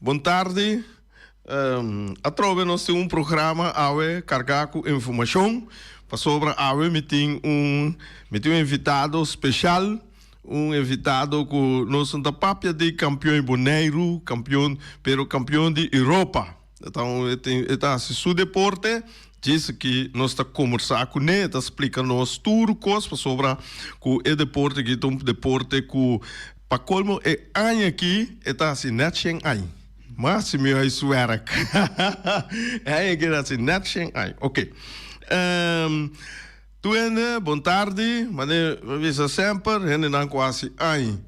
Bon tardi. Atrobe nos tin un programa awe kargá ku informashon pasobra awe mi tin un mi tin un invitado speshal, un invitado ku nos no ta papia di kampion di Boneiru, kampion pero kampion di Europa. E ta un e tin e ta hasi su deporte djis aki nos ta kombersá kuné e ta splika nos tur kos pasobra ku e deporte aki ta un deporte ku pa kolmo e aña aki e ta hasi nèt shen aña. Mas si mi huiswerk. E aña aki ta hasi nèt shen aña. Oké. Tur hende, bon tardi. Manera mi bisa semper, hendenan ku hasi aña.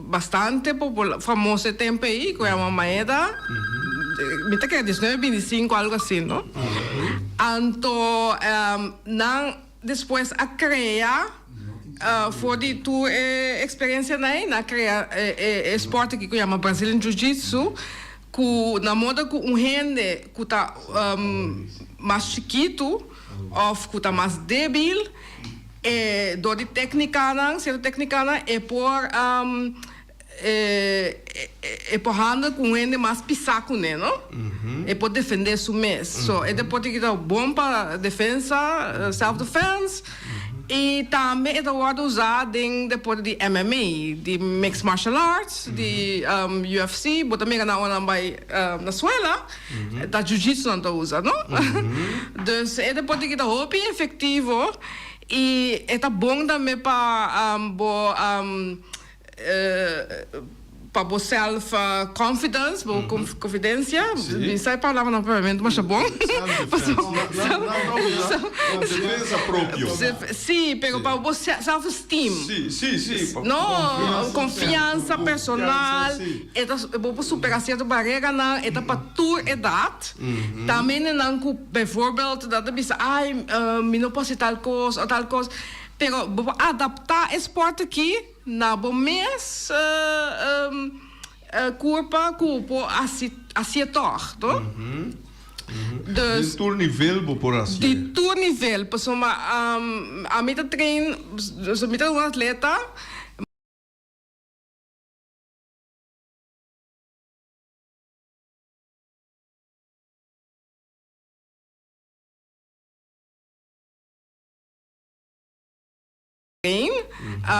Bastante popular, famoso e tempo ei, cu yama Maeda, mi ta kere diesnuebe binticinco algo asi no. Anto nan despues a crea for di tur e experiencianan ei, nan a crea e sport aki cu yama Brazilian Jiu Jitsu, cu na moda cu un hende cu ta mas chikitu of cu ta mas debil, E dor di tecnicanan, cierto tecnicanan, e por e por handle cu un hende mas pisa cune, no? E por defende su mes. So, e deporte aki ta bon pa defensa, self defense, y tambe e ta wordo usa den deporte di MMA, di mixed martial arts, di UFC, bo ta mira nan ora nan bay na suela. Ta jiu-jitsu nan ta usa, no? Dus e deporte aki ta hopi efectivo y e ta bon tambe pa bo. Pa bo self confidence, bo confidencia, mi sa e palabra na papiamento masha bon. Defensa propio. Si, pero pa bo self esteem. Si, si, si. No, confiansa personal, e ta bo por supera cierto bareranan, e ta pa tur edad. Tambe nan cu bijvoorbeeld nan ta bisa ay mi no por haci tal cos o tal cos, pero bo por adapta e sport aki. Na bo mes kurpa ku por hasié tòg, no? Dus. Di tur nivel bo por hasié. Di tur nivel, pasobra ami ta train, mi ta un atleta.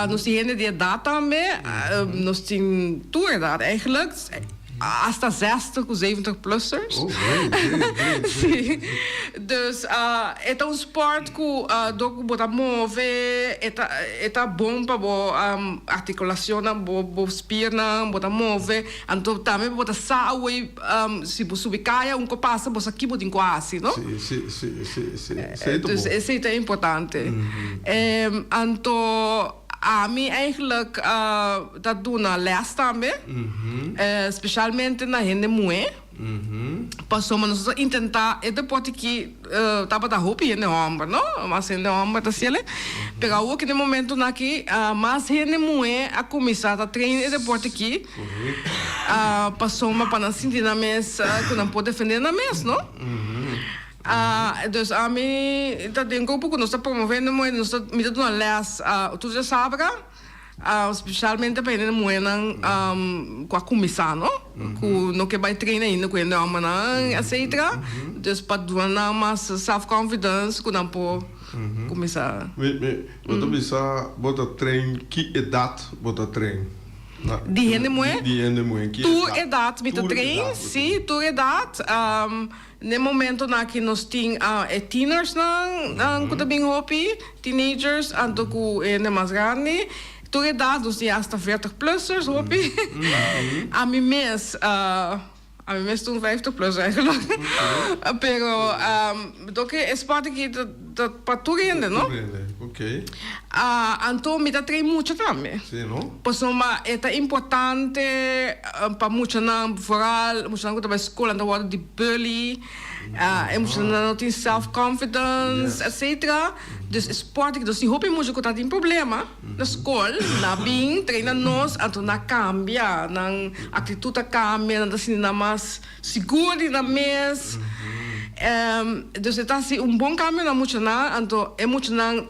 Nos tin hende di edat tambe, nos tin tur edat eigenlijk, hasta zestig ku zeventig plussers. Oh, great, great, great. Sí. Dus e ta un sport ku dor ku bo ta move e ta e ta bon pa bo artikulacionnan, bo bo spiernan, bo ta move, anto tambe bo ta sa awey si bo subi kaya un ko pasa bo sa ki bo tin ku hasi, no? Sí, sí, sí, sí, sí. Esei ta Dus bon. esei ta importante. Anto ami eigenlijk ta duna les tambe, specialmente na hende muhé, pasobra nos ta intenta e deporte aki tabata hopi hende homber, no? Mas hende homber ta haciele, pero awor ki den momentonan aki mas hende muhé a cuminsa ta train e deporte aki, pasobra pa nan sinti nan mes cu nan por defende nan mes, no? Dus ami ta den grupo ku nos ta promovendo muhé, nos ta mi ta duna lès tur djasabra, spesialmente pa hende muhénan ku a kuminsá no, ku no ke bai train ainda ku hende hòmbernan etcetera, dus pa duna nan mas self confidence ku nan por kuminsá. Mi mi bo ta bisa bo ta train ki edat bo ta train? Di hende muhé? Di hende muhé ki edat? Tur edat mi ta train, si tur edat. N'e momentonan aki nos tin e tienersnan ku ta bin hopi, teenagers, anto ku hende mas grandi. Tur edat nos tin hasta veertig plussers hopi. Ami mes, ami mes ta un vijftig plus eigenlijk. Pero dor ke e sport aki ta pa tur hende, no? Tur hende, oké. Anto mi ta train mucha tambe. Sí, no? Pasobra e ta importante pa muchanan, vooral muchanan ku ta bai skol, nan ta wòrdu di bully, e muchanan no tin self confidence, etcetera. Dus e sport aki, nos tin hopi mucha ku ta tin problema na skol, nan bin train na nos, anto nan a kambia, nan aktitut a kambia, nan ta sinti nan mas sigur di nan mes. Dus e ta hasi un bon kambio na muchanan, anto e muchanan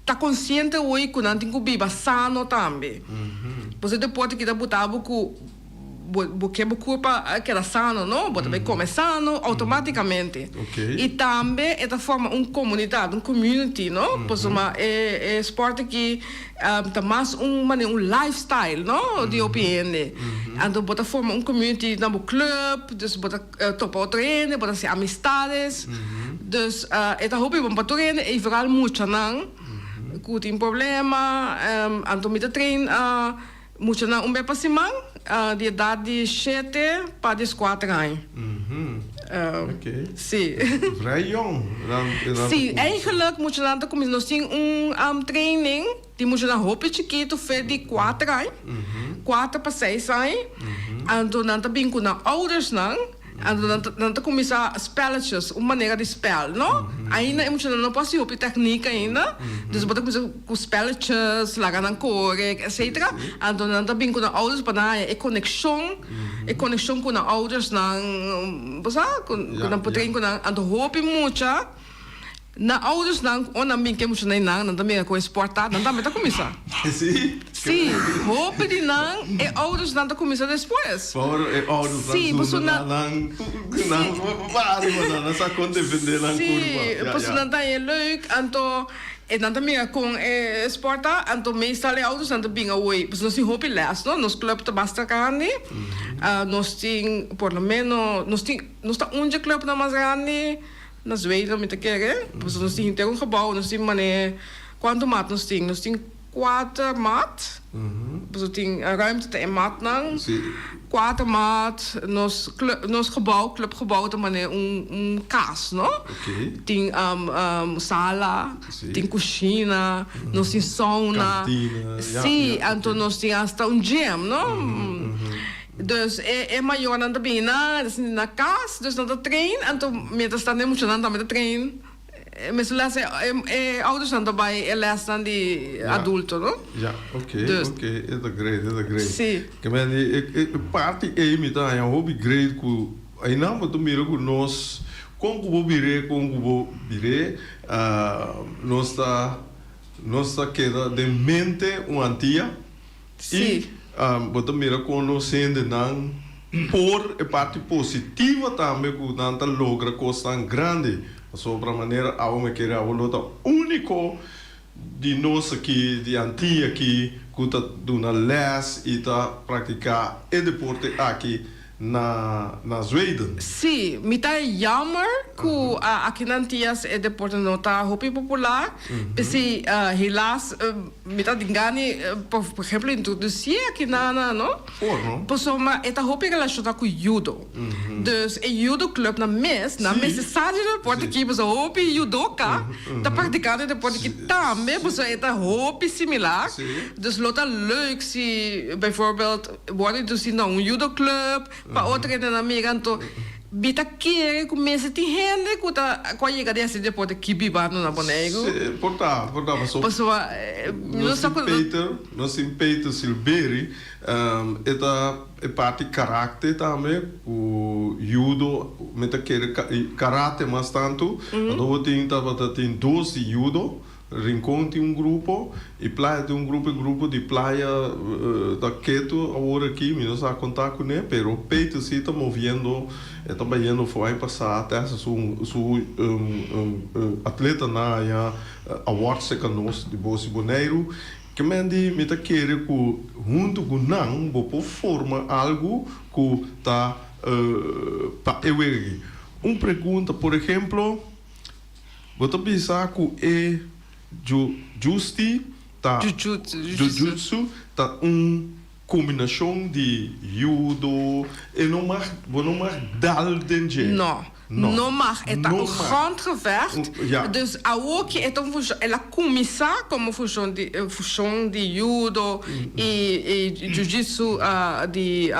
ta konsiente hoy ku nan tin ku biba sano tambe. Bo e deporte ki ta buta bo ku bo bo ke bo kurpa a keda sano no, bo ta bai kome sano outomatikamente. I tambe e ta forma un komunidat, un community no, pasobra e e sport aki ta mas un manera un lifestyle no di hopi hende. Anto bo ta forma un community na bo club, dus bo ta topa otro hende, bo ta haci amistades. Dus e ta hopi bon pa tur hende y vooral muchanan cu tin problema. Anto mi ta train muchanan un bes pa siman di edad di shete pa dieskuater aña. Si. Vrij jong. Si, eigenlijk muchanan ta cuminsa, nos tin un training. Tin muchanan hopi chikitu fe di kuater aña, kuater pa seis aña, anto nan ta bin ku nan oudersnan, anto nan ta nan ta kuminsá spelletjes, un manera di spel, no? Ainda e muchanan no por hasi hopi teknik ainda, dus bo ta kuminsá ku spelletjes, laga nan kore, etcetera, anto nan ta bin ku nan ouders pa nan haña e konekshon, e konekshon ku nan oudersnan, bo sa, ku nan por train ku nan, anto hopi mucha. Nan oudersnan ku ora nan bin ke mucha na nan, nan ta mira ku e sport ta, nan tambe ta kuminsá. Sí? Sí, hopi di nan e oudersnan ta kuminsá despues. Pa ora e oudersnan Sí, zunda pasobra nan, nan nan pa ariba nan, nan sa kon defendé nan Sí, kurpa. Ya, ya. pasobra nan ta haña leuk, anto e nan ta mira kon e sport ta, anto meestal e oudersnan ta bin awor, pasobra nos tin hopi lès, no, nos club ta basta grandi, nos tin por lo menos, nos tin, nos ta un dje clubnan mas grandi. Na Zweden mi ta kere, pasobra nos tin henter un gebouw, nos tin mane, cuanto mat nos tin? Nos tin cuater mat. Pasobra tin ruimte ta e matnan. Kuater mat, nos nos gebouw, clubgebouw ta manera un un kas, no? Tin sala, tin kushina, nos tin sauna. Sí, anto nos tin asta un gym, no? Dus e e mayornan ta bini nan, ta sinti na kas, dus nan ta train, anto mientras tanto e muchanan tambe ta train. Mesun les e e oudersnan ta bai e lesnan di adulto, no? Ja, oké, oké, e ta great, e ta great. Si. Ke men di e e parti ei mi ta haña hopi great ku einan bo ta mira ku nos kon ku bo bir'é kon ku bo bir'é nos ta nos ta keda den mente un Antia. Sí. I bo ta mira kon nos hendenan por e parti positivo tambe ku nan ta logra kosnan grandi. Pasobra manera awe mi kere awe lo ta úniko di nos aki, di Antia aki, ku ta duna lès i ta praktiká e deporte aki na na Zweden. Sí, mi ta jammer ku aki na Antias e deporte no ta hopi popular. P'esei helaas mi ta tin gana por ehemplo introducié aki na na no. Por no. Pasobra e ta hopi relaciona ku judo. Dus e judo clubnan mes nan mester sa di e deporte aki pasobra hopi judoka ta practicando e deporte aki tambe pasobra e ta hopi similar. Dus lo ta leuk si bijvoorbeeld Wòrdu introducí na un judo club, pa otro hendenan mira, anto mi ta kere ku mester tin hende ku ta ku a yega di hasi deporte aki bibando na Boneiru. Sí, por ta, por ta, pasobra Pasobra nos tin Peter, nos tin Peter Silberi, e ta e parti karakter tambe ku judo, mi ta kere karate mas tantu, anto bo tin tabata tin dos di judo. Rincon tin un grupo y Playa tin un grupo, e grupo di Playa ta keto awor aki, mi no sa con ta cune, pero Peter si ta moviendo, e ta bayendo for aña pasa te hasta su su atletanan haya awards cerca nos di Bosi Boneiru. Ke men di mi ta kere cu hunto cu nan bo por forma algo cu ta pa e wega aki. Un pregunta, por ehemplo. Bo ta bisa ku e ju-justi ta Jujutsu. Jujutsu ta un kombinashon di judo, e no mag, bo no mag dal den dje. No, no mag. E ta un grondgevecht. Dus awoki e ta un fushon, el a kuminsá komo fushon di fushon di judo i i jujutsu di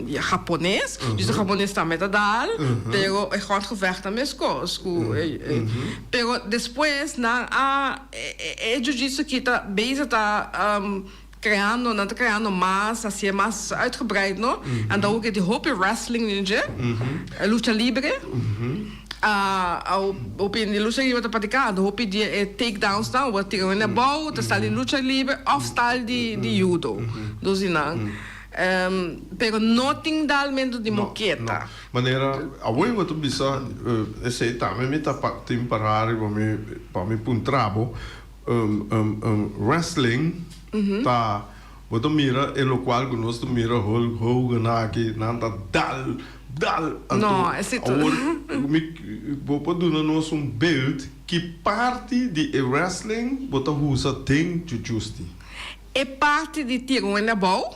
japones. Jujutsu japones tambe ta dal, pero e grondgevecht ta meskos ku pero despues nan a e jiu-jitsu aki ta bezig ta creando nan ta creando mas hacié mas uitgebreid no anto awor ke tin hopi wrestling den dje lucha libre hopi di lucha libre ta practica anto hopi di e takedowns nan bo ta tira nan abou ta style di lucha libre of style di judo dos di nan. Pero no tin dalmento di moketa. No, no. Manera awor bo ta bisa esei tambe mi ta tin pará riba mi pa mi puntra bo. Wrestling ta bo ta mira e lokual ku nos ta mira Hulk Hogan aki nan ta dal dal anto awor mi bo por duna nos un beeld ki parti di e wrestling bo ta usa den Jujusti. E parti di tira un hende abou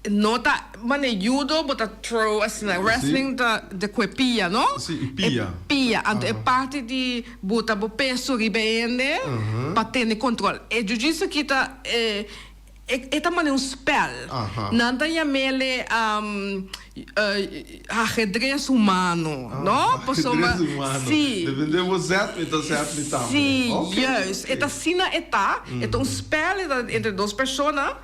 no ta mane judo bo ta throw asina wrestling ta de cu e pia no Si e pia. E pia anto e parti di buta bo peso riba e hende pa tene control e jiu jitsu aki ta e e ta mane un spel nan ta yamele Ajedrez humano, no? Pasobra, Ajedrez humano. Si. Depende bo zet, mi ta zet mi tambe. Si, juist. E ta asina e ta. E ta un spel, e ta entre dos persona.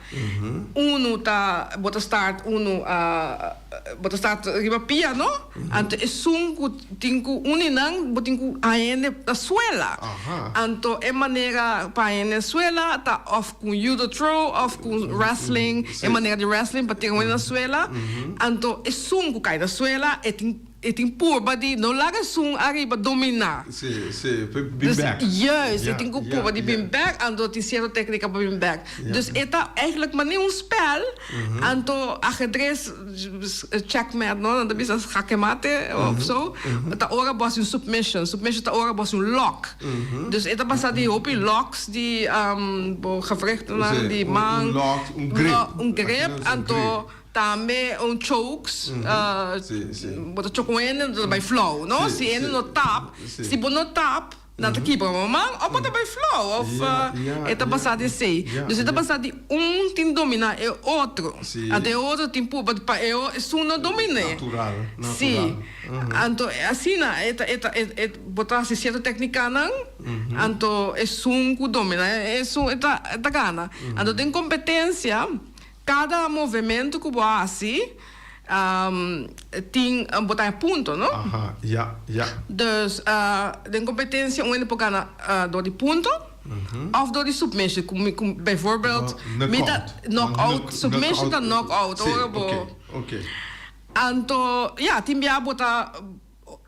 Uno ta, bo ta start uno, bo ta start riba pia, no? Anto esun ku tin ku uni nan, bo tin ku haña hende na suela. Anto e manera pa haña hende na suela ta òf ku judo throw òf ku wrestling, e manera di wrestling pa tira un hende na suela. Anto esun ku kai na suela e tin. E tin purba di no laga esun ariba dominá. Sí, sí, pa bin bèk. Juist, e tin ku purba di bin bèk, anto tin sierto téknika pa bin bèk. Dus e ta eigenlijk manera un spèl, anto ahedres, checkmate no, nan ta bisa jaque mate of so, ta ora bo hasi un submission. Submission ta ora bo hasi un lock. Dus e ta basa di hopi locks di bo gewrichtennan, di man. Un lock, un grip. Un grip, anto. Tambe un chokes, bo ta choke un hende bo ta bai flow, no? Si hende no tap, si bo no tap, nan ta kibra bo man of bo ta bai flow of e ta basa di esey. Dus e ta basa di un tin domina e otro, anto e otro tin purba pa e esun no domin'e. Si, anto asina e ta e ta e bo ta hasi cierto tecnicanan, anto esun cu domina esun e ta e ta gana. Anto den competencia. Kada movementu ku bo hasi tin bo ta haña punto, no? Aha, ya, ya. Dus den kompetensia un hende por gana dor di punto òf dor di submission. Ku mi ku bijvoorbeeld mi ta Knockout. Knockout, submission ta knockout ora bo. Si, oke, oke. Anto ya tin bia bo ta.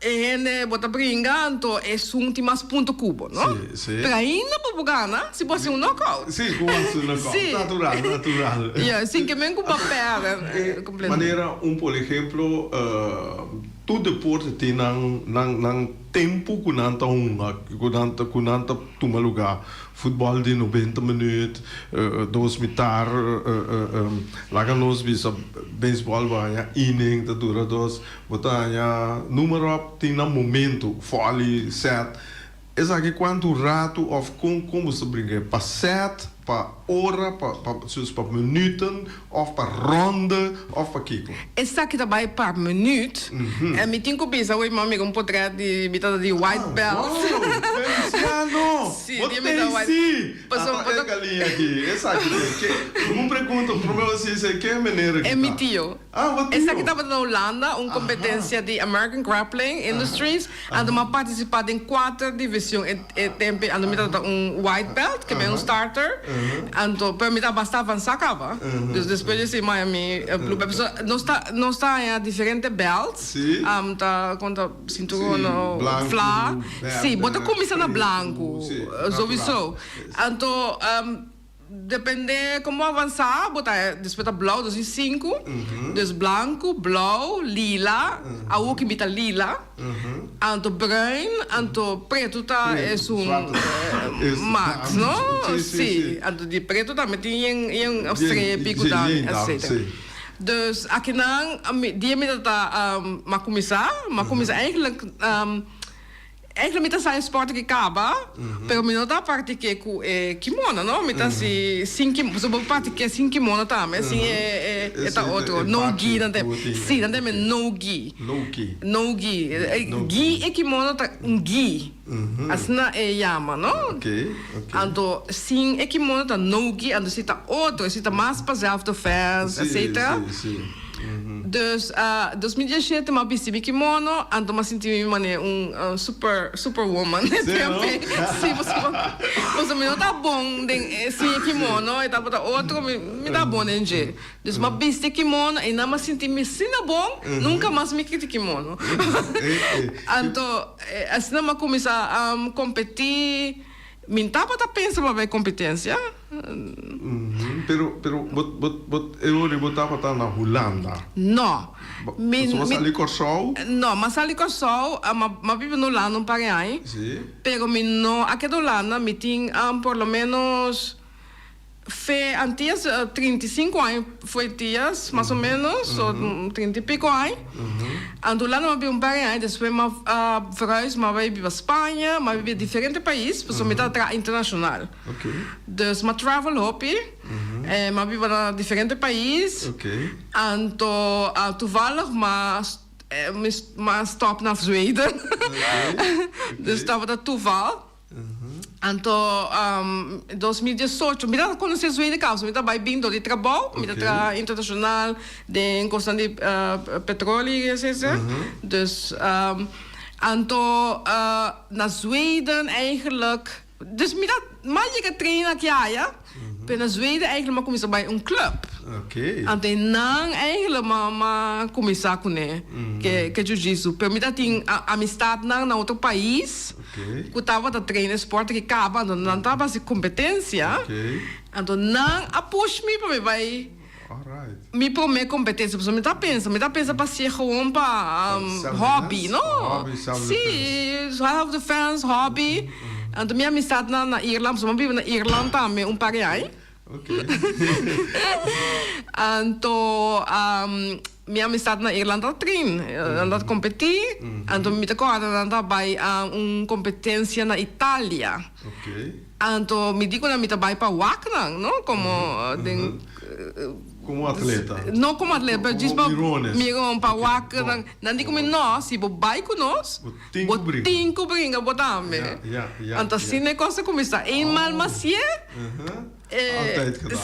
E hende bo ta bringa anto esun tin mas punto ku bo, no? Sí, sí. Pero ainda bo por gana si bo hasi un knockout. Sí, ku bo hasi un knockout. Sí. Natural, natural. Ya, sin ke men ku bo pèrdè kompleto. Manera un por ehemplo, tur deporte tin nan, nan, nan tempu ku nan ta hunga, ku nan ta, ku nan ta tuma lugá. Futbòl di nobenta minüt, dos mitar, laga nos bisa beisbòl bo haña inning ta dura dos. Bo ta haña número op tin na momento, volley, set. Esaki kuantu ratu òf kon kon bo ta brinka? Pa set, pa ora, pa pa sus pa minuten òf pa ronde òf pa kiko? Esaki ta bai pa minuut. En mi tin ku bisa wey mi amiga un potret di mi tata di white belt. Ah, wow! Feliciano! Si, Bo di mi ta tei white. si! Pasobra Ata bo ta. e galiña aki, esaki ke ke un pregunta, prome bo si ke manera ki E mi ta? tio. Ah, bo tio. Esaki tabata na Hulanda, un competencia di American Grappling Industries. Anto mi a participa den cuater division e e tempo. Anto mi tabata un white belt, ke ben un starter. Anto, pero mi tabata basta avansa caba. Dus despues di esei mi a mi blue belt. Pasobra nos ta nos ta haña diferente belts. Ta con ta cinturon Sí, blanco, fla. Sí, bo ta berde, cuminsa na preto, blanco, sí, natural. sowieso. Anto. Depende como bo avansa, bo ta despues ta blauw 2005, dus blanco, blauw, lila, awo ki mi ta lila, anto bruin, anto preto ta esun max no? Si, anto di preto tambe tin yen yen strepi cu ta etcetera. Dus akinan dia mi ta ta mi a cuminsa, mi a cuminsa eigenlijk. Eigenlijk mi ta sa e sport aki kaba, pero mi no ta practiké ku e kimono, no. Mi ta hasi sin kimono, pasobra bo por practiké sin kimono tambe, sin e e ta otro, no gi nan ta si, nan ta yama no gi. No gi. Gi e kimono ta un gi, asina e yama, no. Anto sin e kimono ta no gi, anto si ta otro, si ta mas pa zelf defense, etcetera. Dus 2017 m'a bisti mi kimono, anto m'a sinti mi manera un super super woman. Sí, no? Sí, pasobra pasobra mi no ta bon den e sin e kimono, e tabata otro, mi mi ta bon den dje. Dus m'a bisti e kimono i nan m'a sinti mi asina bon, nunka mas mi kita kimono. Anto asina m'a kuminsá kompetí. Mi n tabata pensa pa bai kompetensia. Pero, pero bo, bo, bo, e ora bo tabata na Hulanda? No. Mi, mi. Bo sali Kòrsou? No, m'a sali Kòrsou, m'a, m'a biba na Hulanda un par di aña. Si. Pero mi no a keda Hulanda, mi tin por lo menos. Fe Antias 35 aña foi Tias mas o menos so 30 y pico aña anto Hulanda mi a biba un par di aña despues mi a verhuis mi a bai biba Spaña mi a biba diferente pais pasobra mi ta traha internacional dus mi a travel hopi mi a biba na diferente pais anto toevallig mi a mi a stop na Zweden dus tabata toeval. Anto 2018 mi ta conoce Zweden causa mi ta bay bin door di trabou mi ta traha internacional den cosnan di petroleo y esey esey dus anto na Zweden eigenlijk dus mi ta mas yega train aki aya. Pero na Zweden eigenlijk m'a kuminsá bai un club. Anto e nan eigenlijk m'a m'a kuminsá kuné ke ke jiu-jitsu. Pero mi ta tin amistatnan na otro pais ku tabata train e sport aki kaba, anto nan tabata hasi kompetensia. Anto nan a push mi pa mi bai mi promé kompetensia, pasobra mi ta pensa, mi ta pensa pa hasié gewoon pa hobby, no? Sí, self defense, hobby. Anto mi amistatnan na Irland, pasobra mi a biba na Irland tambe un par di aña. Anto mi amistat na Irland ta train, nan ta kompetí, anto mi ta kòrda nan ta bai un kompetensia na Italia. Anto mi di ku nan mi ta bai pa wak nan, no, komo den. Komo atleta. No komo atleta, pero djis pa miron pa wak nan. Nan di ku mi no, si bo bai ku nos, bo tin ku bringa bo tambe. Anto asina e kos a kuminsá. Eenmaal masié,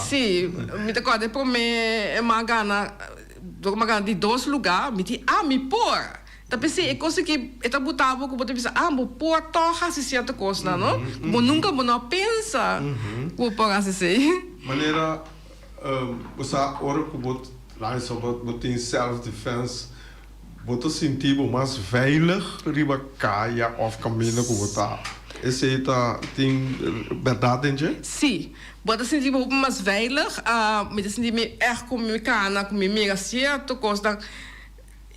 si, mi ta kòrda e promé mi a gana, dor mi a gana di dos lugá, mi di, ah, mi por. Ta p'esei e kos aki e ta buta bo ku bo ta bisa, ah, bo por tòg hasi sierto kosnan, no? Ku bo nunka bo no a pensa ku bo por hasi esei. Manera bo sa ora ku bo lansa bo tin self defense, bo ta sinti bo mas veilig riba kaya òf kaminda ku bo ta. Esei ta tin bèrdat den dje? Sí, bo ta sinti bo hopi mas veilig. Mi ta sinti mi ègt ku mi kana, ku mi mira sierto kosnan.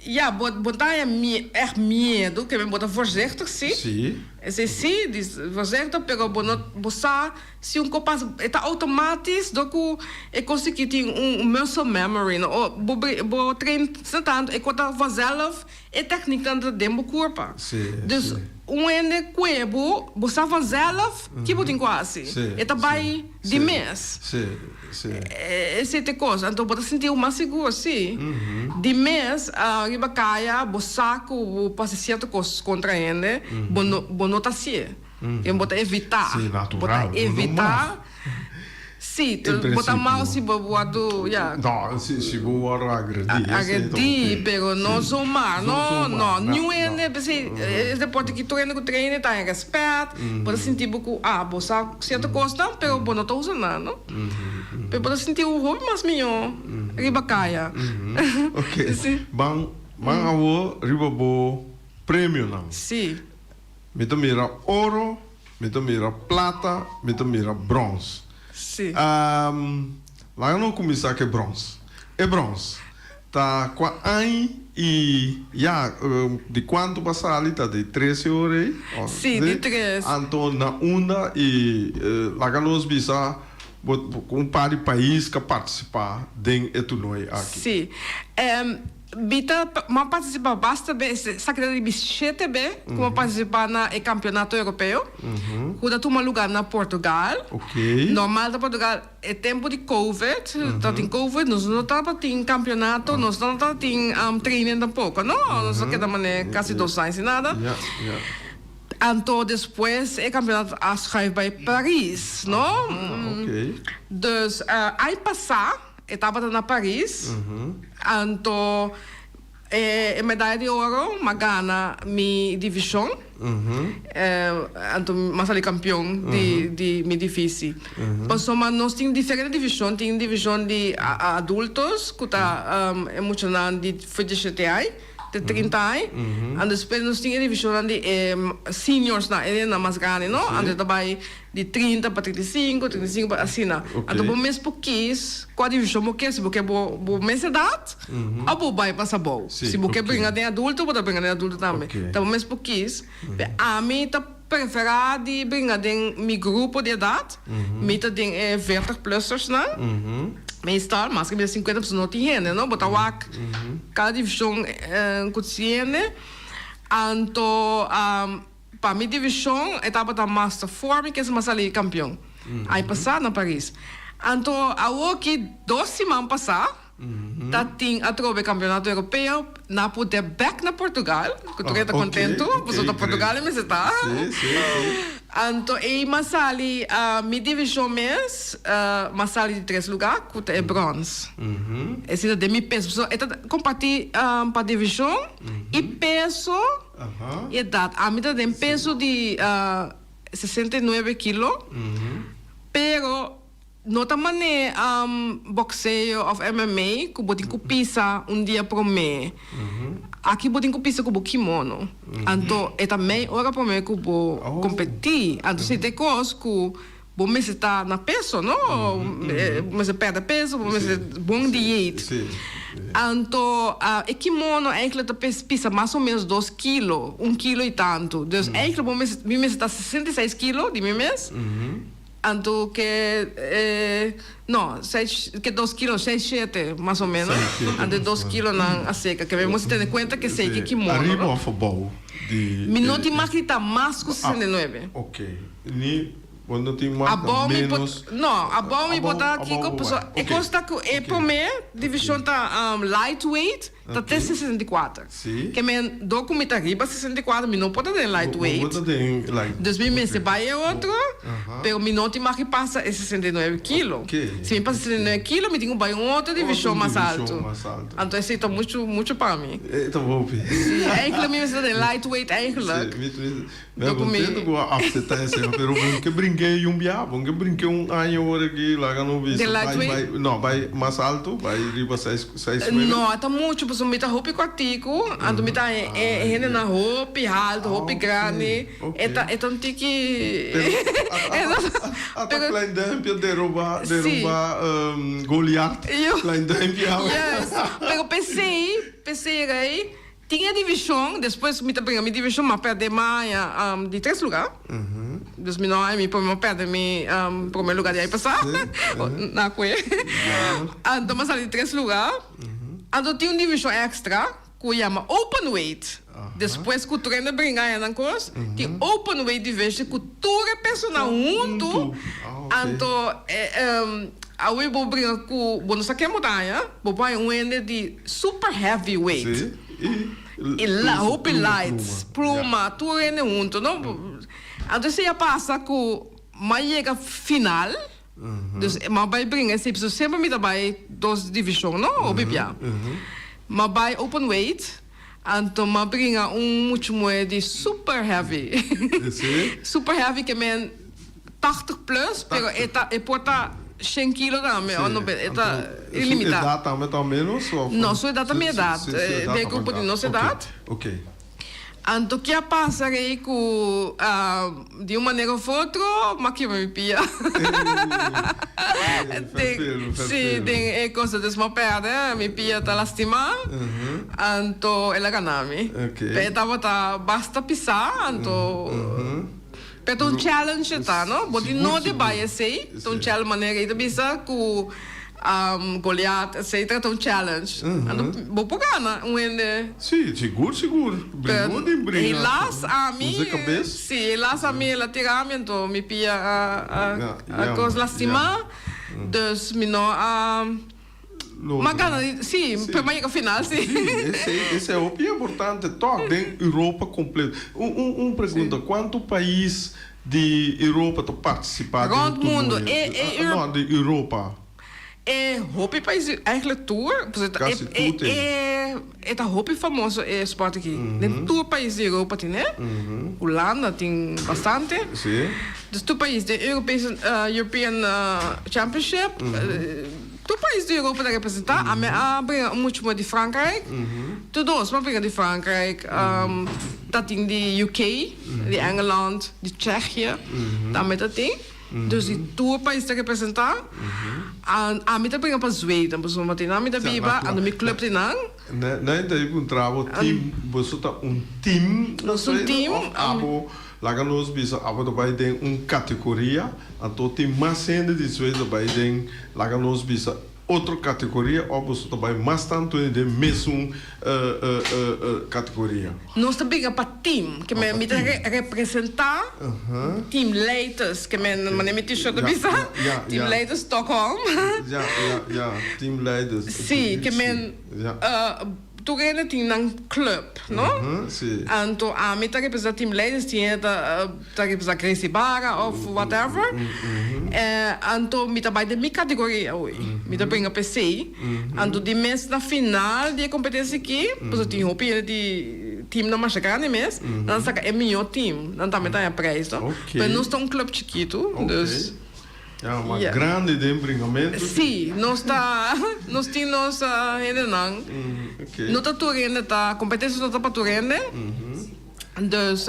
Ja, bo bo ta haña mi ègt miedu, ke men bo ta voorzichtig sí. Sí. Esei sí, di voorzichtig, pero bo no bo sa si un kos pasa, e ta outomatis dor ku e kos aki tin un muscle memory, no, o bo bo train asina tantu e kos ta vanzelf e tekniknan ta den bo kurpa. Sí, Dus sí. un hende kue bo, bo sa vanzelf ki bo tin ku hasi. Sí, E ta sí, bai di sí, mes. sí. Sí. Esei ta e kos. Anto bo ta sinti bo mas sigur, sí. Di mes, riba kaya bo sa ku bo por hasi sierto kos kontra hende, bo no bo no ta hasié. Bo ta evitá. Sí, Bo ta natural. Bo no evitá. mag. Sí, En bo ta mal prinsipio. si bo wòrdu, ya. No, si si bo wòrdu agredí, esei ta Agredí, oké. pero no Sí. zomaar. No No, zomaar, no. no, Niun no. hende, p'esei e deporte aki tur hende ku train ta haña rèspèt. Bo ta sinti bo ku, ah, bo sa sierto kosnan, pero bo no ta usa nan, no? Pero bo ta sinti bo hopi mas mihó riba kaya. Oké, Sí. ban ban awor riba bo premionan. Sí. Mi ta mira oro, mi ta mira plata, mi ta mira brons. Sí. Laga nos kuminsá ku e brons. E brons ta kua añ i ya di kuantu bo a sali ta di trese ora ei? Sí, di tres. Anto na unda i laga nos bisa bo un par di pais ka partisipá den e toernooi aki. Sí. Mi ta mi a participa basta be, esaki ta di mi shete be ku mi a participa na e campeonato europeo ku ta tuma lugar na Portugal. Normal ta Portugal e tempo di covid, ta tin covid nos no tabatin campeonato, nos no tabatin training tampoco no, nos a keda mane casi dos aña sin nada. Anto despues e campeonato a schuif bai Paris no. Dus aña pasa. E tabata na Paris, anto e medaya di oro m'a gana mi divishon, anto m'a sali kampion di mi divisi. Pasobra nos tin diferente divishon, tin divishon di adultos ku ta e muchanan di for dieshete ai te trinta ai, anto despues nos tin e divishonnan di e seniors nan, e hendenan mas grandi no, anto e ta bai Di trinta pa 35, 35 pa asina. Anto bo mes por kies kua divishon bo ke, si bo ke bo bo mes edat òf bo bai pasa bou. Si bo ke bringa den adulto bo ta bringa den adulto tambe. Ta bo mes por kies. Pe ami ta preferá di bringa den mi grupo di edat. Mi ta den e veertig plussers nan. Meestal, maske mi ta sinkuenta pasobra no tin hende no, bo ta wak kada divishon ku tin hende. Anto. Pa mi divishon e tabata master for mi kese mas sali kampion aña pasá na Paris. Anto awoki dos siman pasá ta tin atrobe kampionato europeo na poder bek na Portugal ku tur e ta kontentu pasobra ta Portugal e mester ta. Anto ei mas sali mi divishon mes mas sali di tres luga ku ta e brons. Esei ta den mi peso pasobra e ta komparti pa divishon i peso. Edat, ami ta den peso di 69 kilo, pero. No ta mane boxeo of MMA ku bo tin ku pisa un dia prome. Aki bo tin ku pisa ku bo kimono. Anto e ta mei ora prome ku bo kompetí. Anto si ta e kos ku bo mester ta na peso, no? Bo mester pèrdè peso, bo mester bon dieet. Anto e kimono eigenlijk ta pisa mas o menos dos kilo, un kilo i tantu. Dus eigenlijk bo mester, mi mester ta 66 kilo di mi mes. Anto ke e no, seis ke dos kilo, seis shete mas o menos. Anto e dos kilonan a seka. Ke mi tene kuenta ke sei ke kimono. Ariba of abou di. Mi no tin mag di ta mas ku 69. Ok. Ni bo no tin mag ta menos. No, abou mi por ta kiko pasobra e kos ta ku e prome divishon ta lightweight. Ta te 64. Sí. Ke men dor ku mi ta riba 64 mi no por ta den lightweight. Bo ta den light. Dus mi mester bai e otro, pero mi no tin mag di pasa e 69 kilo. Oké. Si mi pasa 69 kilo mi tin ku bai un otro divishon mas alto. Otro divishon mas alto. Anto esei ta muchu muchu pa mi. E ta hopi. Sí, eigenlijk mi mester ta den lightweight eigenlijk. Sí, mi mi Mi a contento cu a acepta esey, pero bon ke brinke un bia, bon ke brinke un aña ora aki, laga no bisa, bai, bai, no, bai mas alto, bai riba seis, seis nuebe. No, ta mucho, pasobra mi ta hopi cuartico, anto mi ta haña e hendenan hopi alto, hopi grandi, e ta, e ta un tiki, Pero, ata Klein Duimpje deroba, deroba Goliath, Klein Duimpje. Yes, pero p'esey, p'esey rey. Tin e divishon, despues mi ta bringa mi divishon, m'a pèrdè maya di tres lugá. Dus mi no a mi por mi a pèrdè mi promé lugá di aña pasá. Na kue. Anto m'a sali di tres lugá. Anto tin un divishon èkstra ku yama open weight. Despues ku tur hende bringa añanan kos, tin open weight division ku tur e personan huntu. Anto awe bo bringa ku bo no sa ken bo ta haña, bo por haña un hende di. Super heavy weight. Sí, y Y la, hopi lights, pluma, tur hende hunto, no? Anto esei a pasa cu m'a yega final, dus m'a bay bringa esei, pasobra semper mi ta bay dos division, no? Hopi bia. M'a bay open weight, anto m'a bringa un mucho moe di super heavy. Super heavy ke men. Tachtig plus, pero e ta e por ta shen kilo tambe o no e ta ilimitá. Su edat tambe ta menos of? No, su edat ta mi edat, den grupo di nos edat. Ok. Anto ke a pasa rei ku di un manera of otro m'a kima mi pia. Si, den e cosa dus m'a pèrdè, mi pia ta lastimá, anto el a gana mi. Pero e tabata basta pisá, anto. Pero ta un challenge e ta, no? Bo tin no di bai esey, ta un challenge manera ei ta bisa cu Goliath etcetera ta un challenge. Anto bo por gana un hende. Si, sigur sigur. Bringa di bringa. Helaas ami, Usa cabes. si, helaas ami el a tira mi anto mi pia a a cos lastima, dus mi no a. Logra. M'a gana di, sí, Sí. pero m'a yega final, sí. Sí, esei, esei hopi importante tòg den Europa kompleto. Un, un, un pregunta, kuantu pais di Europa ta partisipá den Rònt mundu, torneo? e, e Ah, no, di Europa. E hopi pais, eigenlijk tur, pasobra e, Kasi e, tur tin. e, e ta hopi famoso e sport aki. Den tur pais di Europa tin e. Hulanda tin bastante. Sí. Dus tur pais, den Europese, European Championship. Tur pais di Europa ta representá. Ami a bringa un muchu moe di Frankrijk. Tur dos mi a bringa di Frankrijk. Ta tin di UK, di Engeland, di Tsjechië tambe ta tin. Dus di tur pais ta representá. Ami ta bringa pa Zweden pasobra tin nan mi ta biba, anto mi club tin nan. Nan ta puntra bo team, boso ta un team na Zweden of abo Laga nos bisa abo ta bai den un kategoria, anto tin mas hende di Zweden ta bai den, laga nos bisa, otro kategoria òf boso ta bai mas tantu hende den mesun kategoria? Nos ta bringa pa team, ke men mi ta representá Team Leites, ke men manera mi t-shirt ta bisa, Team Leites Stockholm. Ya, ya, ya, Team Leites. Sí, ke men. Tur hende tin nan club, no? Anto ami ta representa Team Ladies, tin hende ta ta representa Gracie Barra of whatever. Anto mi ta bai den mi categoria awe. Mi ta bringa p'esey. Anto di mes na final di e competencia aki, pasobra tin hopi hende di teamnan masha grandi mes, nan saca e miyo team. Nan tambe ta haña prijs, no? Pero nos ta un club chikitu, dus. Ja, ma grandi den bringamentu. Sí, nos ta, nos tin nos hendenan. No ta tur hende ta, competencia no ta pa tur hende. Dus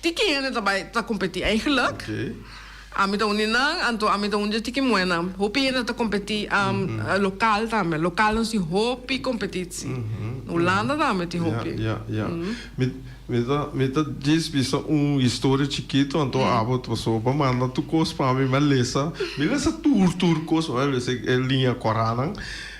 tiki hende ta bai ta competi eigenlijk. Ami ta un di nan, anto ami ta un di e tiki muhernan. Hopi hende ta competi local tambe. Local nos tin hopi competitie. Hulanda tambe tin hopi. Ja, ja, ja. Mi ta mi ta djis bisa un historia chikito anto abo ta pasobra bo a manda tur kos pa mi mi a lesa mi lesa tur tur kos mi a lesa e liña kòrá nan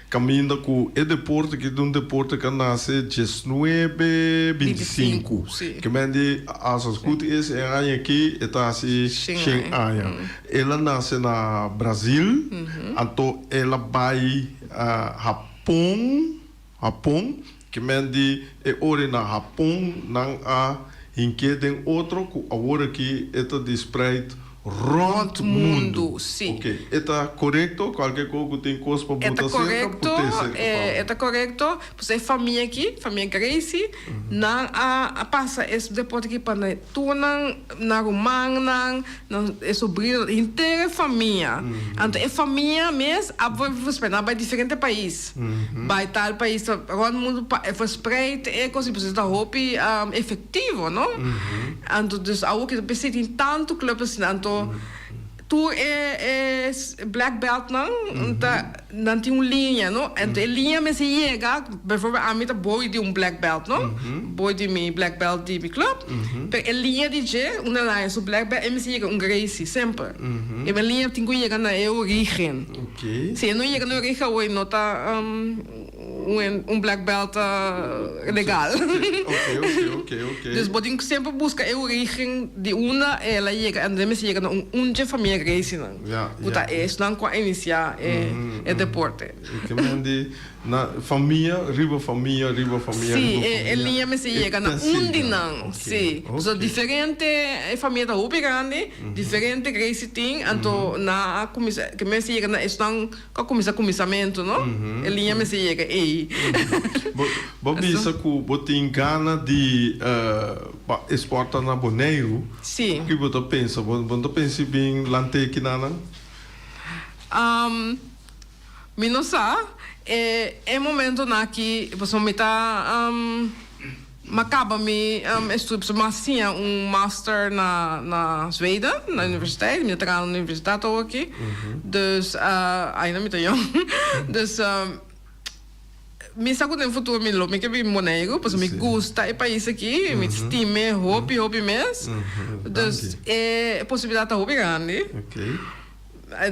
kaminda ku e deporte aki ta un deporte ku a nase diesnuebe bintisinku ke men di as het goed is e aña aki e ta hasi shen aña el a nase na Brazil anto el a bai Hapon. Hapon, ke men di e ora na Hapon nan a hink'é den otro ku awor aki e ta dispreid rònt mundu. Sí. Ok, e ta korekto? Kualke ko ku tin kos pa E ta buta serka, korekto, put'é serka pa e ta korekto. Pues e famia aki, famia Gracie, nan a pasa e deporte aki pa nan tur nan, nan rumannan, nan e sobrino, henter e famia. Anto e famia mes a verspreid, nan a bai diferente pais. Bai tal pais ta rond mundu pa e verspreid e cos y pasobra ta hopi efectivo no anto dus awor ki ta p'esey tin tanto club asina anto tur e e black belt nan ta nan tin un linea no anto e linea mester yega bijvoorbeeld ami ta boy di un black belt no boy di mi black belt di mi club pero e linea di dje unda nan haña su black belt e mester yega un Gracie semper e linea tin cu yega na e origen. Si e no yega na oreja awor no ta un black belt legal. Dus bo tin ku semper buska e origen di unda el a yega en mester yega na un un dje famia Gracienan ku ta esnan ku a inisiá e deporte. Na famia, riba famia, riba famia, Sí, riba e famia. liña mester E yega na ta un di siga. nan. Ok, Sí. Pasobra ok. diferente, e famia ta hopi grandi, diferente Gracie tin, anto nan a kuminsá, ke mester yega na esnan ku a kuminsá kuminsamentu, no? E liña mester yega ei. Bo, bo bisa ku bo tin gana di pa e sport ta na Boneiru. Sí. Ki bo ta pensa? Bo, bo no ta pensa bin lant'é kinanan? Mi no sa e e momentonan aki pasobra mi ta mi a caba mi estudio pasobra mi a siña un master na na Zweden na universiteit mi ta traha na universiteit awor aki dus ainda mi ta yong dus mi sa cu den futuro mi lo mi ke bin Boneiru pasobra mi gusta e pais aki mi stim'e hopi hopi mes dus e posibilidad ta hopi grandi.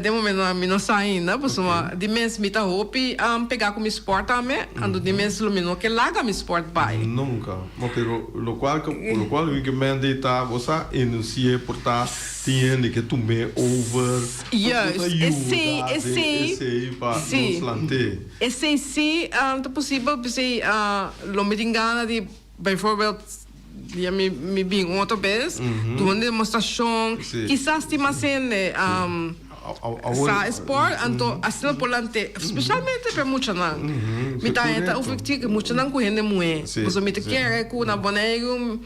Den momentonan mi no sa ainda pasobra di mes mi ta hopi pega ku mi sport tambe, anto di mes lo mi no ke laga mi sport bai. Nunka. No, pero lokual ke lokual mi ke mende ta bo sa enunsi'é por ta tin hende ke tum'é over, ku Juist, ta yuda esei, den esei, esei pa si. nos lant'é. Esei si ta posibel p'esei lo mi tin gana di Bijvoorbeeld, dia mi mi bin un otro bes, duna un demostracion, kisas tin mas hende sa e sport, anto asina por lant'é, specialmente pa e muchanan. Mi ta haña ta efectivo ku e muchanan ku hende muhé, pasobra mi ta kere ku na Boneiru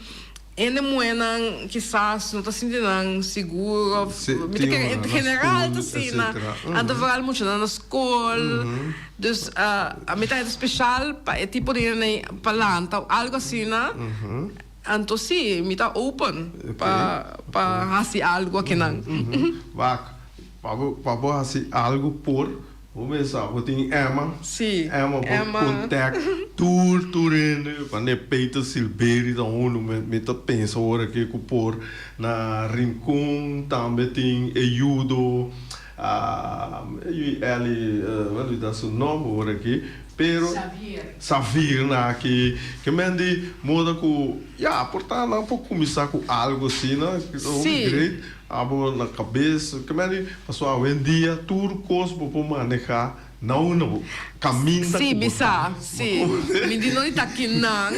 hende muhénan kisas no ta sinti nan sigur of mi ta kere en general ta asina, anto vooral muchanan na skol. Dus mi ta heta special pa e tipo di hende pa lanta o algo asina, anto si mi ta open pa pa haci algo akinan. Wak, pa bo pa bo haci algo por, bo mester sa bo tin Emma, Emma por contact tur tur hende, wanneer Peter Silberi ta uno mi ta pensa ora aki cu por na Rincon tambe tin e judo. Yu Elly, mi a olbida su nomber ora aki, pero Xavier. Xavier na aki, ke men di moda ku ya por ta nan por kuminsá ku algu asina, Sí. great, abo na kabes, ke men di pasobra awendia tur kos bo por manehá. Na unda bo caminda Sí, cu mi bo sa, ta. sí. Mi di no di ta kinan,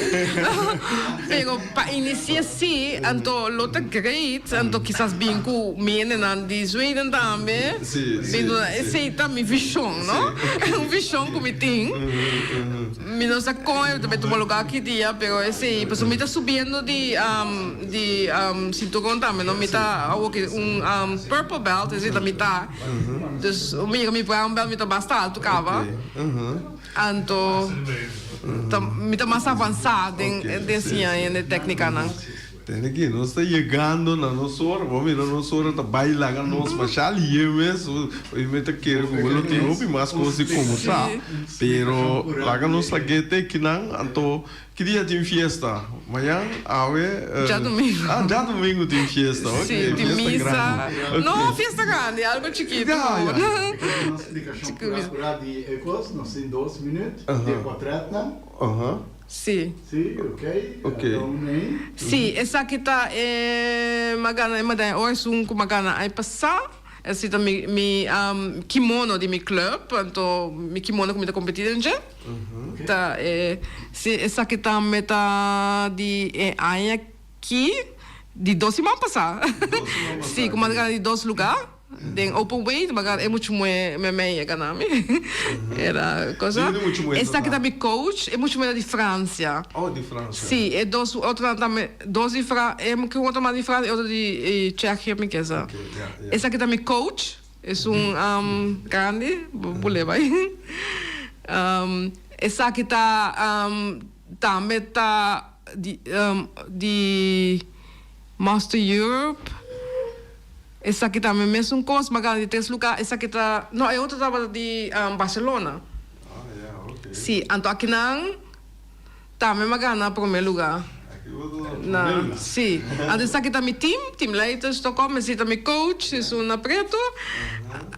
pero pa inicia sí, anto lo ta great, anto kisas bin cu mi hendenan di Zweden tambe. Sí, sí, Bin duna, sí. esey ta mi vision, no? Un vision cu mi tin. Mi no sa con e ta bay tuma lugar ki dia, pero esey, pasobra mi ta subiendo di di cinturon tambe, no? Mi ta awoki un purple belt, esey ta mi ta. Dus mi yega mi brown belt mi ta basta alto caba. Anto ta mi ta mas avansa den den siña hende tecnicanan. Tene ki nos ta yegando na nos ora, bo mira nos ora ta bai laga nos masha lihe mes, i mi ta kere ku bo lo tin hopi mas kos di kombersá, pero laga nos lag'é te kinan, anto Ki dia tin fiesta? Mañan? Awe? Djadumingu. Ah, djadumingu tin fiesta. Ok, Sí, tin fiesta misa. grandi. No fiesta grandi, algo chikitu. Ya, ya. Nos splikashon purá purá di e kos, nos tin dos minüt di e kuatretnan. Aha. Sí. Sí, ok. Ok. Don ei. Sí, esaki ta e magana, e madai ora esun ku magana ai pasá. Esei ta mi mi kimono di mi club, anto mi kimono ku mi ta kompetí den dje. Ta e si esaki tambe ta di e aña aki, di dos siman pasá. Si, ku mi a gana di dos lugá den open weight, mi a gana e muchu muhé meimei a gana mi. Era cosa. Esaki ta mi coach, e muchu muhé ta di Francia. Si, e dos otronan tambe, dos di Fra, e ku otro mas di Francia e otro di Tsjechië mi kesa. Esaki ta mi coach, esun grandi, bo por bai. Esaki ta tambe ta di di Master Europe. Esaki tambe mesun cos, ma gana di tres lugar. Esaki ta, no e otro tabata di Barcelona. Si, anto akinan Tambe m'a gana prome luga na si. Anto esaki ta mi team, Team Leiders Stockholm, esei ta mi coach, esun na preto.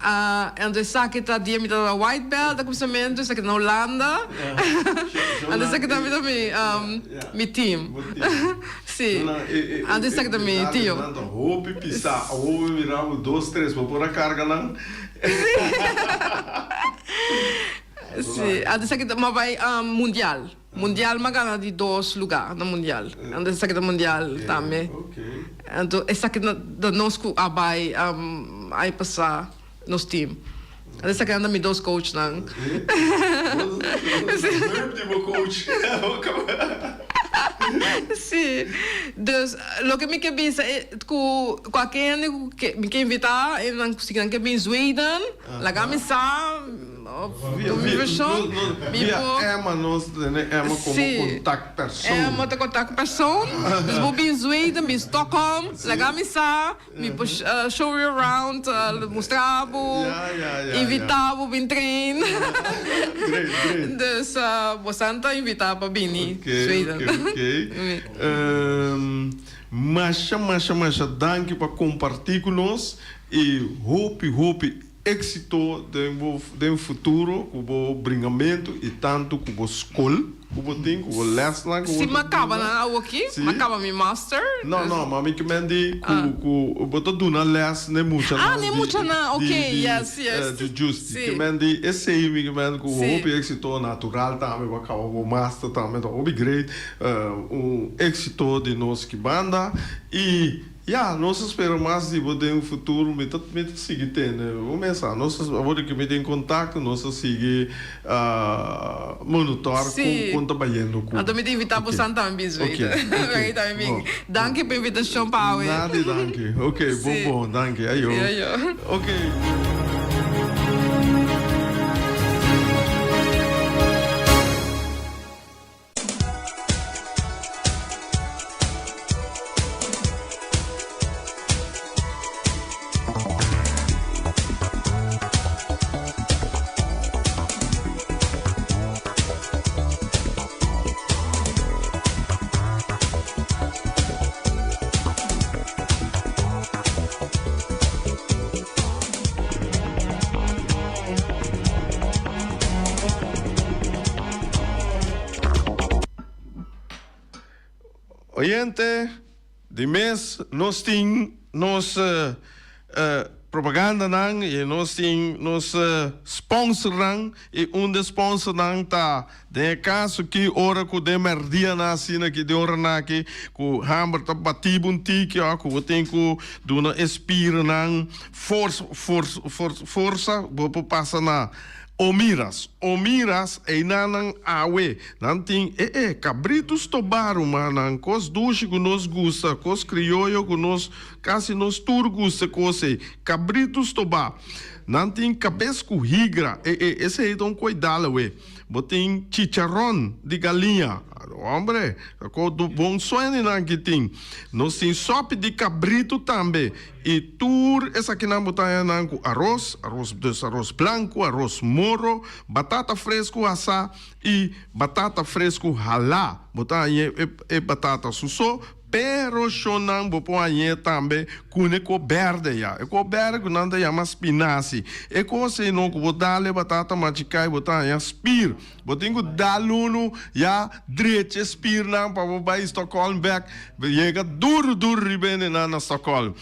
Anto esaki ta dia mi ta white belt na cuminsamentu, esaki ta na Hulanda. Anto esaki tambe ta mi mi team. Si. Anto esaki ta mi tio. Hopi pisa, hopi mira bo dos tres bo por a carga nan. Si, antes esaki ta, m'a bai mundial. Mundial m'a gana di dos lugar na mundial. Antes esaki ta mundial tambe. Anto esaki ta nos ku a bai aña pasá nos team. Antes esaki nan ta mi dos coachnan. Si, dus loke mi ke bisa e ku kualke hende ku ke mi ke invitá e nan si nan ke bin Zweden laga mi sa. Via Emma nos tene Emma como contact persoon. Emma ta contact persoon. Dus bo bin Zweden, bin Stockholm, laga mi sa, mi por show you around, mustra bo, invita bo bin train. Dus bosan ta invita pa bini Zweden. Ok, ok. Masha, masha, masha danki pa comparti cu nos y hopi, hopi Éxito den bo den futuro ku bo bringamentu i tantu ku bo skol ku bo tin, ku bo lèsnan ku bo Si ta m'a kaba duna. nan awoki, Si. m'a kaba mi master. No, no, ma mi ke men di ku ku bo ta duna lès n'e Ah, muchanan n'e di muchanan, di ok, di yes, yes. Jujusti. Si. Ke men di esei mi ke men ku Si. hopi éxito natural tambe bo a kaba bo master tambe ta hopi great. Un éxito di nos ki banda i. Ya, nos a spera mas di bo den futuro. Mi ta mi ta sigui tende bo mesa. Nos a awor di ku mi den kontakto, nos a sigui monitor Sí. kon kon ta bayendo ku. Anto mi ta invitá Ok. bosan tambe bin Ok, Zweden. ok. Oké, tambe bin. Bon. Danki pa invitashon pa awe. Nada di danki. Ok, bon Sí. bon. Danki. Ayo. Sí, ayo. Ok. Oyente, di mes nos tin nos. Propagandanan y nos tin nos sponsornan y un de sponsornan ta den e caso aki ora cu den merdianan asina aki den oranan aki cu hamber ta bati bo un tiki o cu bo tin cu duna e spiernan forsa forsa bo por pasa na Omiras Omiras eynanan awe nan tin e e cabrito stoba rumannan cos dushi cu nos gusta cos crioyo cu nos Kasi nos tur gusta e kos ei. Kabritu stobá. Nan tin kabes ku higra. E e esei ta un koi dal awe. Bo tin chicharon di galiña. Hombre, ta ko du bon sueni nan ki tin. Nos tin sopi di kabritu tambe. I tur esakinan bo ta haña nan ku aros, aros dus aros blanku, aros moro, batata fresku hasá i batata fresku halá. Bo ta haña e e batata su so. Pero shonnan bo por hañ'é tambe cune co berde ya. E co berde cu nan ta yama spinazi. E cos ei no cu bo dal e batata machica y bo ta haña spir. Bo tin cu dal unu ya drecha e spirnan pa bo bay Stockholm bek. Yega duro duro riba hende nan na Stockholm.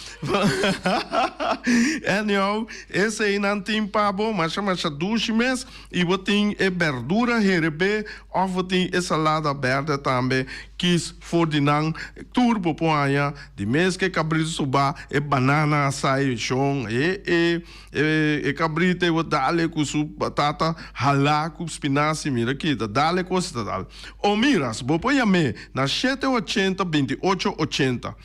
Anyhow, esei nan tin pa bo masha masha dushi mes. Y bo tin e berdura herebé of bo tin e salada berde tambe, kis for di nan tur bo por haña di mes ke kabrito soba, e banana asai shon, e e e kabrito ei bo dale ku su batata halá ku spinasi mira ki ta dale kos ta dal. O miras bo por yam'é na shete ochenta binti ocho ochenta.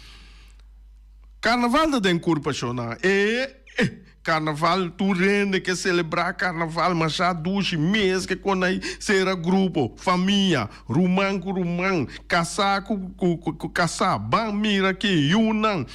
Karnaval ta den kurpa shon e e. Karnaval tur hende ke selebrá karnaval masha dushi mes ke kon ai sera grupo, famia, ruman ku ruman, kasá ku ku kasá, ban mira ki yunan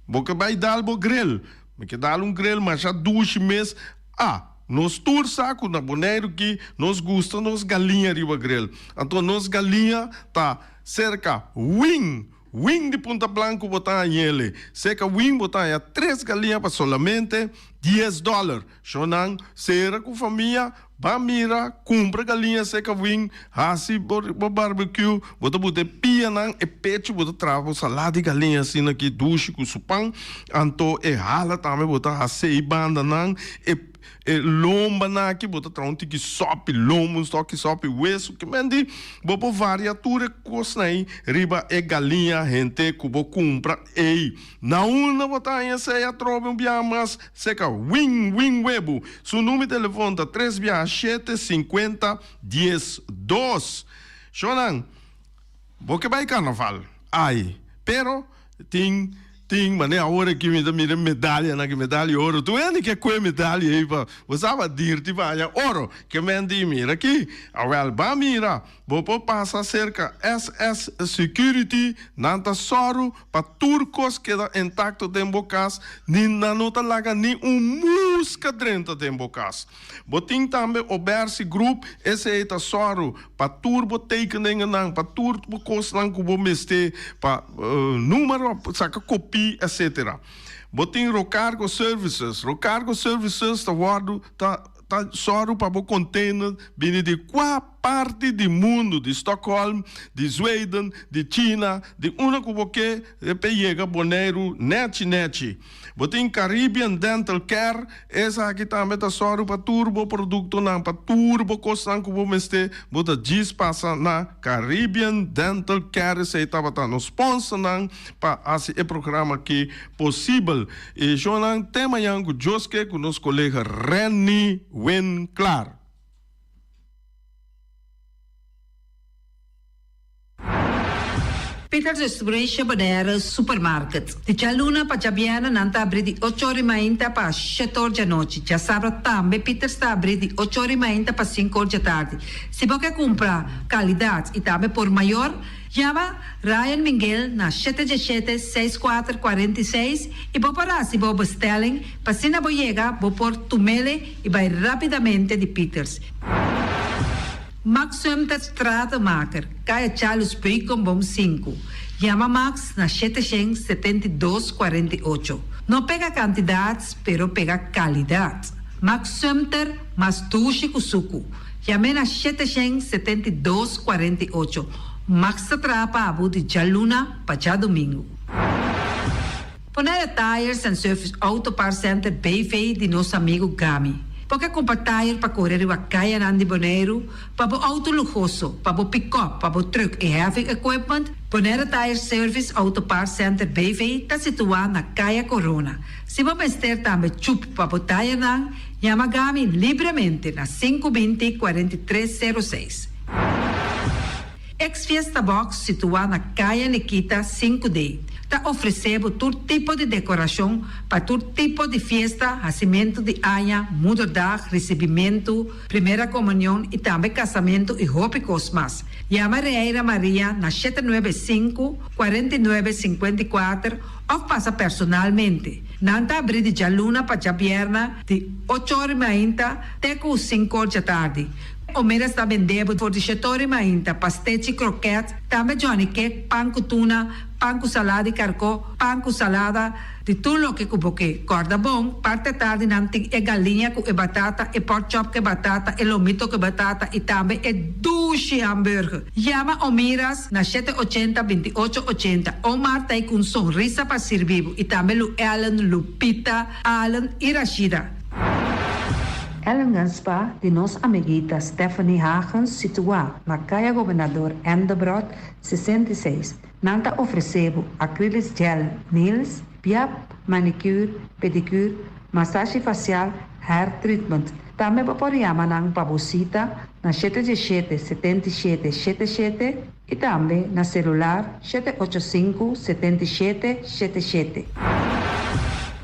bo ke bai dal bo grel, mi ke dal un grel masha dushi mes, ah nos tur sa ku na Boneiru ki nos gusta nos galiña riba grel, anto nos galiña ta serka win. Win di Punta Blanco bo ta hañ'ele. Seca win bo ta haña tres galiña pa solamente dies dollar. Shownan sera cu famia, ba mira, cumpra galiña seca win, haci bo bo barbecue, bo ta buta e pianan, e pecho bo ta traha bo salada di galiña asina aki dushi cu su pan, anto e hala tambe bo ta haci e bandanan, e. E lombanan aki bo ta traha un tiki sòpi lomba, un stòki sòpi wesu, ke men di bo por varia tur e kosnan ei riba e galiña hente ku bo kumpra ei. Na unda bo ta haña esei atrobe un biaha mas seka Win Win Webu. Su number di telefon ta tres biaha shete sinkuenta dies dos. Shownan, bo ke bai karnaval? Ai, pero tin. Tin manera awor aki mi ta mira medalianan ki medalia di oro. Tur hende ke kue medalia ei pa bo sa pa dirti pa haña oro. Ke men di mira aki. Awel ba mira bo por pasa serka SS Security nan ta sòru pa tur kos keda intakto den bo kas ni nan no ta laga ni un muska drenta den bo kas. Bo tin tambe Obersi Group, esei ta sòru pa tur bo tekeningennan, pa tur bo kosnan ku bo mester pa numero, saka kopí, etcetera. Bo tin Rocargo Services, Rocargo Services ta wòrdu ta ta sòru pa bo container bini di kua parti di mundu, di Stockholm, di Zweden, di China, di unda ku bo ke p'e yega Boneiru nèchi nèchi. Bo tin Caribbean Dental Care, esaki tambe ta sòru pa tur bo produktonan, pa tur bo kosnan ku bo mester, bo ta djis pasa na Caribbean Dental Care, esei tabata nos sponsornan pa hasi e programa aki posibel. E shownan te mañan ku Dios ke ku nos kolega Renny Winklaar. Peter Distribution Bonaire Supermarket. Di djaluna pa djabièrnè nan ta abrí di ocho or i mainta pa shete or djanochi. Djasabra tambe Peters ta abrí di ocho or i mainta pa sinku or djatardi. Si bo ke kumpra kalidat i tambe por mayor, yama Ryan Minguel na shete djeshete, seis kuater, kuarenta i seis i bo por hasi bo bestelling pa asina bo yega bo por tumele i bai rapidamente di Peters. Max Sumter Stratenmaker, Kaya Charles Beukenboom sinku. Yama Max na shete shen 72 48. No pega kantidat, pero pega kalidat. Max Sumter mas dushi ku suku. Yam'é na shete shen 72 48. Max ta traha pa bo di djaluna pa djadumingu. Bonaire Tires and Service Auto Parts Center BV di nos amigu Gami. Bo ke kumpra tire pa kore riba kayanan di Boneiru, pa bo outo luhoso, pa bo pikòp, pa bo trùk i heavy equipment? Bonaire Tire Service Auto Parts Center BV ta situá na Kaya Korona. Si bo mester tambe chup pa bo tayernan, yama Gami libremente na 520 43 06. Ex Fiesta Box situá na Kaya Nikita 5D ta ofresé bo tur tipo di dekorashon pa tur tipo di fiesta, hasimentu di aña, moederdag, risibimentu, primera komunion i tambe kasamentu i hopi kos mas. Yama Reira Maria na 795 49 54 òf pasa personalmente. Nan ta abrí di djaluna pa djabièrnè di ocho or i mainta te ku sinku or djatardi. Omeras ta bende bo for di shetori mainta, pastechi, kroket, tambe johnny cake, pan ku tuna, pan ku salada di karkó, pan ku salada, di tur loke ku bo ke. Kòrda bon, parti atardi nan tin e galiña ku e batata, e pork chop ku e batata, e lomito ku e batata i tambe e dushi hamburger. Yama Omiras na 780 28 80. Omar ta ei ku un sonrisa pa sirbi bo i tambe Lu Ellen, Lupita, Allen i Rashida. Ellingen Spa di nos amiguita Stephanie Hagens situá na Kaya Gobernador Endebrot 66. Nan ta ofresé bo acrylic gel nails, piap, manicure, pedicure, masashi fasial, hair treatment. Tambe bo por yama nan pa bo sita na 717 77 77 i tambe na selular 785 77 77.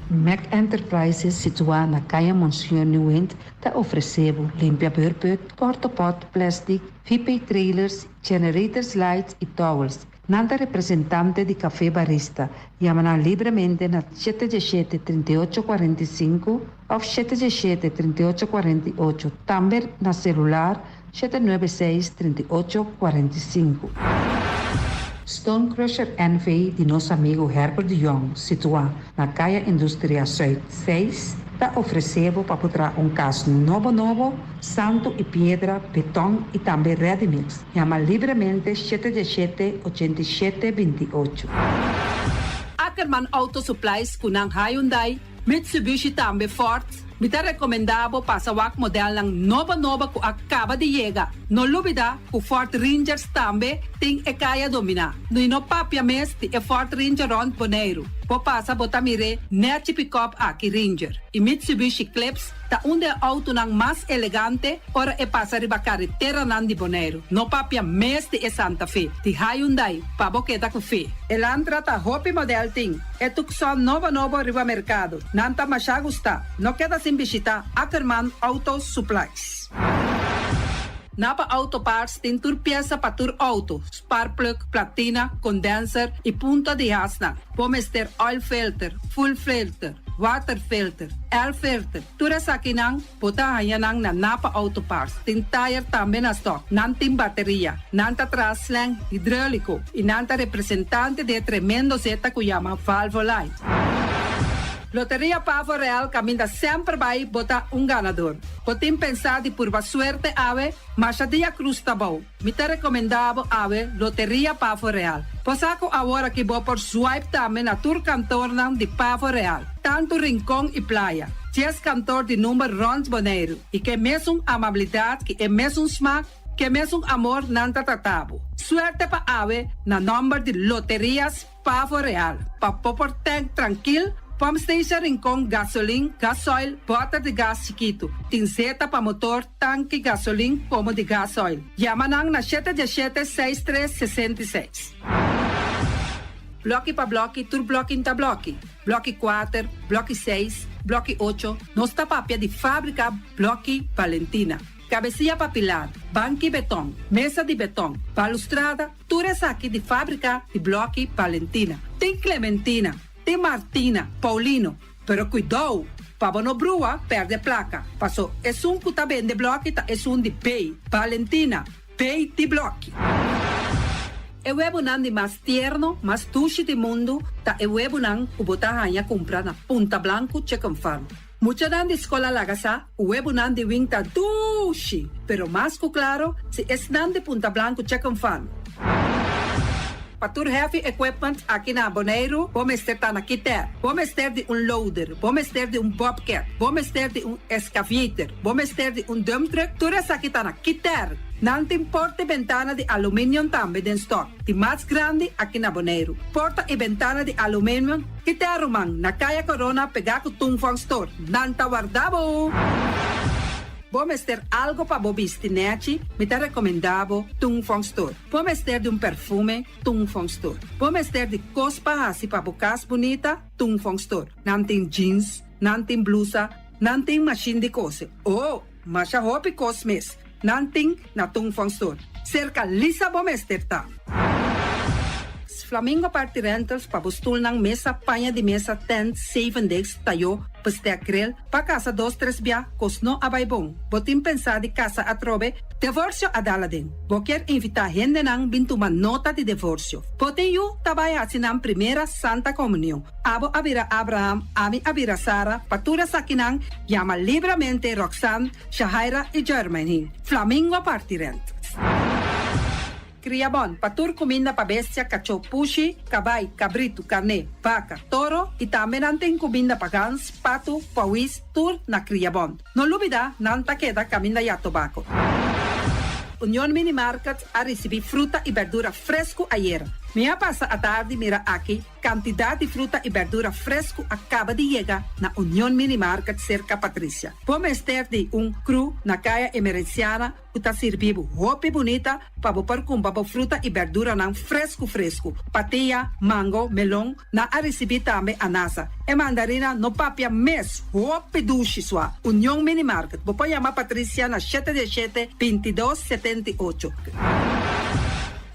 Mac Enterprises situá na Kaya Monseñor Nieuwind ta ofresé bo limpia beurput, porta-pot, plastic, VP trailers, generators lights i towels. Nan ta representante di Café Barista. Yama nan libremente na 717 38 45 òf 717 38 48. Tambe na selular 796 38 45. Stone Crusher NV di nos amigu Herbert de Jong, situá na Kaya Industria Zuid 6, ta ofresé bo pa traha un kas nobo nobo, santu i piedra, beton i tambe ready mix. Yama libremente 717 87 28. Ackerman Auto Supplies ku nan Hyundai, Mitsubishi tambe Ford. Mi ta rekomendá bo pasa wak modelnan nobo nobo ku a kaba di yega. No lubidá ku Ford Rangers tambe tin e kaya dominá. No no papia mes di e Ford Ranger rònt Boneiru. Bo pasa bo ta mir'é nèchi pick-up aki Ranger. I Mitsubishi Eclipse ta un di e outonan mas elegante ora e pasa riba kareteranan di Boneiru. No papia mes di e Santa Fe. Di Hyundai, pa bo keda ku fe. Elantra ta hopi model tin. E Tucson nobo nobo riba merkado. Nan ta masha gusta. No keda sin bishitá Ackerman Auto Supplies. Napa Auto Parts tin tur piesa pa tur outo, spark plug, platina, condenser i punta di hasnan. Bo mester oil filter, fuel filter, water filter, air filter. Tur esakinan bo ta haña nan na Napa Auto Parts. Tin tire tambe na stock. Nan tin bateria. Nan ta traha slang hidráuliko i nan ta representante di e tremendo zeta ku yama Valvoline. Loteria Pavo Real kaminda semper bai bo ta un ganador. Bo tin pensá di purba suerte awe, masha dia krus ta bou. Mi ta rekomendá bo awe Loteria Pavo Real. Bo sa ku awor aki bo por swipe tambe na tur kantornan di Pavo Real, tantu Rincon i Playa. 10 kantor di number rònt Boneiru i ke mesun amabilidat ku e mesun smak, ke mesun amor nan ta trata bo. Suerte pa awe na nòmber di Loterias Pavo Real. Pa bo por tank trankil, pump station Rincon, gasolin, gasoil, bòter di gas chikitu. Tin zeta pa motor, tanki gasolin komo di gasoil. Yama nan na 717 63 66. Blòki pa blòki, tur blòki ta blòki. Blòki 4, blòki 6, blòki 8, nos ta papia di fábrika Blòki Valentina. Kabesia pa pilar, banki beton, mesa di beton, balustrada, tur esaki di fábrika di Blòki Valentina. Tin Clementina, tin Martina, Paulino, pero kuidou, pa bo no brua, pèrdè plaka. Paso, esun ku ta bende blòki ta esun di B, Valentina, B di blòki. E webunan di mas tierno, mas dushi di mundu, ta e webunan ku bo ta haña kumpra na Punta Blanco Chicken Farm. Muchanan di skol a laga sa, webunan di Wing ta dushi, pero mas ku klaro, si esnan di Punta Blanco Chicken Farm. Pa tur heavy equipment aki na Boneiru, bo mester ta na Kiter. Bo mester di un loader, bo mester di un bobcat, bo mester di un excavator, bo mester di un dump truck, tur esaki ta na Kiter. Nan tin porta y bentana di aluminium tambe den stock, di mas grandi aki na Boneiru. Porta y bentana di aluminium, Kiter ruman, na Kaya Corona pegá ku Tung Fong Store. Nan ta warda bo! Bo mester algo pa bo bisti nechi? Mi ta recomenda bo Tung Fong Store. Bo mester di un perfume? Tung Fong Store. Bo mester di cos pa haci pa bo cas bunita? Tung Fong Store. Nan tin jeans, nan tin blusa, nan tin machine di cose. Oh, masha hopi cos mes nan tin na Tung Fong Store. Cerca Lisa bo mester ta. Flamingo Party Rentals pa bo stulnan, mesa, paña di mesa, tent, zevendegs, tayo, bestek, grill, Pa kasa dos tres bia, kos no a bai bon. Bo tin pensá di kasa atrobe? Devorsio a dal aden. Bo kier invitá hendenan bin tuma nota di devorsio. Bo tin yu ta bai hasi nan primera Santa Komunion. Abo a bira Abraham, ami a bira Sara, pa tur esakinan, yama libramente Roxanne, Shahaira i Jermaine. Flamingo parti rent. Kriabon, pa tur kuminda pa bestia, kachó, pushi, kabai, kabritu, karné, baka, toro i tambe nan tin kuminda pa gans, patu, pawis, tur na Kriabon. No lubida, nan ta keda kaminda ya tobako. Union Mini Market a risibí fruta i berdura fresku ayera. Mi a pasa atardi mira aki kantidat di fruta i berdura fresku a kaba di yega na Union Mini Market serka Patricia. Bo mester di un kru na Kaya Emerenciana ku ta sirbi bo hopi bunita pa bo por kumpra bo fruta i berduranan fresku fresku. Patia, mango, melon, nan a risibí tambe anasa. E mandarina no papia mes, hopi dushi sua. Union Mini Market, bo por yama Patricia na shete diesshete, bintidos, setentiocho.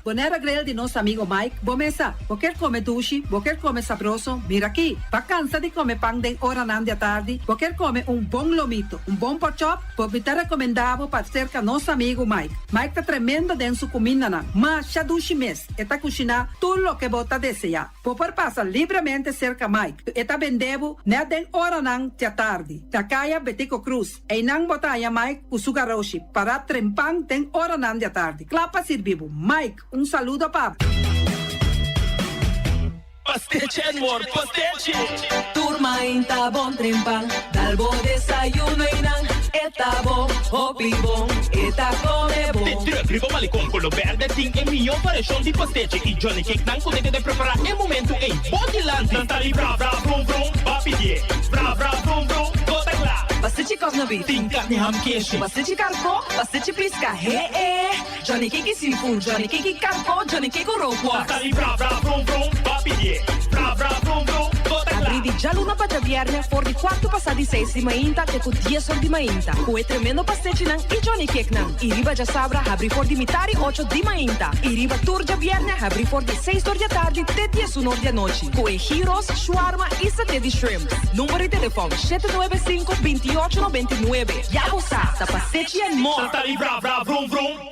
Bonaire Grill di nos amigo Mike, bo mesa. Bo kier come dushi, bo kier come sabroso, mira aki. Bo a cansa di come pan den oranan di atardi, bo kier come un bon lomito, un bon porkchop, bo mi ta recomenda bo pa cerca nos amigo Mike. Mike ta tremendo den su cumindanan, masha dushi mes, e ta cushina tur loke bo ta desea. Bo por pasa libremente cerca Mike, e ta bende bo net den oranan di atardi, na caya Betico Croes. Einan bo ta haña Mike ku su garoshi pará trempan den oranan di atardi, kla pa sirbi bo. Mike, un saludo pa bo. Pastechi and more pastechi! Tur mainta bon trempan, dal bo desayuno einan, e ta bo, hopi bon, e ta come bon. De druk riba Malecon Colo Berde tin e mihó variashon di pastechi y Johnny Cake nan ku ta keda prepará e momentu ei bo dilanti. Nan ta di bra bra vrum vrum, ba pidié bra bra vrum vrum, bo ta kla. Pastechi kòs na beef. Tin karni ham keshi. Pastechi karkó, pastechi piska, he e. Johnny Cake i seafood, Johnny Cake i karkó, Johnny Cake ku rookworst. Nan ta di bra bra vrum vrum, ba pidié bra bra vrum vrum, bo ta kla. Abrí di djaluna pa djabièrnè for di kuartu pasá di seis di mainta te ku dies or di mainta ku e tremendo pastechinan i Johnny Cakenan. I riba djasabra habrí for di mitari ocho di mainta i riba tur djabièrnè habrí for di seis or di atardi te diesun or di anochi ku e gyros, shawarma i saté di shrimp. Number di telefòn, shete nuebe sinku, bintiocho nobenta i nuebe. Ya bo sa, ta pastechi and more! Nan ta di bra bra vrum vrum.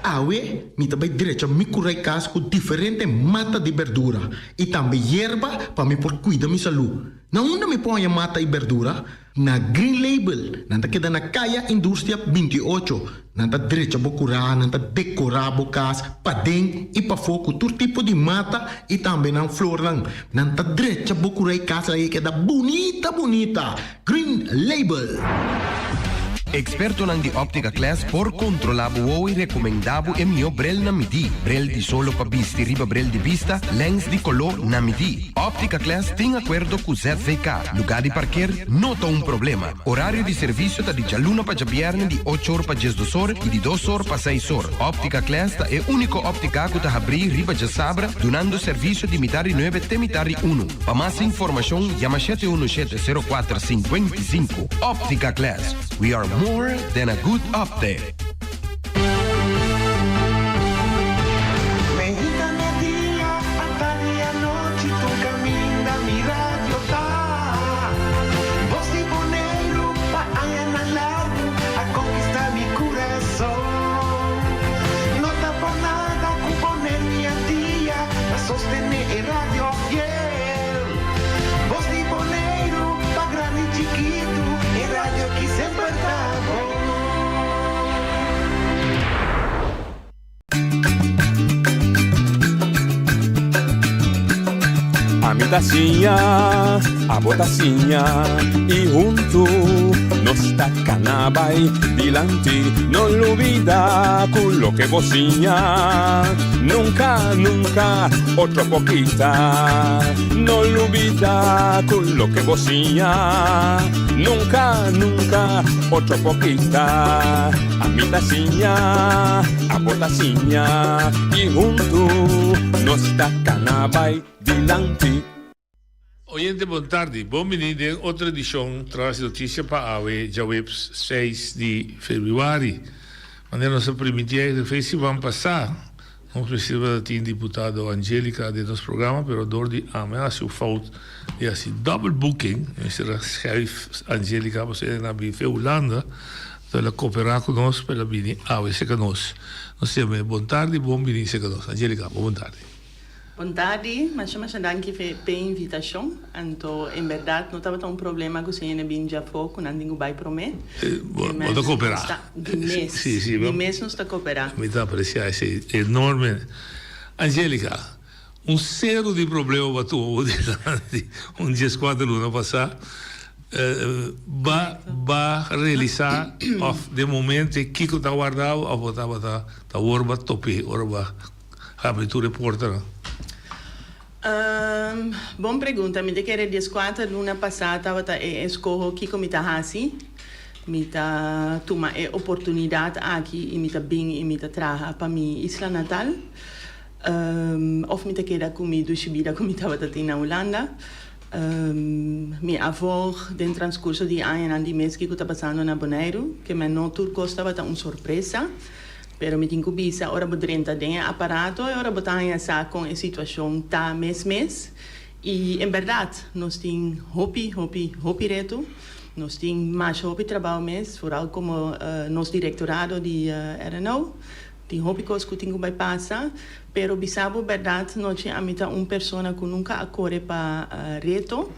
Awe mi ta bai drecha mi kurai kas ku diferente mata di berdura i tambe yerba pa mi por kuida mi salú. Na unda mi por haña mata i berdura? Na Green Label. Nan ta keda na Kaya Industria 28. Nan ta drecha bo kurá, nan ta dekorá bo kas paden i pafó ku tur tipo di mata i tambe nan flornan. Nan ta drecha bo kurá i kas laga e keda bunita bunita. Green Label. Expertonan di Optica Class por controla bo wowo y recomenda bo e miho bril na midi. Bril di solo pa bisti riba bril di bista, lens di colo na midi. Optica Class tin acuerdo cu ZVK. Lugar di parkeer no ta un problema. Horario di servicio ta di djaluna pa djabierne di ocho or pa diesdos or y di dos or pa seis or. Optica Class ta e unico optica cu ta habri riba djasabra dunando servicio di mitar di nuebe te mitar di uno. Pa mas informacion yama shete uno shete sero kuater sinkuenta i sinku. Optica Class, we are more than a good optic. Mehita me dia, atardi i anochi tur kaminda mi radio ta. Bos di Boneiru pa añanan largu a konkistá mi kurason. No ta por nada ku Boneiru i Antia ta sostené e radio fiel. Bos di Boneiru pa grandi i chikitu e radio ki semper ta bon. Ami ta siña, abo ta siña y huntu nos ta cana bay dilanti. No lubida cu loke bo siña nunca, nunca otro por kita. No lubida cu loke bo siña nunca, nunca otro por kita. Ami ta siña, abo ta siña y huntu nos ta cana bay dilanti. Oyente bon tardi, bon bini den otro edicion Tras Noticia pa awe djaweps seis di februari. Manera nos a primiti eigenlijk fe siman pasa, nos mester tabata tin diputado Angelica den nos programa pero dor di ami a haci un fout di haci double booking, mi mester a schuif Angelica pasobra el a bin fe Hulanda, enton el a coopera cu nos pa el a bini awe cerca nos. Nos yam'e bon tardi, bon bini cerca nos. Angelica, bon tardi. Bon tardi, masha masha danki p'e invitashon. Anto en bèrdat no tabata un problema ku si hende bin djafó ku nan tin ku bai promé. Bo ta koperá. Di mes, di mes nos ta koperá. Mi ta apresiá esei enorme. Angelica, un seru di problema bo a tuma bo dilanti un dieskuater luna pasá. Ba ba realisá òf den momento ei kiko ta warda bo òf bo tabata ta wor bo a top'é ora bo a Habri tur e portanan. Bon pregunta. Mi ta kere dieskuater luna pasá tabata e eskoho kiko mi ta hasi. Mi ta tuma e oportunidat aki i mi ta bin i mi ta traha pa mi isla natal òf mi ta keda ku mi dushi bida ku mi tabata tin na Hulanda. Mi a volg den transkurso di añanan di mes kiko ta pasando na Boneiru, ke men no tur kos tabata un sorpresa. Pero mi tin ku bisa, ora bo drenta den e aparato e ora bo ta haña sa kon e situashon ta mes mes. I en bèrdat nos tin hopi, hopi, hopi reto. Nos tin masha hopi trabou mes, foral komo nos direktorado di RNO. Tin hopi kos ku tin ku bai pasa. Pero bisa bo bèrdat, nochi ami ta un persona ku nunka a kore pa reto.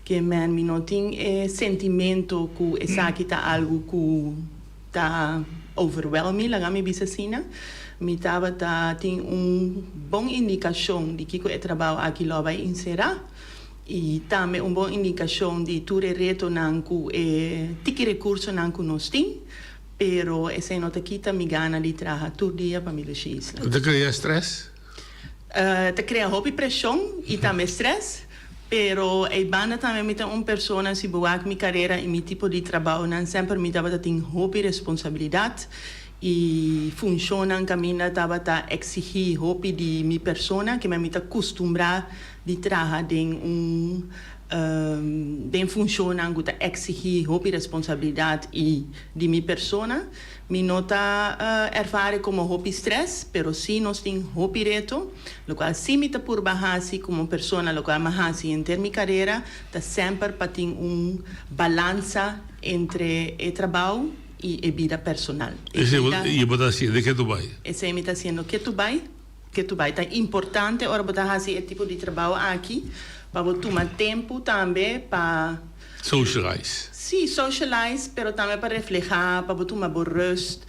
Ke men mi no tin e sentimento ku esaki ta algu ku. Ta overwhelm mi, laga mi bisa asina. Mi tabata tin un bon indikashon di kiko e trabou aki lo a bai inserá i tambe un bon indikashon di tur e retonan ku e tiki rekursonan ku nos tin, pero esei no ta kita mi gana di traha tur dia pa mi lushi isla. Ta krea stress? Ta krea hopi preshon i tambe stress, pero ei banda tambe mi ta un persona si bo wak mi karera i mi tipo di trabounan semper mi tabata tin hopi responsabilidat i funshonnan kaminda tabata eksigí hopi di mi persona kimen mi ta kustumbrá di traha den un den funshonnan ku ta eksigí hopi responsabilidat i di mi persona. Mi no ta ervare komo hopi stress, pero sí nos tin hopi reto, lokual sí mi ta purba hasi komo persona, lokual mi a hasi henter mi karera, ta semper pa tin un balansa entre e trabou i e bida personal. E Esei bo, i bo ta hasiendo ke tu bai? Esei mi ta hasiendo ke tu bai, ke tu bai. Ta importante ora bo ta hasi e tipo di trabou aki pa bo tuma tempu tambe pa. Socialize. Sí, socialize, pero tambe pa reflehá, pa bo tuma bo rust,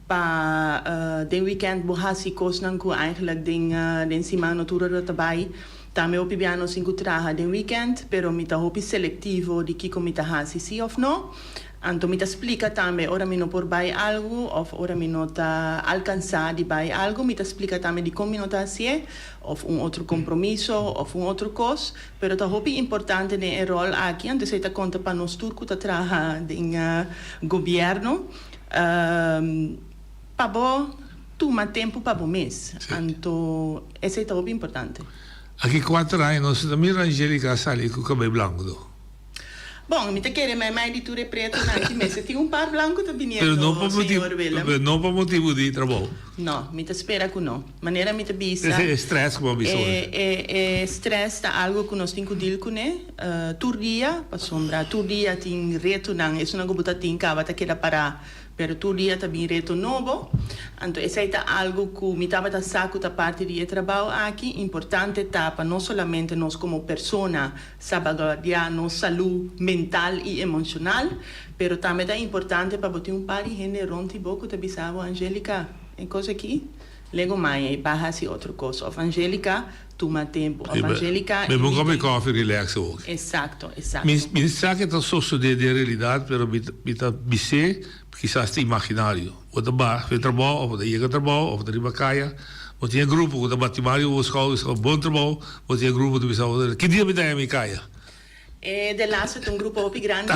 pa den weekend bo hasi kosnan ku eigenlijk den den siman no tur ora ta bai. Tambe hopi bia nos tin ku traha den weekend, pero mi ta hopi selektivo di kiko mi ta hasi sí òf no. Anto mi ta splika tambe ora mi no por bai algu òf ora mi no ta alkansá di bai algu, mi ta splika tambe dikon mi no ta hasié, òf un otro kompromiso òf un otro kos. Pero ta hopi importante den e ròl aki, anto esei ta konta pa nos tur ku ta traha den gobièrnu, pa bo tuma tempu pa bo mes. Anto esei ta hopi importante. Aki kuater aña nos ta mira Angelica a sali ku kabei blanku do. Bon, mi ta kere mei mei di tur e pretonan aki mester tin un par blanku ta biniendo, Pero no pa motibu, señor Willem. pero no pa motibu di trabou. No, mi ta spera ku no. Manera mi ta bisa, Esei e stress ku bo a bisa e, ora. e, e stress ta algu ku nos tin ku deal kuné tur dia, pasobra tur dia tin retonan, esunnan ku bo ta tin kaba ta keda pará, pero tur dia ta bin reto nobo. Anto esei ta algu ku mi tabata sa ku ta parti di e trabou aki. Importante ta pa no solamente nos komo persona Salbaguardiá nos salú mental i emoshonal, pero tambe ta importante pa bo tin un par di hende rònt di bo ku ta bisa bo, Angelica, e kos akí Legumai ei, ba hasi otro kos. Òf Angelica, tuma tempu. Òf Angelica, Bebe un kòp di kòfi, relax awor. Esakto, esakto. Mi mi sa ke ta sosodé den realidat, pero mi ta mi ta bis'é, kisas ta imaginario. Bo ta ba fe trabou òf bo ta yega trabou òf bo ta riba kaya, bo tin e grupo ku ta bati man riba bo skouder, bisa bo bon trabou, bo tin e grupo ku ta bisa bo, ki dia mi ta haña mi kaya? E de laatste ta un grupo hopi grandi.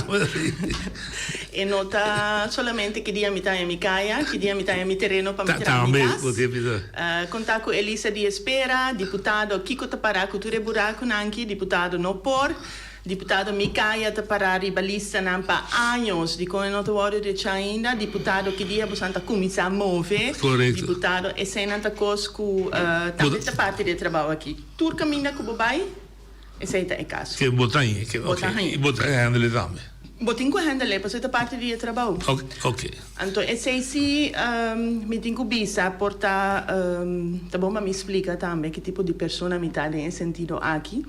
E no ta solamente ki dia mi ta haña mi kaya, ki dia mi ta haña mi tereno pa mi traha mi kas. Konta ku e lista di espera, diputado kiko ta para ku tur e burakunan aki, diputado no por, diputado mi kaya ta para riba listanan pa años, dikon e no ta wòrdu drecha ainda, diputado ki dia bosan ta kuminsá move, diputado eseinan ta kos ku tambe ta parti di e trabou aki. Tur kaminda ku bo bai. Esei ta e kaso. Ke bo ta haña? Ke, Bo ta oké. haña. I bo ta handle tambe? Bo tin ku handle, pasobra e ta parti di e trabou. Oké, oké. Anto esei si mi tin ku bisa por ta ta bon pa mi splika tambe ki tipo di persona mi ta den e sentido aki.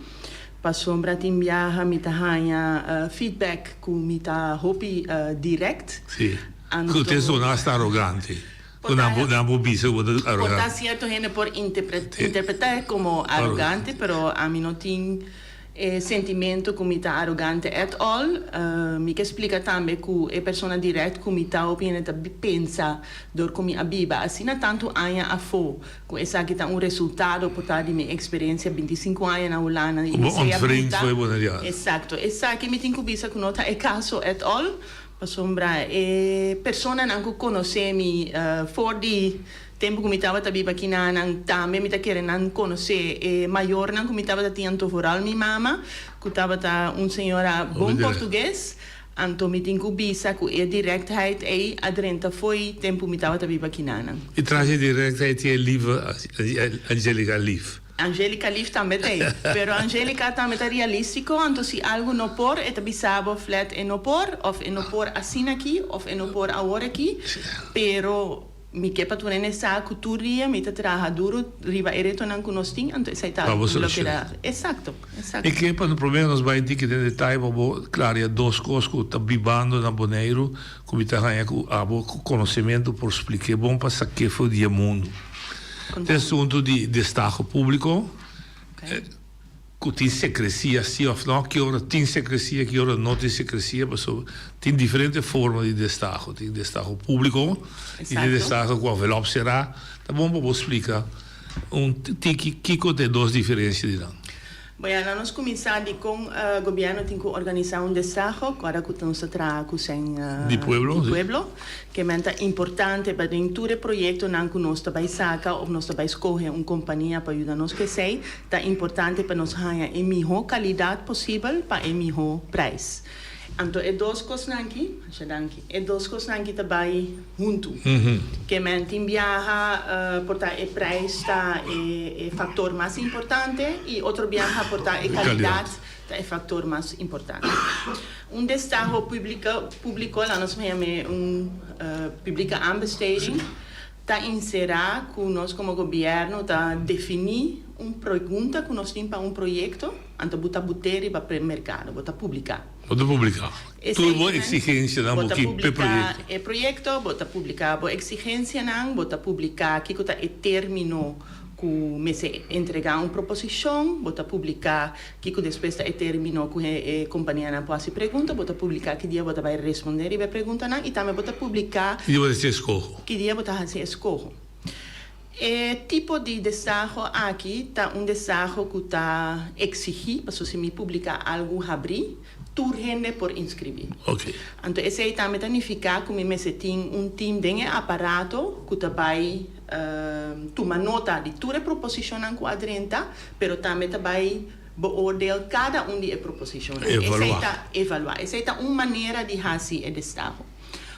Pasobra tin biaha mi ta haña feedback ku mi ta hopi direct. Si. Anto. Ku te sona asta arogante. Ku nan bo nan bo bisa ku bo ta Por ta arogante. cierto hende por interpreta como arogante, pero ami no tin e sentimento cu mi ta arogante at all. Mi ke splica tambe cu e persona direct cu mi ta hopi hende ta pensa dor cu mi a biba asina tanto aña afo cu esaki ta un resultado por ta di mi experiencia bintisinco aña na Hulanda y Bo mi sea ontvreemd buta. for e boneriano. Exacto. Esaki mi tin cu bisa cu no ta e caso at all. Pasobra e personanan ku konosé mi for di tempu ku mi tabata biba kinanan, tambe mi ta kere nan konosé e mayornan ku mi tabata tin, anto vooral mi mama, ku tabata un señora bon portugues, anto mi tin ku bisa ku e direktheid ei a drenta fo'i tempu mi tabata biba kinanan. I tras e direktheid tin e lieve Angelica Lief. Angelica lief tambe ta ei. Pero Angelica tambe ta realistico, anto si algo no por, e ta bisa bo flat e no por, of e no por asina aki, of e no por awor aki. Pero mi ke pa tur hende sa cu tur dia mi ta traha duro riba e retonan cu nos tin, anto esai ta Pa bo lo soluciona. keda. Exacto, exacto. Mi ke pa prome nos bai diki den detaye pa bo claria dos cos cu ta bibando na Boneiru cu mi ta haña cu abo cu conocemento por splik'é bon pa sak'é for di e mundo. E asuntu di destaho públiko, ku tin sekresia si òf nò, ki ora tin sekresia, ki ora no tin sekresia, pasobra tin diferente forma di destaho. Tin destaho públiko i tin destaho ku envelòp será. Ta bon pa bo splika un tiki kiko ta e dos diferensia di nan. Bueno, laat nos kuminsá dikon gobièrnu tin ku organisá un destaho ku ora ku nos ta traha ku sèn Di pueblo, di sí. pueblo. Ke men ta importante pa den tur e proyektonan ku nos ta bai saka òf nos ta bai skohe un kompania pa yuda nos ku esei, ta importante pa nos haña e mihó kalidat posibel pa e mihó preis. Anto e dos kosnan aki, masha danki, e dos kosnan aki ta bai huntu. Ke men tin biaha por ta e prijs ta e factor mas importante y otro biaha por ta e calidad ta e factor mas importante. Un destaho publico, publico, laat nos yam'e un publieke aanbesteding, ta encera cu nos como gobierno ta defini un pregunta cu nos tin pa un proyecto. Anto bo ta but'é riba merkado, bo ta publiká. Bo ta publiká tur bo eksigensianan bo ki p'e proyekto. Bo ta publiká e proyekto, bo ta publiká bo eksigensianan, bo ta publiká kiko ta e término ku mester entregá un proposishon, bo ta publiká kiko despues ta e término ku e kompanianan por hasi pregunta, bo ta publiká ki dia bo ta bai respondé riba e preguntanan i tambe bo ta publiká. Ki dia bo ta hasi eskoho. Ki dia bo ta hasi eskoho. E tipo di desaho aki ta un desaho ku ta eksigí, pasobra si mi publiká algu habrí, tur hende por inskribí. Anto esei tambe ta nifiká ku mi mester tin un tim den e aparato ku ta bai tuma nota di tur e proposishonnan ku a drenta, pero tambe ta bai beoordeel kada un di e proposishonnan. Esei ta evaluá. Esei ta un manera di hasi e destaho.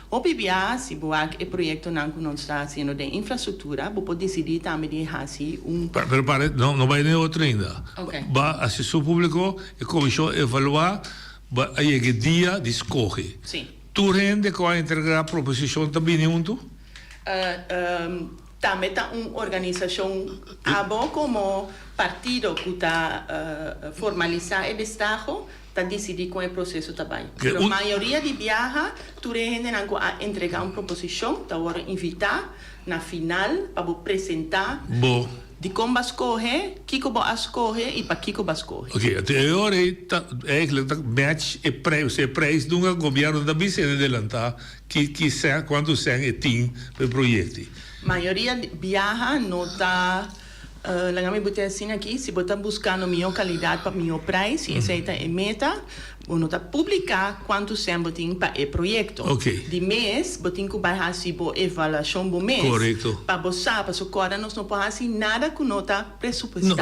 Hopi bia si bo wak e proyectonan cu nos ta haciendo den infrastructura, bo por dicidi tambe di haci un. Pero para, no, no bay den otro ainda. Ok. Ba asesor publico, e comision evalua, ba a yega e dia di scoge. Si. Tur hende cu a entrega proposicion ta bini hunto? Tambe ta un organisacion abo como partido cu ta formalisa e destaho. Ta disidí kon e proseso ta bai. Pero mayoria di biaha tur e hendenan ku a entregá un proposishon ta wòrdu invitá na final pa bo presentá Bo. dikon bo a skohe, kiko bo a skohe i pakiko bo a skohe. Oké, anto e ora ei ta eigenlijk ta match e prijs, e prijs nunka gobièrnu no ta bisa hende delantá ki ki sèn kuantu sèn e tin pa e proyekto. Mayoria di biaha no ta. Laga mi bute asina aki, si bo ta buskando mihó kalidat pa mihó prijs, i esei ta e meta, bo no ta publiká kuantu sèn bo tin pa e proyekto. Di mes, bo tin ku bai hasi bo evaluashon bo mes pa bo sa, pasobra kòrda nos no por hasi nada ku no ta presupuestá.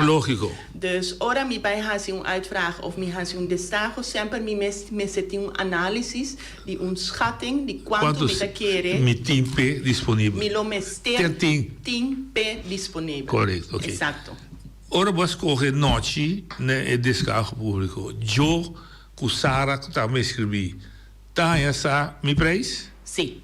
Dus ora mi bai hasi un uitvraag òf mi hasi un destaho, semper mi mes mester tin un análisis di un schatting di cuanto mi ta kere. Mi tin p'e disponibel. Mi lo mester tin p'e disponibel. Correcto, ok. Exacto. Ora bo a scoge nochi na e descargo publico, Joe cu Sara cu ta me scribi, ta haña sa mi prijs? Si.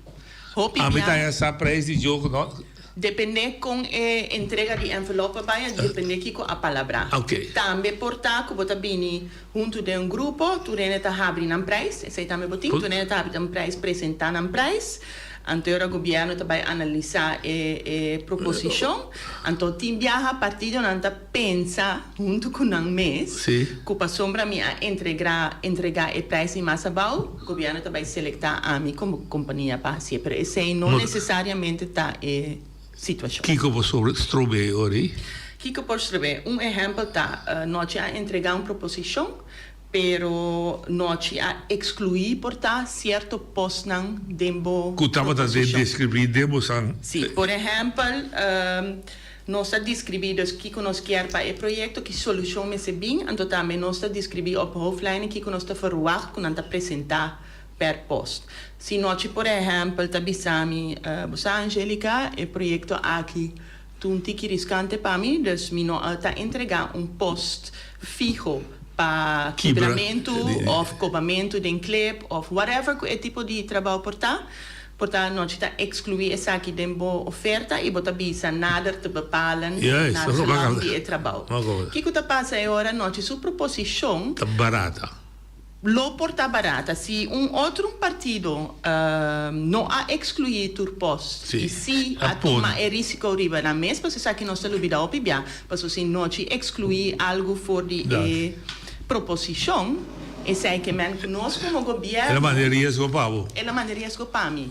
Hopi Ami bia. ta haña sa prijs di Joe cu no. Depende con e entrega di envelop a bay, depende kico a palabra. Ok. Tambe por ta cu bo ta bini Huntu den un grupo, tur hende ta habri nan prijs, esei tambe bo tin, tur hende ta habri nan prijs, presentá nan prijs, anto e ora gobièrnu ta bai analisá e e proposishon, anto tin biaha partidonan ta pensa huntu ku nan mes ku pasobra mi a entregrá entregá e prijs di mas abou, gobièrnu ta bai selektá ami komo kompania pa hasié, pero esei no nesesariamente ta e situashon. Kiko por strob'é e ora ei? Kiko por strob'é? Un ehèmpel ta, Nochi a entregá un proposishon, pero Nochi a ekskluí por ta sierto postnan den bo Ku tabata den proposishon. deskribí den bo san. Sí. Por ehèmpel, nos ta deskribí dus kiko nos kier pa e proyekto, ki solushon mester bin, anto tambe nos ta deskribí op hoofdlijnen kiko nos ta verwagt ku nan ta presentá per post. Si nochi por ehempel ta bisa mi, Bo sa Angelica, e proyecto aki ta un tiki riscante pa mi, dus mi no ta entrega un post fiho pa kibramentu of cobamentu den clip of whatever cu e tipo di trabao por ta. Por ta nochi ta exclui esaki den bo oferta y bo ta bisa nader te bepalen naar gelang di e trabao. Kico ta pasa e ora nochi su proposicion Ta barata. Lo por ta barata si un otro un partido no a exclui tur post y si a tuma e risico riba nan mes, pasobra esaki nos ta lubida hopi bia, pasobra si nochi exclui algo for di e proposicion, esey ke men cu nos como gobierno. El a manda e riesgo pa bo. El a manda e riesgo pa mi.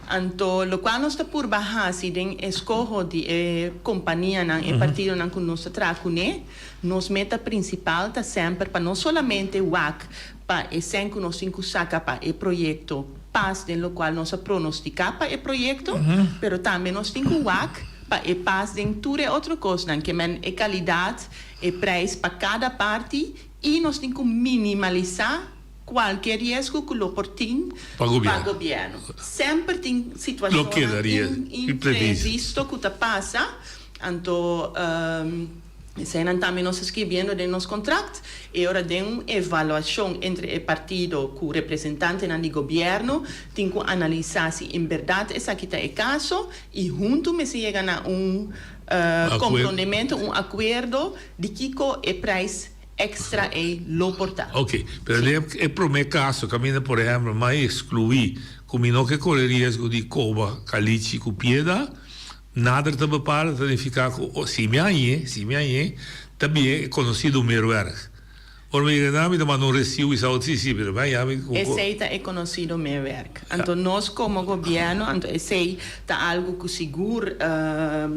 Anto locual nos ta purba haci den escoho di e companianan, e partidonan cu nos ta traha cune, Nos meta prinsipal ta semper pa no solamente wak pa e sèn ku nos tin ku saka pa e proyekto pas den lokual nos a pronostiká pa e proyekto, pero tambe nos tin ku wak pa e pas den tur e otro kosnan, ke men e kalidat, e preis pa kada parti i nos tin ku minimalisá kualke riesgo ku lo por tin Pa pa gobièrnu. Semper tin Lo situashonnan keda imprevisto ku ta pasa, anto. Eseinan tambe nos ta skirbiendo den nos kontrakt. E ora den un evaluashon entre e partido ku representantenan di gobièrnu tin ku analisá si en bèrdat esaki ta e kaso i huntu mester yega na un komprondementu, un akuerdo di kiko e preis èkstra ei lo por ta. Oke, pero den e promé kaso kaminda por ehèmpel m'a ekskluí ku mi no ke kore riesgo di koba kalichi ku pieda, Nader ta bepala ta nifiká ku si mi hañ'é, si mi hañ'é, ta bien e konosido meerwerk. Ora mi yega nan mi ta manda un resiu i sa otro, sí, sí, pero mi haña mi ku. Esei ta e konosido meerwerk. Anto nos komo gobièrnu, anto esei ta algu ku sigur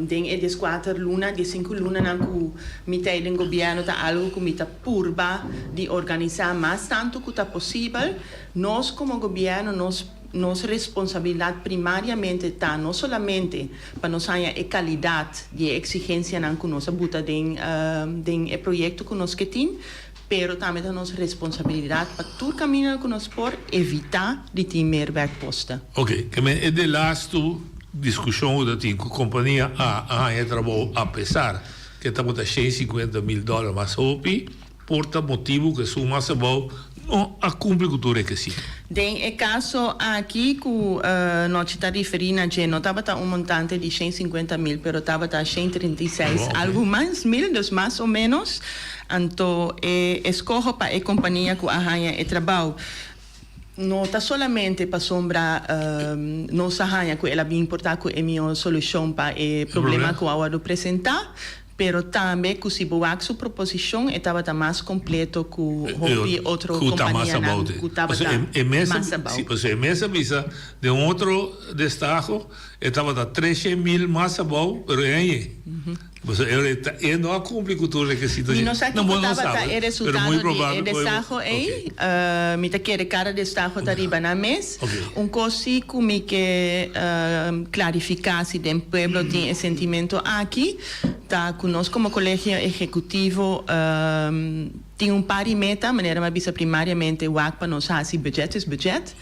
den e dieskuater luna, diesinku lunanan ku mi ta ei den gobièrnu ta algu ku mi ta purba di organisá mas tantu ku ta posibel. Nos komo gobièrnu nos. Nos responsabilidat primariamente ta no solamente pa nos haña e kalidat di e eksigensianan ku nos a buta den den e proyekto ku nos ke tin, pero tambe ta nos responsabilidat pa tur kaminda ku nos por evitá di tin meerwerkposten. Oke, ke men e de lastu diskushon ku ta tin ku kompania A a haña e trabou apesar ke tabata 150 mil dòler mas hopi, por ta motibu ku esun mas abou. no a kumpli ku tur rekisito. Den e kaso aki ku Nochi ta referí na dje no tabata un montante di 150 mil pero tabata 136 algu mas mil, dus mas o ménos. Anto e eskoho pa e kompania ku a haña e trabou no ta solamente pasobra nos a haña ku el a bin por ta ku e mihó solushon pa e problema ku a wòrdu presentá, Pero tambe ku si bo wak su proposishon e tabata mas kompleto ku hopi otro kompanianan ku tabata mas abou. Si, pasobra e mes a bisa den un otro destaho e tabata treshen mil mas abou, pero e añe. Pasobra e no a kumpli ku tur rekisito. Mi no sa kiko tabata e resultado di e destaho ei. Mi ta kere kada destaho ta riba nan mes. Un kos si ku mi ke klarifiká si den pueblo tin e sentimento aki, ta ku nos komo Kolegio Ehekutivo tin un par di meta, manera mi a bisa primariamente wak pa nos hasi budget is budget,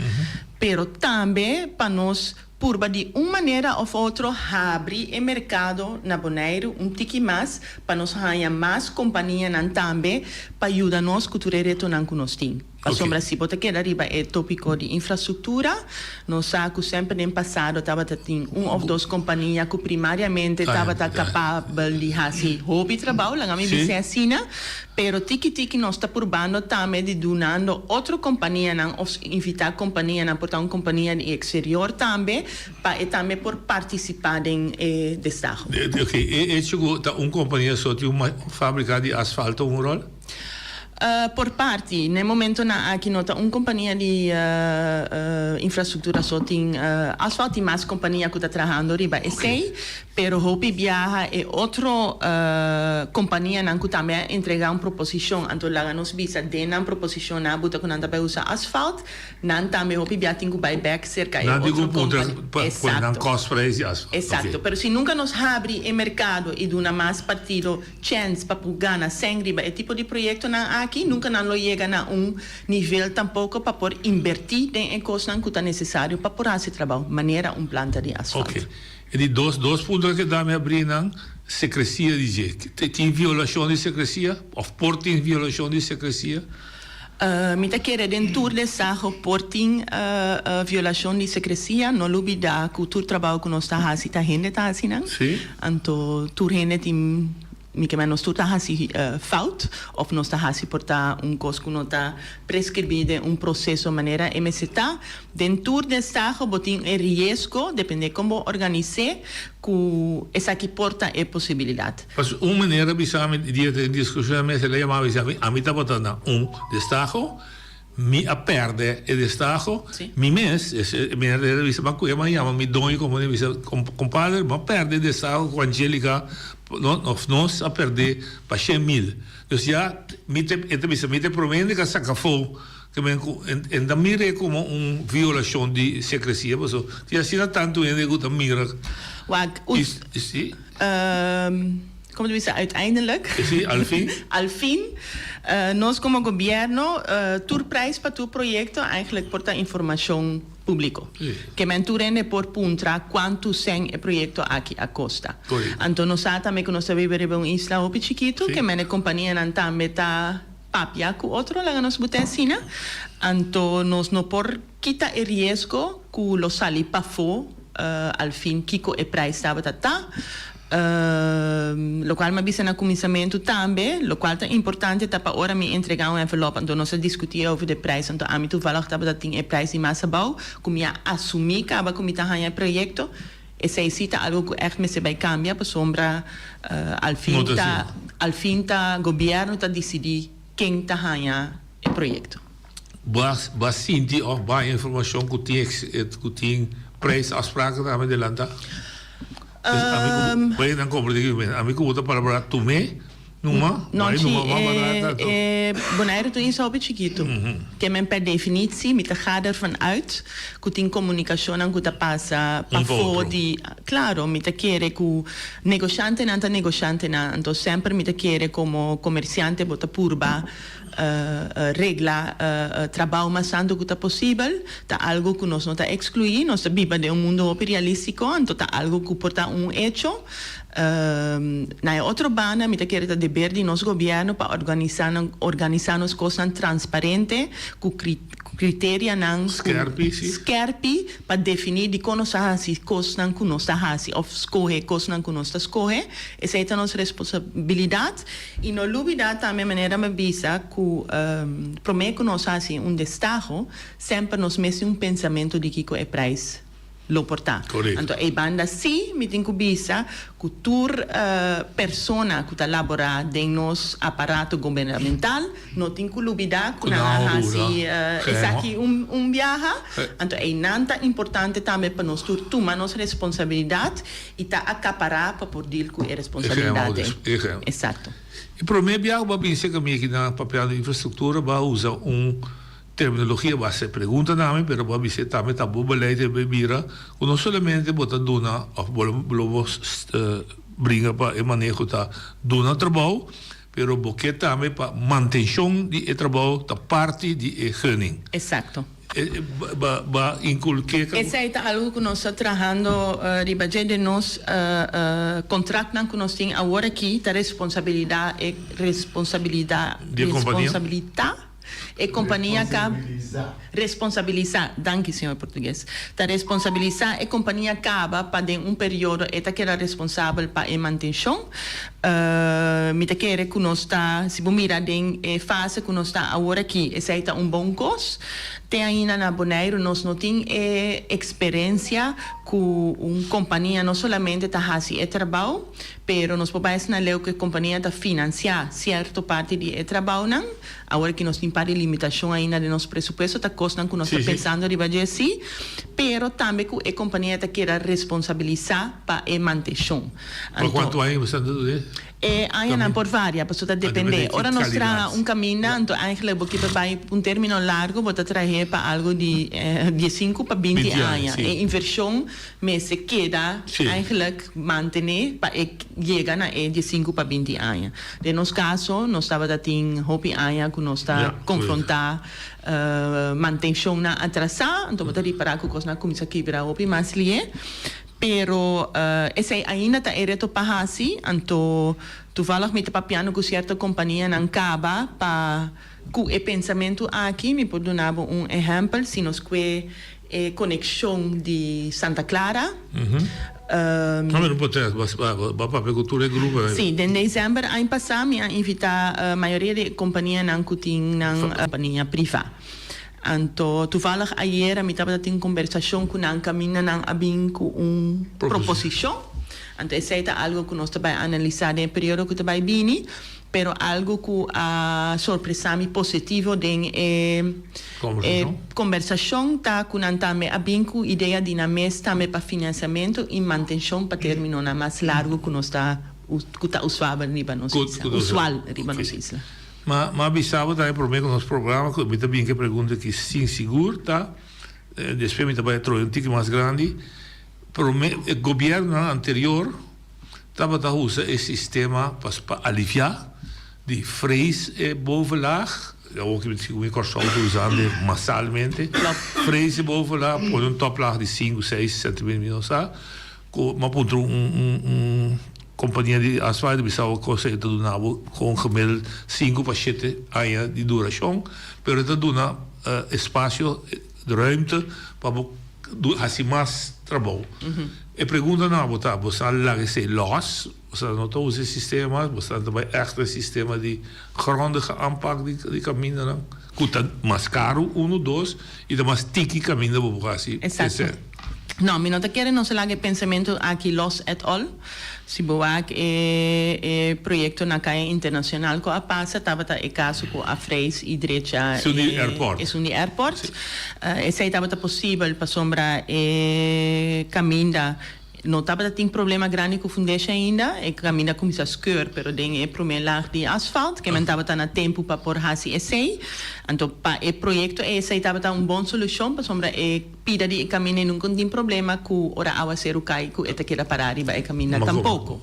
pero tambe pa nos purba di un manera òf otro habri e merkado na Boneiru un tiki mas pa nos haña mas kompanianan tambe pa yuda nos ku tur e retonan ku nos tin. Pasobra si bo ta keda riba e topiko di infrastruktura, nos sa ku semper den pasado tabata tin un òf dos kompania ku primariamente tabata kapabel di hasi hopi trabou, laga mi bis'é asina, pero tiki tiki nos ta purbando tambe di dunando otro kompanianan òf invitá kompanianan, por ta un kompania di eksterior tambe, pa e tambe por partisipá den e destaho. Oke, e echo ku ta un kompania so tin un fábrika di asfalto un ròl? Por parti. Na e momentonan aki no ta un kompania di infrastruktura so tin asfalt, tin mas kompania ku ta trahando riba esei, pero hopi biaha e otro kompanianan ku tambe a entregá un proposishon, anto laga nos bisa den nan proposishon nan a buta ku nan ta bai usa asfalt, Nan tambe hopi bia tin ku bai bek serka e Nan tin otro ku puntra kompani. pa pone nan Exacto. kòst prijs di asfalt. Exacto. Oké. Pero si nunka nos habri e merkado i duna mas partido chèns pa por gana sèn riba e tipo di proyektonan aki, nunka nan lo yega na un nivel tampoko pa por inbertí den e kosnan ku ta nesesario pa por hasi trabou, manera un planta di asfalt. Oké. E di dos dos punto ke dami abri nan, sekresia di dje. Tin violashon di sekresia òf por tin violashon di sekresia? Mi ta kere den tur desaho por tin violashon di sekresia. No lubida ku tur trabou ku nos ta hasi ta hende ta hasi nan. Anto tur hende tin, mi ke men nos tur ta hasi fout òf nos ta hasi por ta un kos ku no ta preskribí den un proseso manera e mester ta. Den tur destaho bo tin e riesgo, depende kon bo organis'é, ku esaki por ta e posibilidat. Pas un meneer a bisa mi dia den diskushon a mes el a yama mi bisa mi ami tabata na un destaho mi a perde e destaho mi mes e meneer a bisa ma ku e a yama mi doño komo mi bisa kompadre mi a perde e destaho ku Angelica of nos a perde pa shen mil dus ya mi ta e ta bisa mi ta e prome hende ku a saka afo ke men ku e ta mira e komo un violashon di sekresia paso tin asina tantu hende ku ta mira Wak Como ta bisa uiteindelijk. Sí, al fin. Al fin. Nos como gobierno tur prijs pa tur proyecto eigenlijk por ta informacion publico. Ke men tur hende por puntra cuantu cen e proyecto aki a costa. Anto nos sa tambe cu nos ta biba riba un isla hopi chikito, ke men e companianan tambe ta papia cu otro, laga nos bute asina. Anto nos no por kita e riesgo cu lo sali pafo al fin kico e prijs tabata ta. Locual mi a bisa na cuminsamentu tambe, locual ta importante ta pa ora mi entrega un envelop anto nos a discuti over de prijs anto ami toevallig tabata tin e prijs di mas abao cu mi a asumi caba cu mi ta haña e proyecto. Esey si ta algo cu echt mester bay cambia pasobra al fin ta al fin ta gobierno ta dicidi ken ta haña e proyecto. Bo a sinti of bo a haña informashon ku tin ku tin prijsafspraken tambe delanta? Ami ku bo nan komprende ki mi ami ku bo ta palabrá tum'é numa No bai chi numa mas barata to. E Bonaire ta un isla hopi chikitu. Ke men per definitie mi ta ga dervan uit ku tin komunikashonnan ku ta pasa Un pa pafó otro. di klaro mi ta kere ku negoshantenan ta negoshantenan anto semper mi ta kere komo komersiante bo ta purba Regla trabao mas tanto cu ta posibel ta algo cu nos no ta exclui. Nos ta biba den un mundo hopi realistico, anto ta algo cu por ta un hecho. Na e otro banda mi ta kere ta deber di nos gobièrnu pa organisá nan organisá nos kosnan transparente ku kriterianan ku Skerpi, si. skerpi pa definí dikon nos ta hasi kosnan ku nos ta hasi òf skohe kosnan ku nos ta skohe. Esei ta nos responsabilidat. I no lubidá tambe manera mi a bisa ku promé ku nos hasi un destaho semper nos mes tin un pensamentu di kiko e preis lo por ta. Anto ei banda sí mi tin ku bisa ku tur persona ku ta laborá den nos aparato gobernamental no tin ku lubidá ku nan a hasi esaki un biaha. Anto einan ta importante tambe pa nos tur tuma nos responsabilidat i ta akapará pa por deal ku e responsabilidat ei. Esakto. E promé biaha ku bo a bin serka mi aki na Papiando Infrastruktura bo a usa un Terminologia bo a hacer pregunta na mi pero bo a bis'é tambe ta bo beleid e bay bira cu no solamente bo ta duna of bo lo bo bringa pa e maneho ta duna trabou pero bo ke tambe pa mantencion di e trabou ta parti di e gunning. Exacto. Bo a inculke. Esey ta algo cu nos ta trahando riba dje den nos contractnan cu nos tin awor aki ta responsabilidad e responsabilidad Di e compania. responsabilita. E kompania ka responsabilisá, danki señor Portugues, ta responsabilisá e kompania kaba pa den un periodo e ta keda responsabel pa e mantenshon. Mi ta kere ku nos ta, si bo mira den e fase ku nos ta awor aki, esei ta un bon kos. Te ainda na Boneiru nos no tin e eksperensia ku un kompania no solamente ta hasi e trabou, pero nos por bai asina leu ku e kompania ta finansiá sierto parti di e trabounan. Awor ki nos tin par di limitashon ainda den nos presupuesto ta kosnan ku nos ta pensando riba dje si, pero tambe ku e kompania ta keda responsabilisá pa e mantenshon. Pa kuantu aña bo sta ta duna e? E añanan por varia, pasobra ta dependé. Ora nos traha un kaminda, anto eigenlijk bo kier bai un término largu, bo ta trah'é pa algu di diesinku pa binti aña. E invershon mester keda eigenlijk mantené pa e yega na e diesinku pa binti aña. Den nos kaso nos tabata tin hopi aña ku nos ta konfrontá mantenshonnan atrasá, anto bo ta ripará ku kosnan a kuminsá kibra hopi mas lié. Pero esei ainda ta e reto pa hasi, anto toevallig mi ta papiando ku sierto kompanianan kaba pa ku e pensamentu aki. Mi por duna bo un ehèmpel, si nos kue E konekshon di Santa Clara. No mi no por test, bo a papia ku tur e grupo. Sí, den december aña pasá mi a invitá mayoria di e kompanianan ku tin nan kompania privá. Anto toevallig ayera mi tabata tin un kombersashon ku nan kaminda nan a bin ku un proposishon. Anto esei ta algu ku nos ta bai analisá den e periodo ku ta bai bini. Pero algu ku a sorpresá mi positivo den e e kombersashon ta ku nan tambe a bin ku idea di nan mes tambe pa finansiamentu i mantenshon pa términonan mas largu ku nos ta ku ta usuabel riba nos isla, usual riba nos isla. Ma ma bisa bo tambe promé ku nos programa ku mi ta bin ku e pregunta aki sin sigur ta despues mi ta bai trohe un tiki mas grandi promé e gobièrnunan anterior Tabata usa e sistema pa pa aliviá di frees e bovenlaag, awor ki mi Kòrsou ta usando e masalmente, frees e bovenlaag, pone un toplaag di sinku, seis sentimeter mi no sa, ku mi a puntra un un un kompania di asfalto bisa awor kos ei ta duna bo kon gemiddeld sinku pa shete aña di durashon, pero e ta duna espasio, ruimte pa bo hasi mas trabou. E pregunta na bo ta, bo sa laga esei los? Bo sa no ta usa e sistema mas? Bo sa ta bai ègt e sistema di grondige aanpak di di kamindanan ku ta mas karu, unu, dos, i ta mas tiki kaminda bo por hasi Exacto. esei. No, mi no ta kere nos a laga e pensamentu aki los at all. Si bo wak e e proyekto na Kaya Internacional ku a pasa tabata e kaso ku a freis i drecha Esun di airport. Esun di airport. Esei tabata posibel pasobra e kaminda no tabata tin problema grandi ku fundeshi ainda. E kaminda a kuminsá skeur pero den e promé laag di asfalt ke men tabata na tempu pa por hasi esei. Anto pa e proyekto esei tabata un bon solushon pasobra e Pida di e kaminda i nunca tin problema ku ora awaseru kai ku e ta keda pará riba e kaminda tampoko.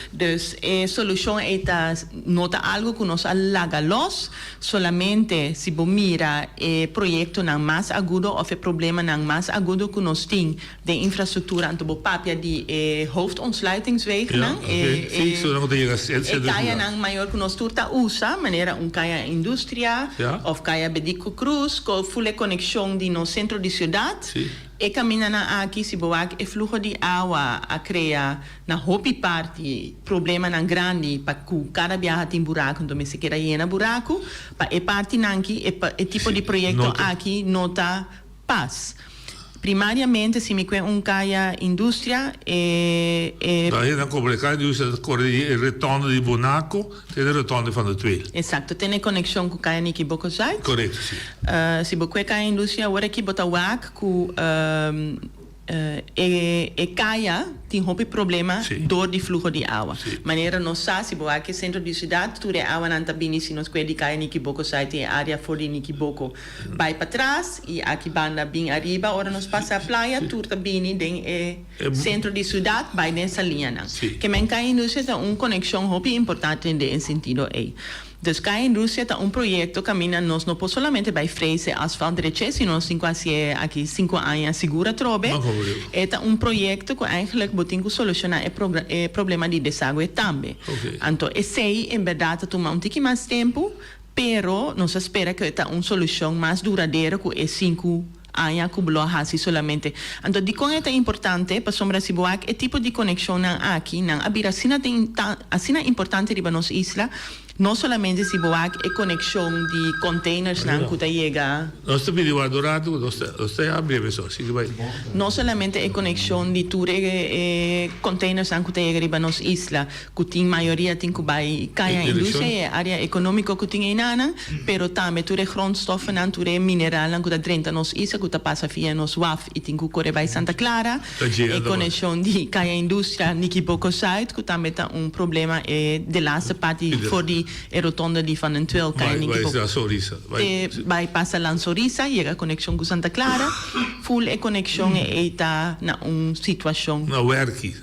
Dus e solushon ei ta no ta algu ku nos a laga los, solamente si bo mira e proyektonan mas agudo òf e problemanan mas agudo ku nos tin den infrastruktura anto bo papia di. di e hoofdontsluitingswegennan, e e kayanan mayor ku nos tur ta usa, manera un kaya Industria òf kaya Bedico Cruz, ku ful e konekshon di nos sentro di siudat. E kamindanan aki, si bo wak e fluho di awa a krea na hopi parti problemanan grandi pa ku kada biaha tin buraku, enton mester keda yena buraku. Pa e partinan aki, e tipo di proyekto aki no ta pas. Primariamente si mi kue un kaya Industria, e e. Da hende a kobra e kaya Industria ta kore di e rotonde di Bonaco te na rotonde van de Tweel. Exacto, tene konekshon ku kaya Nikiboko Zuid. Korekto, si. Si bo kue kaya Industria awor aki bo ta wak ku E e kaya tin hopi problema dor di fluho di awa. Manera nos sa, si bo wak e sentro di siudat, tur e awanan ta bini si nos kue di kaya Nikiboko Zuid i e area for di Nikiboko bai patras i aki banda bin ariba ora nos pasa playa tur ta bini den e sentro di siudat bai den saliñanan. Ke men kaya Industria ta un konekshon hopi importante den e sentido ei. Dus Kaya Industria ta un proyekto kaminda nos no por solamente bai freis e asfalt dreche, sino nos tin ku hasié aki sinku aña sigur atrobe. E ta un proyekto ku eigenlijk bo tin ku solushoná e e problema di desagüe tambe. Anto esei en bèrdat ta tuma un tiki mas tempu, pero nos a spera ku e ta un solushon mas duradero ku e sinku aña ku bo lo a hasi solamente. Anto dikon e ta importante? Pasobra si bo wak e tipo di konekshonnan aki, nan a bira asina ta asina importante riba nos isla, no solamente si bo wak e konekshon di containersnan ku ta yega. Nos ta pidi wak un ratu, nos ta nos ta habri e mesora, sigui bai. No solamente e konekshon di tur e e containersnan ku ta yega riba nos isla, ku tin mayoria tin ku bai kaya industria i e area ekonómiko ku tin einanan, pero tambe tur e grondstoffennan, tur e mineralnan ku ta drenta nos isla, ku ta pasa via nos waf i tin ku kore bai Santa Clara, e konekshon di kaya industria Nikiboko Zuid, ku tambe ta un problema e de laatste parti for di e rotonde di Van den Tweel kaya Nikiboko te bai pasa Lansorisa, yega konekshon ku Santa Clara, ful e konekshon ei ta na un situashon. Na wèrki.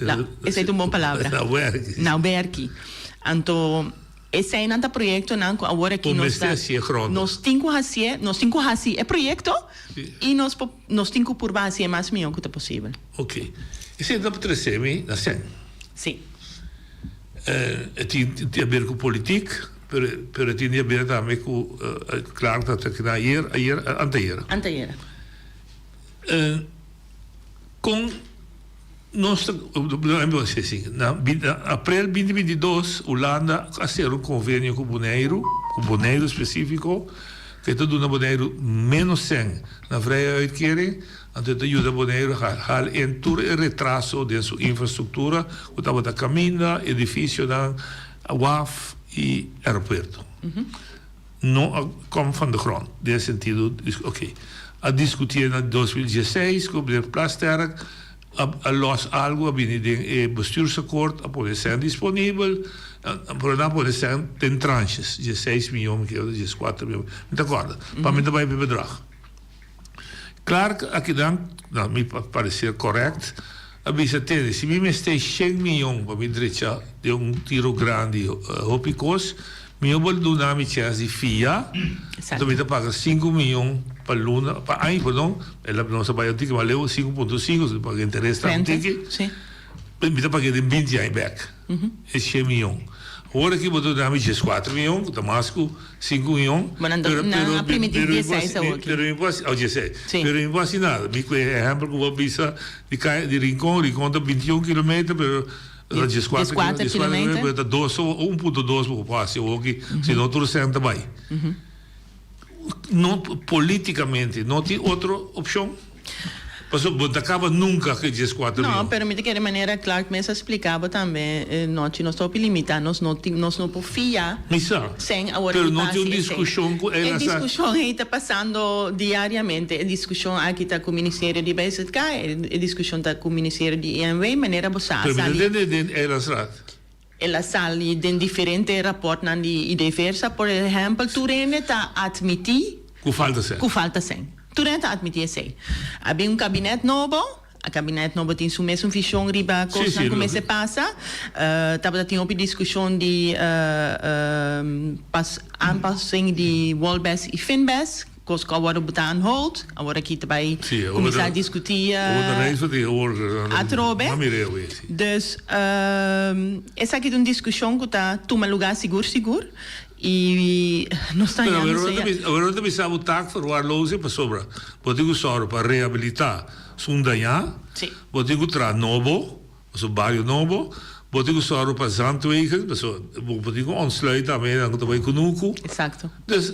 Esei ta un bon palabra. Na wèrki. Na wèrki. Anto eseinan ta proyektonan ku awor aki nos ta. Nos tin ku hasié, nos tin ku hasi e proyekto i nos por, nos tin ku purba hasié mas mihó ku ta posibel. Oké. Esei ta trese mi na sèn. Sí. E tin di haber ku politik, pero pero e tin di haber tambe ku, Clark ta ta kina ayer, ayer, anteayer. Anteayer. Kon. Nos ta, na aprel binti binti dos, Hulanda a sera un konvenio ku Boneiru, ku Boneiru spesífiko, ku e ta duna Boneiru ménos sèn na vrije uitkering, anto e ta yuda Boneiru hal en tur e retraso den su infrastruktura ku tabata kaminda, edifisionan, waf i aeropuerto. No a kom van de grond den e sentido oké a diskutié na 2016 ku meneer Plasterk a a los algu a bini den e bestuursakkoord a pone sèn disponibel pero nan a pone sèn den tranches dieseis miyon mi kere ota dieskuater miyon mi ta kòrda pa mi ta bai pa e bedrag. Clark a keda na mi parecer correct a bisa tene si mi mester shen miyon pa mi drecha den un tiro grandi hopi cos mi no por duna mi chens di fia enton mi ta paga sinku miyon pa luna pa aña perdon nos a bay un tiki mas leu sinku punto sinku si paga interes ta un tiki mi ta paga den binti aña bek e shen miyon. Awor aki bo ta duna mi dieskuater mion, ku ta mas ku sinku mion. Bo nan a primiti dieseis awor aki. Pero mi por hasi, oh dieseis. Pero mi por hasi nada. Mi ku e ehèmpel ku bo a bisa di kaya di Rincon, Rincon ta bintiun kilometer, pero ta dieskuater kilometer, pero ta dos o un punto dos bo por hasi awor aki, si no tur sèn ta bai. No, políticamente no tin otro opcion? Pasobra bo ta caba nunca cu e diescuatro No, mion. pero mi ta kere manera Clark mes a splica bo tambe, nochi nos ta hopi limita, nos no tin, nos no por fia Mi sa, sen awor pero aki no pa tin un haci esey. discusion cu E el a sa. discusion ey ta pasando diariamente, e discusion aki ta cu Ministerio di BZK, e discusion ta cu Ministerio di INW, manera bo sa a Pero mi ta sali. tende den Eilandsraad. El a sali den diferente rapòrtnan di IDVersa, por ehèmpel, tur hende ta atmití Ku falta sèn. ku falta sèn. Tur hende ta atmití esei. A bin un kabinèt nobo, a kabinèt nobo tin su mesun vishon riba kosnan ku mester pasa. Tabata tin hopi diskushon di pas aanpassing di Wolbes i Finbes. Kos ku a wòrdu botá on hold, awor aki ta bai kuminsá diskutí atrobe. Dus esaki ta un diskushon ku ta tuma lugá sigur sigur i nos ta hañando Pero awor no ta bisa bo taakverwaarlozing pasobra bo tin ku sòru pa rehabilitá esun dañá, bo tin ku traha nobo. Pasobra bario nobo, bo tin ku sòru pa zandwegen, pasobra bo por tin ku ontsluit tambe nan ku ta bai kunuku. Exacto. Dus,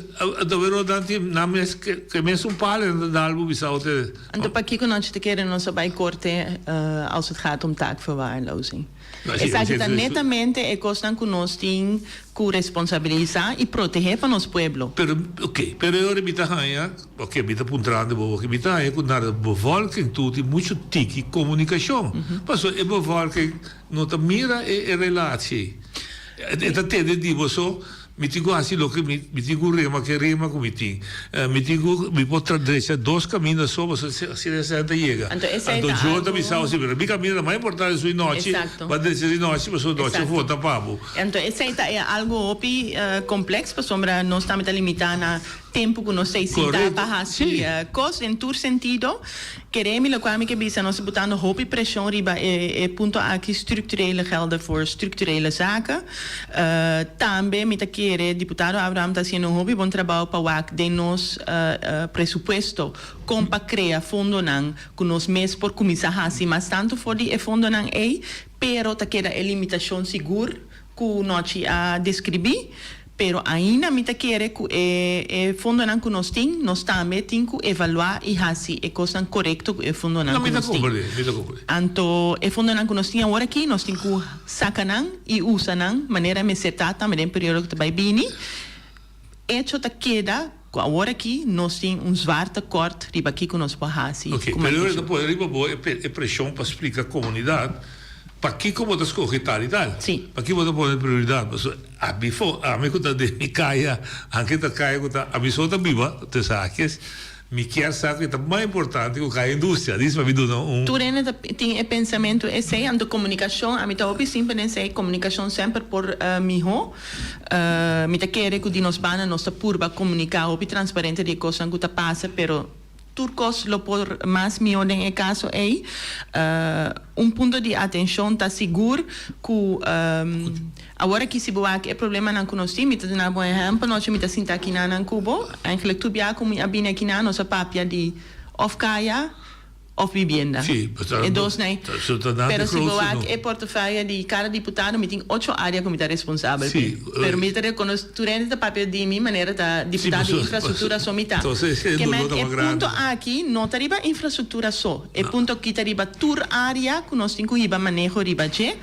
ta wero nan tin nan mes ke mes un palo nan ta dal bo bisa otro. Anto pakiko nochi ta kere nos a bai korte als het gaat om taakverwaarlozing? Esaki ta netamente e kosnan ku nos tin ku responsabilisá i protehé pa nos pueblo. Pero, oké, pero e ora mi ta haña. Oke, mi ta puntrando bo, oke, mi ta haña ku na de bevolking tur tin muchu tiki komunikashon. Pasobra e bevolking no ta mira e e relatie. E ta tende di bo so, mi tin ku hasi loke mi mi tin ku rema ke rema ku mi tin. Mi tin ku mi por tra drecha dos kaminda so pasobra asina esei ta yega. Anto esei Anto ta Joe ta algu. bisa bo si, pero mi kaminda ta mas importante su nochi, Exacto. bo a drecha di nochi pasobra nochi Exacto. vota pa bo. Anto esei ta e algu hopi kompleks pasobra nos tambe ta limitá na Tempu ku nos ei sintá pa hasi kos den tur sentido. Kere mi lokual mi ke bisa nos ta botando hopi preshon riba e punto aki, structurele gelden voor structurele zaken. Tambe mi ta kere diputado Abraham ta hasiendo un hopi bon trabou pa wak den nos presupuesto kon pa krea fondonan ku nos mes por kuminsá hasi mas tantu for di e fondonan ei, pero ta keda e limitashon sigur ku Nochi a deskribí. Pero ainda mi ta kere ku e e fondonan ku nos tin, nos tambe tin ku evaluá i hasi e kosnan korekto ku e fondonan No, ku mi ta nos tin. komprendé, mi ta komprendé. Anto e fondonan ku nos tin awor aki, nos tin ku saka nan i usa nan manera mester ta tambe den periodo ku ta bai bini. Echo ta keda ku awor aki nos tin un zwaar tekort riba kiko nos por hasi Oké, ku pero mantenshon. ta pone riba bo e e preshon pa splika komunidat pakiko bo ta skohe tal i tal. Sí. Pakiko bo ta pone prioridat. Pasobra ami fo, ami ku ta den mi kaya, anke ta kaya ku ta, ami so ta biba, tussen haakjes, mi kier sa ku e ta mas importante ku kaya industria. Dis pa mi duna un. Tur hende ta tin e pensamentu esei, anto komunikashon, ami ta hopi simpel den esei, komunikashon semper por mihó. Mi ta kere ku di nos banda nos ta purba komuniká hopi transparente di e kosnan ku ta pasa, pero tur kos lo por mas mihó den e kaso ei. Un punto di atenshon ta sigur ku awor aki si bo wak e problemanan ku nos tin, mi ta duna bo un ehèmpel, nochi mi ta sinta akinanan ku bo, eigenlijk tur bia ku mi a bini akinan nos a papia di òf kaya, Of bibienda. Sí, E dos nan. So ta nan Pero di si bo grootste wak no. e portefeuille di cada diputado mi tin ocho area cu mi ta responsabel Sí, p'e. Pero mi ta reconoce tur hende ta papia di mi manera ta Sí, diputado di paso, infrastructura paso, so mi ta. entonces e Ke men dolor ta e mas grandi. punto aki no ta riba infrastructura so. E No. punto aki ta riba tur area cu nos tin cu hiba maneho riba dje.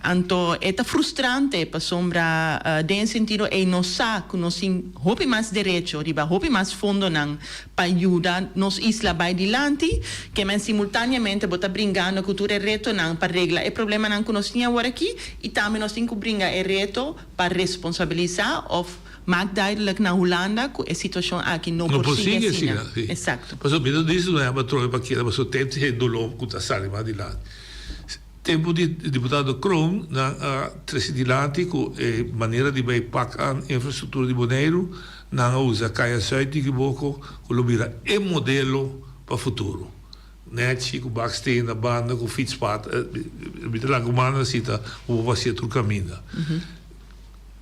Anto e ta frustrante pasobra den e sentido ey nos sa cu nos tin hopi mas derecho riba hopi mas fondonan Pa yuda nos isla bai dilanti, ke men simultaneamente bo ta bringando ku tur e retonan pa regla e problemanan ku nos tin aworakí i tambe nos tin ku bringa e reto pa responsabilisá òf maak duidelijk na Hulanda ku e situashon aki no No por por sigui sigui asina. asina, sí. Exacto. Pasobra mi ta dici no heba trobe pa keda pasobra temp e doló ku ta sali mas dilanti. Tempu di diputado Kroon nan a trese dilanti ku e manera di bai pak aan infrastruktura di Boneiru, nan a usa Kaya Zuid di Kiboko ku lo bira e modelo pa futuro. Nechi ku baksteen na banda ku fietspad, mi ta laga un manda si ta ku bo pasia tur kaminda.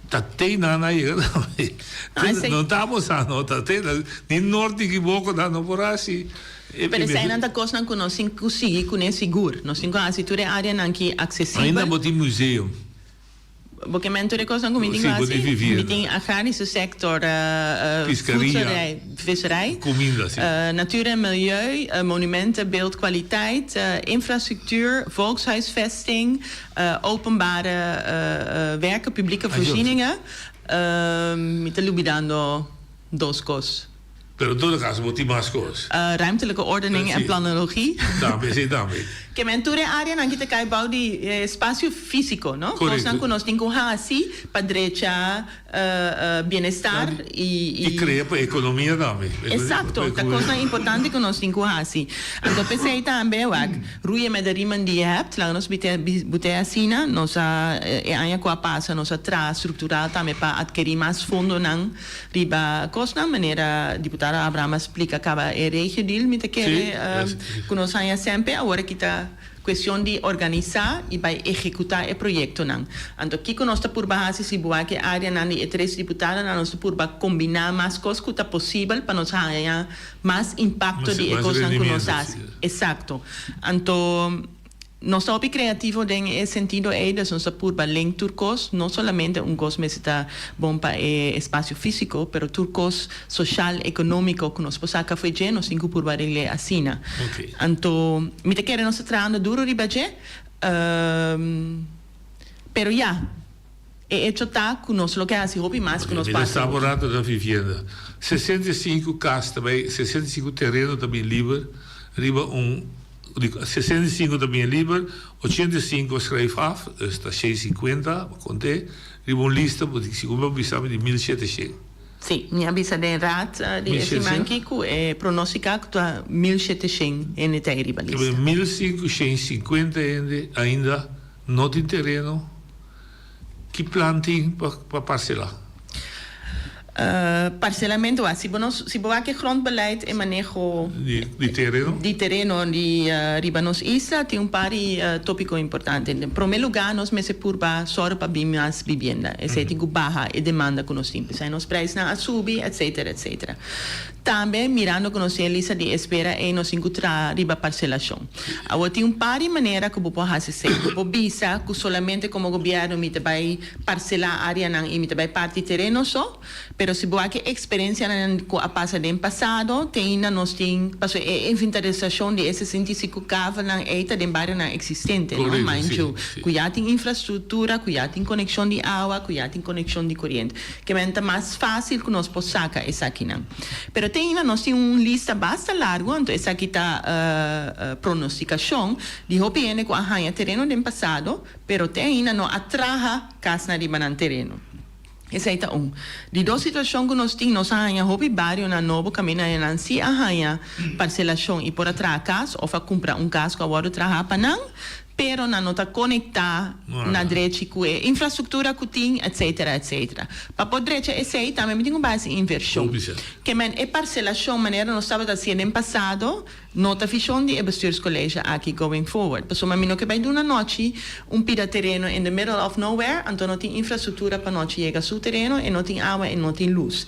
Ta te nan a yega tambe. No ta abosa no, ta te nan. Ni Noord ni Kiboko nan no por hasi. Pero eseinan ta kosnan ku nos tin ku sigui kuné sigur. Nos tin ku hasi tur e areanan ki aksesibel. Ainda bo tin museum. Bo ke men tur e kosnan ku mi tin ku hasi? Mi tin agrarische sector, voedselrij, visserij, Kuminda, si. natuur en milieu, monumenten, beeldkwaliteit, infrastructuur, volkshuisvesting, Openbare werken, publieke voorzieningen. Mi ta lubidando dos kos. Pero en todo caso bo tin mas kos. Ruimtelijke ordening en planologie. Tambe, si tambe. Ke men tur e areanan ki ta kai bou di espacio fisico, no? Kosnan ku nos tin ku hasi pa drecha bienestar y. Y crea pa economia tambe. Exacto, ta cosnan importante cu nos tin cu haci. Anto p'esey tambe, wak, roeien met de riemen die je hebt, laga nos bute asina, nos a, e aña cu a pasa nos a traha structural tambe pa adkeri mas fondonan riba cosnan, manera diputado. Diputado Abraham a splika kaba e regio deal mi ta kere ku nos haña semper awor aki ta kuestion di organisá i bai ehekutá e proyektonan. Anto kiko nos ta purba hasi si bo wak e áreanan di e tres diputadonan nos ta purba kombiná mas kos ku ta posibel pa nos haña mas impakto di e kosnan ku nos hasi. Esakto. Anto Nos ta hopi creativo den e sentido ey, dus nos ta purba link tur cos, no solamente un cos mester ta bon pa e espacio fisico, pero tur cos social, economico cu nos por saca fo'i dje, nos tin cu purba regl'e asina. Anto, mi ta kere nos ta trahando duro riba dje, pero ya. E hecho ta cu nos lo ke haci hopi mas cu nos Mi ta pasa sta hopi. borando na vivienda. 65 cas ta bay, 65 tereno ta bin liber riba un, di 65 ta bin liber, 85 a schrijf af, dus ta 650, bo conte, riba un lista bo di, segun bo bisa mi di 1700. Si, mi a bisa den raad di e siman 1700? ki cu e pronostica cu ta 1700 hende ta ey riba lista. 1550 hende ainda no tin tereno. Ki plan tin pa parcela? Parcelamento a si bo no si bo wak e grondbeleid e maneho Di tereno? di tereno di riba nos isla tin un par di topico importante. Den prome luga nos mester purba sòru pa bin mas bibienda. Esei tin ku baha e demanda ku nos tin. P'esei nos prijsnan a subi etcetera etcetera. Tambe mirando ku nos tin e lista di espera ei nos tin ku traha riba parselashon. Awor tin un par di manera ku bo por hasi esei. Bo por bisa ku solamente komo gobièrnu mi ta bai parselá áreanan i mi ta bai parti tereno so, pero si bo wak e eksperensianan ku a pasa den pasado te ainda nos tin, pasobra e inventarisashon di e 65 kavelnan ei ta den barionan eksistente, no? Mind you, ku ya tin infrastruktura, ku ya tin konekshon di awa, ku ya tin konekshon di koriente. Ke men ta mas fásil ku nos por saka esakinan. Pero te ainda nos tin un lista basta largu, anto esaki ta pronostikashon di hopi hende ku a haña tereno den pasado, pero te ainda no a traha kasnan riba nan tereno. Esei ta un. Di dos situashon ku nos tin, nos a haña hopi barionan nobo kaminda nan si a haña parselashon i por a traha kas òf a kumpra un kas ku a wòrdu trahá pa nan, pero nan no ta konektá na drechi ku e infrastruktura ku tin, etcetera, etcetera. Pa por drecha esei tambe mi tin ku bai hasi invershon. Ke men e parselashon manera nos tabata hasié den pasado no ta vishon di e bestuurscollege aki going forward. Pasobra mi no ke bai duna nochi un pida tereno in the middle of nowhere, anto no tin infrastruktura pa nochi yega su tereno, e no tin awa, e no tin lus.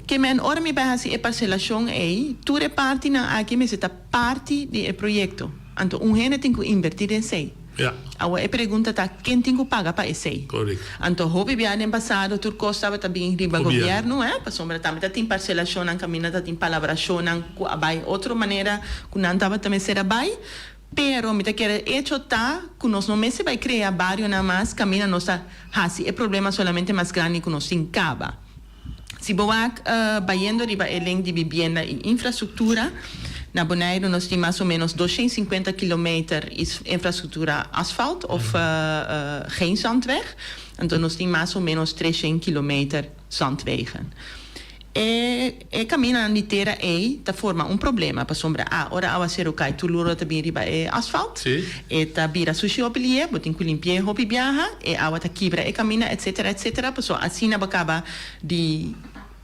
Ke men ora mi bai hasi e parselashon ei, tur e partinan aki mester ta parti di e proyekto. Anto un hende tin ku inbertí den esei. Awor e pregunta ta, ken tin ku paga pa esei? Anto hopi bia den pasado tur kos tabata bin riba gobièrnu, eh, pasobra tambe ta tin parselashonnan kaminda ta tin palabrashonnan ku a bai otro manera ku nan tabata mester a bai. Pero mi ta kere echo ta ku nos no mester bai krea barionan mas kaminda nos ta hasi e problema solamente mas grandi ku nos tin kaba. Si bo wak bayendo riba e link di bibienda i infrastruktura, na Boneiru nos tin mas o menos 250 kilometer infrastruktura asfalt of geen zandweg, anto nos tin mas o menos 300 kilometer zandwegen. E e kamindanan di tera ei ta forma un problema pasobra a ora awaseru kai tur luro ta bin riba e asfalt, e ta bira sushi hopi lié, bo tin ku limpi'é hopi biaha, e awa ta kibra e kaminda etcetera etcetera pasobra asina bo kaba di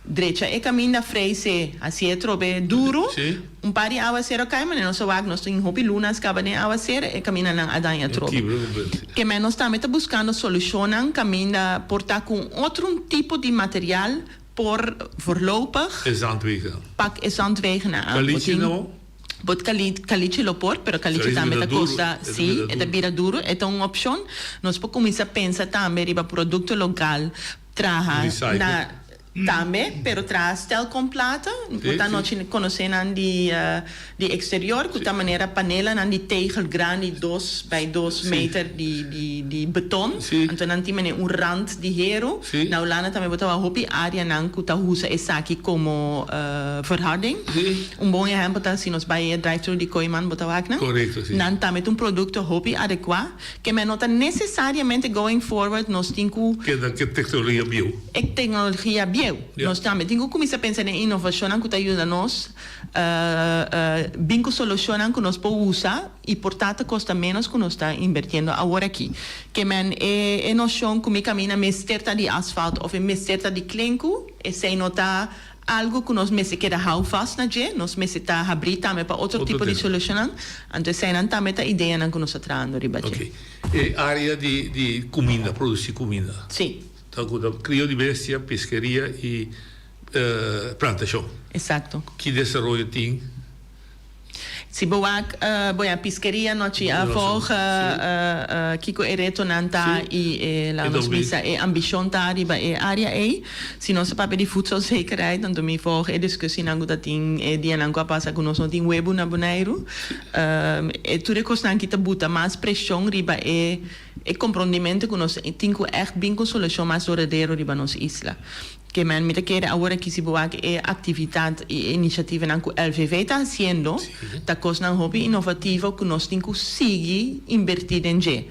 drecha e kaminda freis'é hasié trobe duru, un par di awaseru a kai manera nos a wak nos tin hopi lunas kaba den awaseru e kamindanan a daña trobe. Ke men nos tambe ta buskando solushonnan kaminda por ta ku un otro tipo di material por voorlopig E zandwegen. pak e zandwegennan aan. Bo Caliche tin no? Bo cali caliche lo por, pero caliche Caliche tambe bira ta duru. costa, E ta sí, bira e ta duru. bira duru. E ta un opcion. Nos por cuminsa pensa tambe riba producto local, traha Recycle. na tambe, pero traha stelconplaten. Sí, Bo ta sí. nochi conoce nan di di exterior cu ta manera panelanan di tegel grandi dos bij dos meter di di di beton. Anto nan tin mane un rand di heru. Na Hulanda tambe bo ta wak hopi areanan cu ta usa esaki como verharding. Un bon ehempel ta si nos bay e drive thru di Kooiman bo ta wak nan. Nan tambe ta un producto hopi adecua ke men no ta necesariamente going forward nos tin cu. Keda ke tecnologia bieu. E tecnologia bieu. Nos tambe tin cu cuminsa pensa den innovacionnan cu ta yuda nos. Bin ku solushonnan ku nos por usa i por ta ta kosta ménos ku nos ta invertiendo awor aki. Ke men e e noshon ku mi kaminda mester ta di asfalt òf e mester ta di klenku, esei no ta. algu ku nos mester keda hou vast na dje, nos mester ta habrí tambe pa otro tipo di solushonnan, anto eseinan tambe ta ideanan ku nos ta trahando riba dje. Oké. E área di di kuminda, produsí kuminda. Sí. Ta ku ta krio di bestia, peskeria i plantashon. Esakto. Ki desaroyo tin? Si bo wak bo ya piskeria nochi a volga kiko e retonan ta i e laga nos bisa e ambishon ta riba e área ei. Si nos ta papia di voedselzekerheid anto mi volga e diskusinan ku ta tin e dianan ku a pasa ku nos no tin webu na Boneiru. E tur e kosnan aki ta buta mas preshon riba e e komprondimentu ku nos tin ku ègt bin ku un solushon mas duradero riba nos isla. Ke men mi ta kere awor aki si bo wak e aktivitat i e inisiativanan ku LVV ta hasiendo ta kosnan hopi inovativo ku nos tin ku sigui inbertí den dje.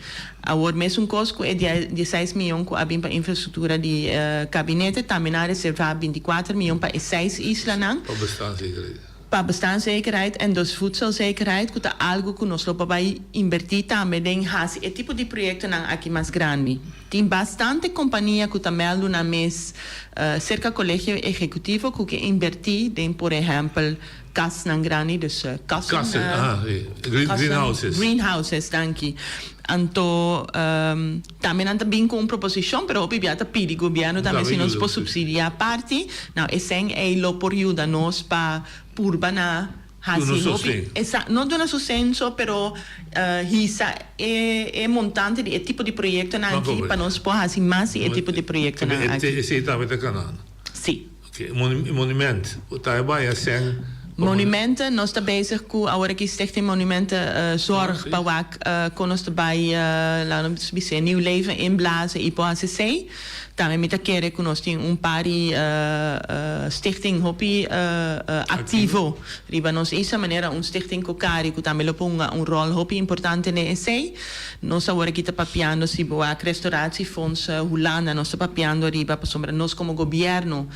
Awor mesun kos ku e dieseis mion ku a bin pa infrastruktura di kabinete tambe nan a reservá binti kuater mion pa e seis islanan. Pa bestaanszekerheid. Pa bestaanszekerheid en dus voedselzekerheid ku ta algu ku nos lo por bai inbertí tambe den hasi e tipo di proyektonan aki mas grandi. Tin bastante kompania ku ta mèldu nan mes serka Kolegio Ehekutivo ku ke inbertí den por ehèmpel kasnan grandi, dus kassen, Kassen, aha, sí. Greenhouses. Greenhouses, danki. Anto tambe nan ta bin ku un proposishon pero hopi bia ta pidi gobièrnu tambe si nos por supsidiá parti. Now e sèn ei lo por yuda nos pa purba na hasi hopi esa no duna sosten pero hisa e e montante di e tipo di proyektonan aki pa nos por hasi mas di e tipo di proyektonan aki. Esei tambe ta kanando? Si. Oké, monument, ta e bai a sèn. Monumenten, nos ta bezig ku awor aki Stichting Monumenten Zorg pa wak kon nos ta bai laat nos bis'é nieuw leven inblazen i por hasi esei. Tambe mi ta kere ku nos tin un par di stichting hopi aktivo riba nos isla manera un Stichting Cocari ku tambe lo por hunga un ròl hopi importante den esei. Nos awor aki ta papiando si bo wak Restauratiefonds Hulanda nos ta papiando riba pasobra nos komo gobièrnu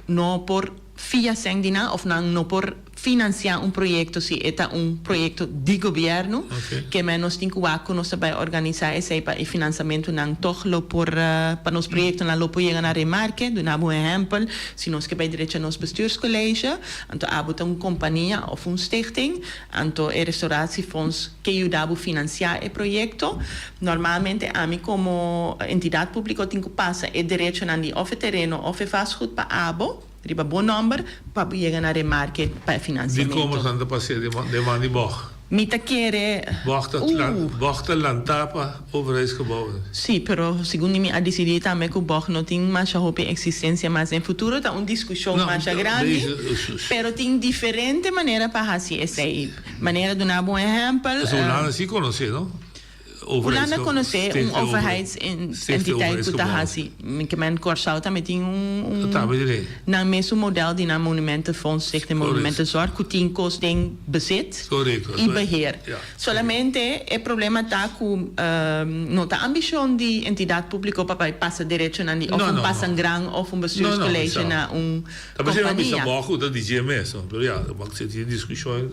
no por fia sèn di nan òf nan no por finansiá un proyekto si e ta un proyekto di gobièrnu ke men nos tin ku wak ku nos ta bai organisá esei pa e finansamentunan tòg lo por pa nos proyektonan lo por yega na remarke. Duna bo un ehèmpel si nos ke bai drecha nos bestuurscollege anto abo ta un kompania òf un stichting anto e Restauratiefonds ke yuda bo finansiá e proyekto. Normalmente ami komo entidat públiko tin ku pasa e derechonan di òf e tereno òf e vastgoed pa abo, riba bo nòmber, pa bo yega na remarke pa e finansiamentu. Dikon boso ta pas'é den man di bòg? Mi ta kere. Bòg ta bòg ta lantá pa overheidsgebouwen. Sí, pero segun di mi a disidí tambe ku bòg no tin masha hopi eksistensia mas den futuro. Ta un diskushon masha grandi, pero tin diferente manera pa hasi esei. Manera duna bo un ehèmpel. Pasobra Hulanda sí konosé, no? Hulanda konosé un overheidsentiteit ku ta hasi, mi ke men Kòrsou tambe tin un nan mesun modèl di nan Monumentenfonds, Stichting Monumentenzorg, ku tin kos den bezit i beheer. Solamente e problema ta ku no ta ambishon di entidat públiko pa bai pasa derechonan di òf un pasangran òf un bestuurscollege na un Ta pensé nan bisa bo cu ta di mes, no? Pero ya, bo si tin discusion.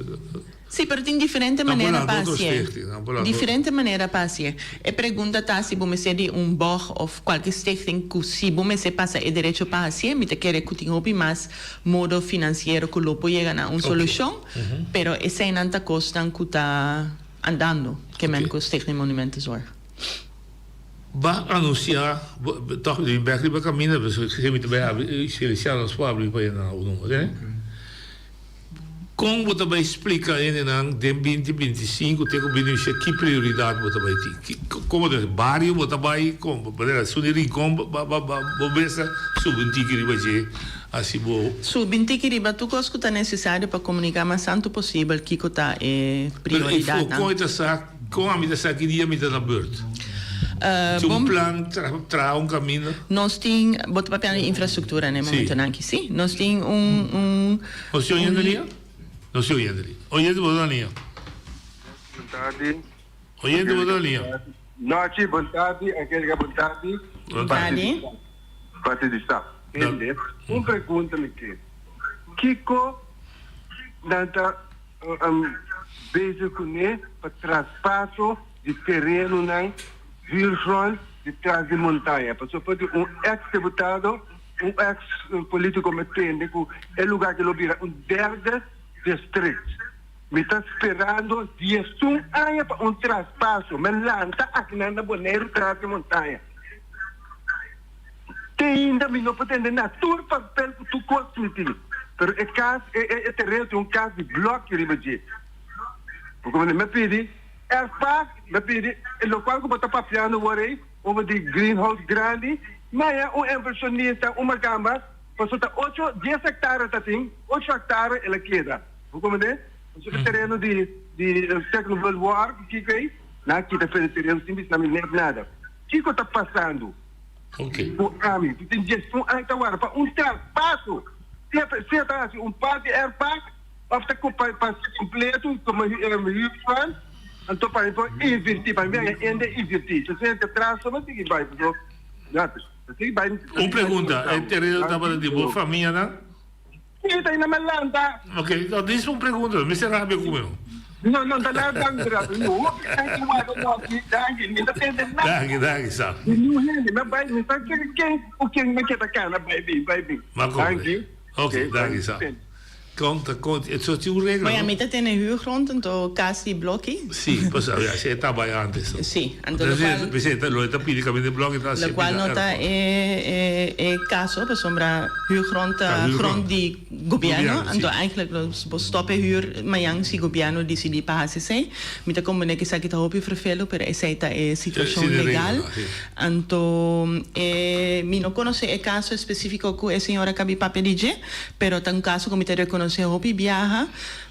Sí, pero tin diferente manera pa hacié. Diferente manera pa hacié. E pregunta ta si bo mester di un bog of cualke stichting cu si bo mester pasa e derecho pa hacié, mi ta kere cu tin hopi mas modo financiero cu lo por yega na un solucion, pero eseinan ta cosnan cu ta andando, ke men cu Stichting Monumentenzorg. Ba anunsiá, tòg mi ta bin bèk riba kaminda, pasobra esei mi ta bai habri, Feliciano nos por habri pa hende nan un number, tende? Kon bo ta bai splika hendenan den binti 25 te ku binti 26 ki prioridat bo ta bai tin? Ki, kon bo ta bai? Bario bo ta bai? Kon? Manera Suni Rincon ba, ba, ba, bo mester subi un tiki riba dje, hasi bo. Subi un tiki riba tur kos ku ta nesesario pa komuniká mas tantu posibel kiko ta e Pero e prioridatnan. kon e ta sa Kon ami ta sa ki dia mi ta na beurt? Tin un plan traha un kaminda? Nos tin, bo ta papiando di infrastruktura na e momentonan aki, si. Nos tin un, un. Nos tin oyente liña? Nos tin oyente liña. Oyente bo ta na liña. Bon tardi. Oyente bo ta na liña. Nochi, bon tardi, Angelica, bon tardi. Bon tardi. Parti di staf. Hende, un pregunta mi ke. Kiko nan ta Bezig kuné pa traspaso di terenonan, huurgrond, di tras di montaña. Pasobra for di un ex deputado. Un ex politico mi tende cu e lugar aki lo bira un derde district. Mi ta sperando diesun aña pa un traspaso. Mi lanta akinan na Boneiru tras di montaña. Te ainda mi no por tende na tur papel cu tur cos mi tin. Pero e cas, e tereno tin un cas di bloki riba dje. Bo comprende? Mi a pidi erfpacht, mi a pidi e locual cu bo ta papiando wor ey over di greenhouse grandi. Maya un inversionista, un macamba, pasobra ta ocho, dies hectarea ta tin, ocho hectarea el a keda. Bo comprende? Pasobra e tereno di di Second World War, kico ey, nan a kita fe di tereno sin bisa mi net nada. Kico ta pasando? Ku ami, ku tin diesun aña ta warda pa un traspaso, sea ta sea ta hasi un parti erfpacht òf ta ku pa pa kompleto komo huurpand, anto pa mi por invertí, pa mi haña hende invertí. Entonces e traso no sigui bai pasobra ya ta sigui bai. Un pregunta, e tereno tabata di bo famianan? Sí, ta ina malanta. Ok, no, dis un pregunta, mi se rabia ku mi. No, no, ta la danki rabia. No, hopi danki wak no, danki, mi ta tende nada. Danki, danki, sa. Mi niun hende, mi a bai, mi sa ken ku ken mi keda kana, bai bin, bai bin. Danki. Ok, danki, sa. Kon ta kon, e so tin un regla, Bueno, no? mi ta tene huurgrond, anto kas di bloki. Sí, pues a si e tabay antes. Sí, anto lo cual. P'esei ta lo e ta pidi kaminda di bloki ta Lo cual no ta e e caso pasobra huurgrond ta grond di gobierno, anto eigenlijk lo bo stop e huur mañan si gobierno dicidi pa haci esei. Mi ta comprende cu esaki ta hopi vervelo pero esei ta e situacion legal. Anto e mi no conoce e caso especifico cu e señora cabi papia di dje. Pero ta un kaso ku mi ta rekonosé hopi biaha.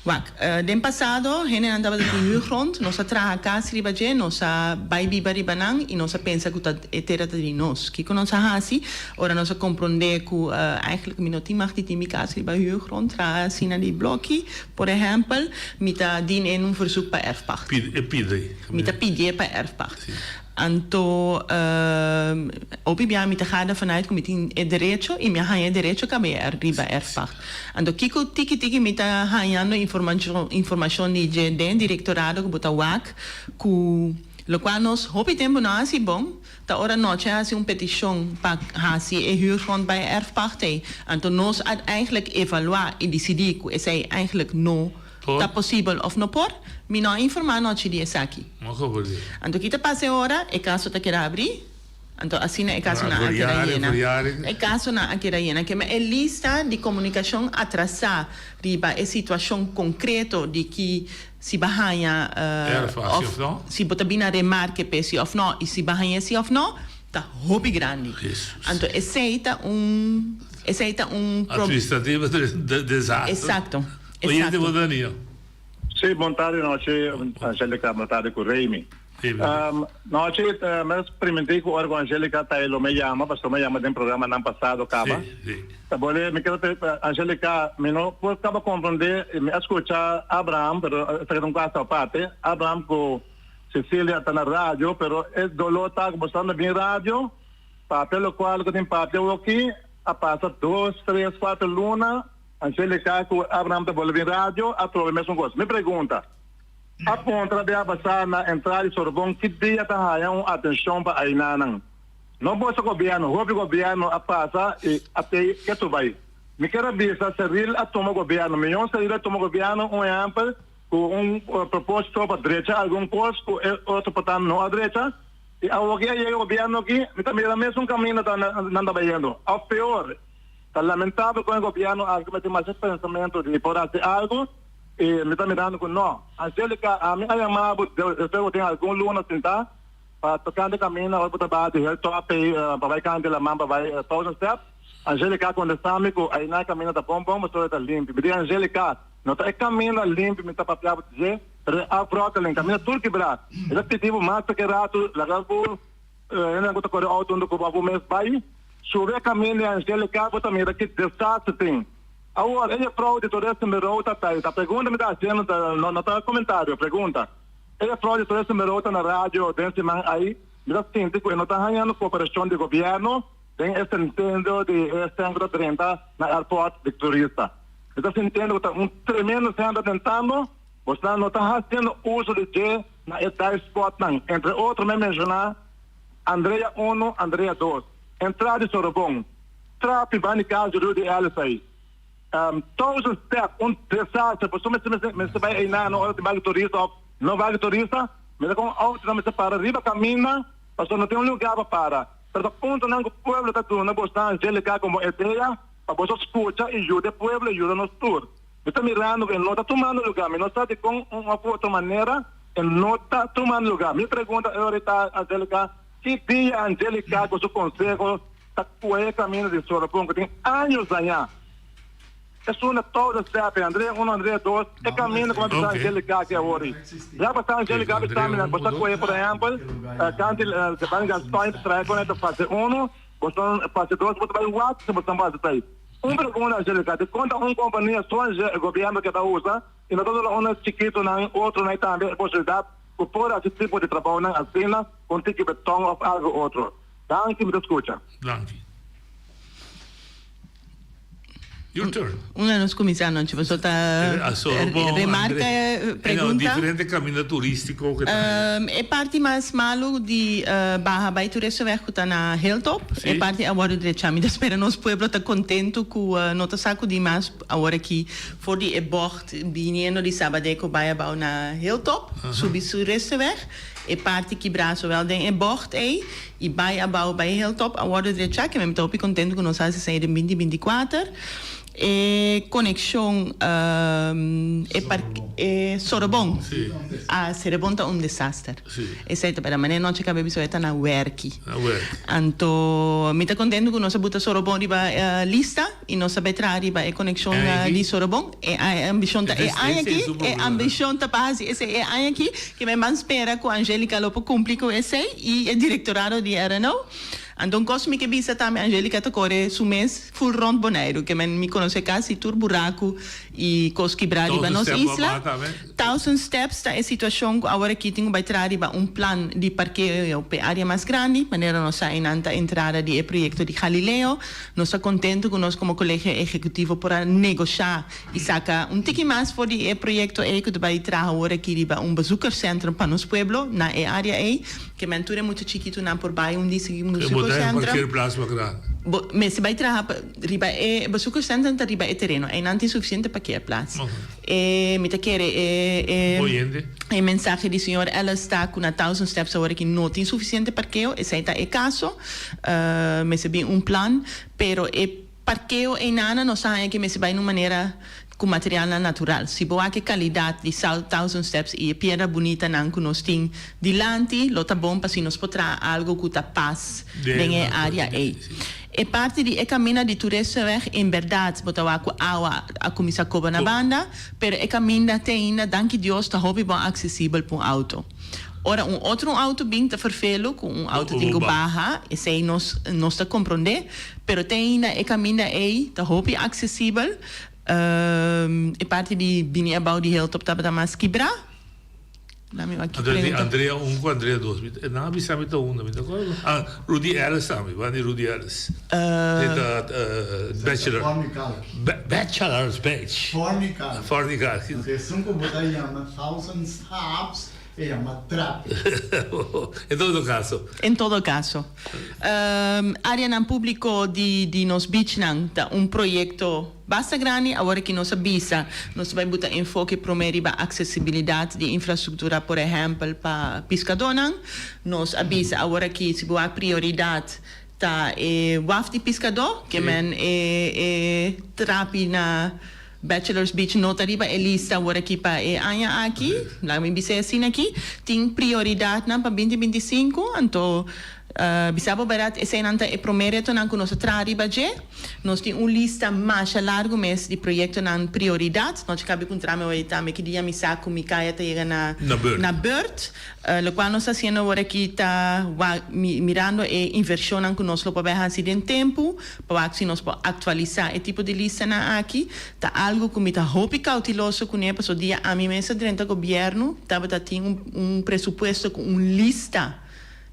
Wak, den pasado hendenan tabata tin huurgrond, nos a traha kas riba dje, nos a bai biba riba nan i nos a pensa ku ta e tera ta di nos. Kiko nos a hasi? Ora nos a komprondé ku eigenlijk mi no tin mag di tin mi kas riba huurgrond, traha asina di bloki, por ehèmpel, mi ta dien in un verzoek pa erfpacht. E pidi. Mi ta pidié pa erfpacht. Anto hopi bia mi ta gada vanuit ku mi tin e derecho i mi a haña e derecho kabe riba erfpacht. Anto kiko tiki tiki mi ta hañando informashon di dje den direktorado ku bo ta wak ku lokual nos hopi tempu no a hasi bon ta ora nochi a hasi un petishon pa hasi e huurgrond bai erfpacht ei. Anto nos a eigenlijk evaluá i disidí ku esei eigenlijk no Ta posibel of no por? Mi no a informá anochi di esaki. Anto ki ta pasa e ora? E kaso ta keda abrí. Anto asina e kasonan a keda yena. E kasonan a keda yena. Kema e lista di komunikashon atrasá riba e situashon konkreto di ki si bo haña of si bo ta bini a remarke p'e si of no i si bo hañ'é si of no ta hopi grandi. Anto esei ta un esei ta un. Administrativo desastre. Exacto. Oyente bo Danilo. Sí, bon tarde nochi Angelica, bon tarde cu Remy. Um, nochi uh, me experimenté cu ora cu Angelica ta lo me llama, paso me llama den programa nan pasado caba. Sí, sí. Ta bole, me quiero te, Angelica, me no por caba comprender, me escucha Abraham, pero esta un caso aparte, Abraham cu Cecilia ta na radio, pero e dolor ta como estando bien radio, papia lo cual cu tin papia aki, a pasa dos, tres, cuatro luna, Angelica ku Abraham ta bolbe bin radio atrobe mesun kos. Mi pregunta, A puntra bia basá na entrada di Sorbon ki dia ta haya un atenshon pa ainanan? No boso gobièrnu, hopi gobièrnu a pasa i a pei ketu bai. Mi kier a bisa Ceril a tuma gobièrnu, miyon Ceril a tuma gobièrnu un ehèmpel ku un propósito pa drecha algun kos ku e otro portan no a drecha i awor ki a yega gobièrnu aki mi ta mira mesun kaminda ta nan ta bayendo òf peor. Ta lamentabel con e gobierno aki mester masha pensamento di por haci algo y mi ta mirando cu no. Angelica, ami a yama bo despues bo tin algun luna sinta pa tocante camina ora bo ta baha di Hilltop pey pa bay cante laman pa bay Thousand Steps. Angelica a contesta mi cu ayina e camina ta bon bon pasobra e ta limpi. Mi di Angelica, no ta e camina limpi mi ta papia bo dje, pero e afrokkeling, camina tur kibra. E ta pidi bo mas ke rato laga bo. Hendenan ku ta kore outo huntu ku bo abu mes bai subi e kaminda di Angelica bo ta mira ki desaster tin. Awor e jefrou di Toeristen Bureau ta ta ta pregunta mi ta hasiendo ta no ta komentario pregunta e jefrou di Toeristen Bureau ta na radio den siman ai mi ta sinti ku e no ta hañando koperashon di gobierno den e sentido di e sèn ku ta drenta na airport di turista mi ta sintiendo ku ta un tremendo sèn ta drentando bosnan no ta hasiendo uso di dje. Na e dive spotnan, entre otro mi a menshoná Andrea Uno, Andrea Dos, entrada di Sorobon. Trapi banda di kas di Rudy Ellis ei. Thousand step, un desaster, pasobra mester mester mester bai einan ora tin baki turista of no baki turista, mester kon autonan mester para riba kaminda pasobra no tin un lugar pa para. Pero ta puntonan ku pueblo ta duna bosnan Angelica komo idea pa boso skucha i yuda e pueblo i yuda nos tur. Mi ta mirando ku e no ta tumando lugar, mi no sa dikon un of otro manera e no ta tumando lugar. Mi pregunta e ora ta Angelica, ki dia Angelica ku su konseho ta kohe kaminda di Sorobon ku tin años dañá. Esun na todo step, Andrea uno, Andrea dos, e kaminda ku a bisa Angelica aki awor ei. Ya pasá Angelica a bisa mi nan bo ta kohe por ehèmpel kanti Giovanni Gascoigne ta traha kon e ta fase uno, bo ta fase dos bo ta bai wak si bo ta fase seis. Un pregunta Angelica, dikon ta un kompania so gobièrnu ke ta usa i no ta duna un chikitonan otronan tambe e posibilidat ku por hasi tipo di trabounan asina ku un tiki beton òf algu otro? Danki, mi ta skucha. Danki. Your turn. Unda nos kuminsá anochi? Pasobra ta remarka, pregunta. Diferente kaminda turístiko ku ta. E parti mas malu di baha bai Toeristenweg ku ta na Hilltop. E parti a wòrdu drechá. Mi ta spera nos pueblo ta kontentu ku no ta sakudí mas awor aki for di e bògt biniendo di Sabadeco bai abou na Hilltop, subi Toeristenweg. E parti kibrá zowel den e bògt ei i bai abou bai Hilltop a wòrdu drechá. Ke mi ta hopi kontentu ku nos hasi esei den binti binti kuater. E konekshon e par e Sorobon. Ah Serebon ta un desaster. Esei ta bèrdat. Manera nochi kabe bisa e ta na wèrki. Anto mi ta kontentu ku nos a buta Sorobon riba lista i nos a bai traha riba e konekshon di Sorobon. E ambishon ta e aña aki, e ambishon ta pa hasi esei e aña aki, ke men ban spera ku Angelica lo por kumpli ku esei i e direktorado di RNO. Anto un kos mi ke bisa tambe, Angelica ta kore su mes ful rònt Boneiru, ke men mi konosé kasi tur buraku i kos kibrá riba nos isla. Thousand Steps ta e situashon ku awor aki tin ku bai traha riba un plan di parkeo p'e área mas grandi. Manera nos sa einan ta entrada di e proyekto di Galileo. Nos ta kontentu ku nos komo Kolegio Ehekutivo por a negoshá i saka un tiki mas for di e proyekto ei ku ta bai traha awor aki riba un bezoekerscentrum pa nos pueblo na e área ei. Ke men tur e mucha chikitunan por bai un di sigui un bezoekerscentrum. Bo mester bai traha riba e bezoekerscentrum ta riba e tereno. Einan tin sufisiente parkeerplaats. E mi ta kere e e Oyente. e mensahe di señor Ellis ta ku na Thousand Steps awor aki no tin sufisiente parkeo, esei ta e kaso. Mester bin un plan, pero e parkeo einana nos ta haña ke mester bai na un manera ku materialnan natural. Si bo wak e kalidat di Thousand Steps i e piedra bunitanan ku nos tin dilanti, lo ta bon pa si nos por traha algu ku ta pas den e área ei. E parti di e kaminda di Toeristenweg en bèrdat bo ta wak ku awa a kuminsá koba na banda, pero e kaminda te ainda, danki Dios, ta hopi bon aksesibel pa un outo. Ora un otro un outo bin ta ferfelu ku un outo tin ku baha, esei nos nos ta komprondé, pero te ainda e kaminda ei ta hopi aksesibel. E parti di bini abou di Hilltop tabata mas kibrá. Lami wak ki Anto di pregunta. Andrea un ku Andrea dos. Mi ta, nan a bisa mi ta unda, mi ta acorda. Ah, Rudy Ellis tambe, wan di Rudy Ellis. E ta bachelor. Fornical. Bachelor's Beach. Fornical. Fornical. Anto esun ku bo ta yama Thousand Stops e yama Trapi. En todo caso. En todo caso. Areanan publico di di nos beachnan ta un proyecto basta grandi. Awor aki nos a bisa nos ta bay buta enfoke prome riba accesibilidad di infrastructura por ehempel pa piscadonan. Nos a bisa awor aki si bo wak prioridad ta e waf di piscado ke men e e trapi na Bachelor's Beach no ta riba e lista awor aki pa e aña aki. Laga mi bisa e asina aki. Tin prioridadnan pa binti binti sinku, anto bisa bo bèrdat eseinan ta e promé retonan ku nos a traha riba dje. Nos tin un lista masha largu mes di proyektonan prioridat. Nochi kabi puntra mi awor tambe ki dia mi sa ku mi kaya ta yega na na bèrt. Lokual nos ta hasiendo awor aki ta wak mirando e invershonnan ku nos lo por bai hasi den tempu. Pa wak si nos por aktualisá e tipo di listanan aki, ta algu ku mi ta hopi kautiloso kuné, pasobra dia ami mes a drenta gobièrnu tabata tin un un presupuesto ku un lista.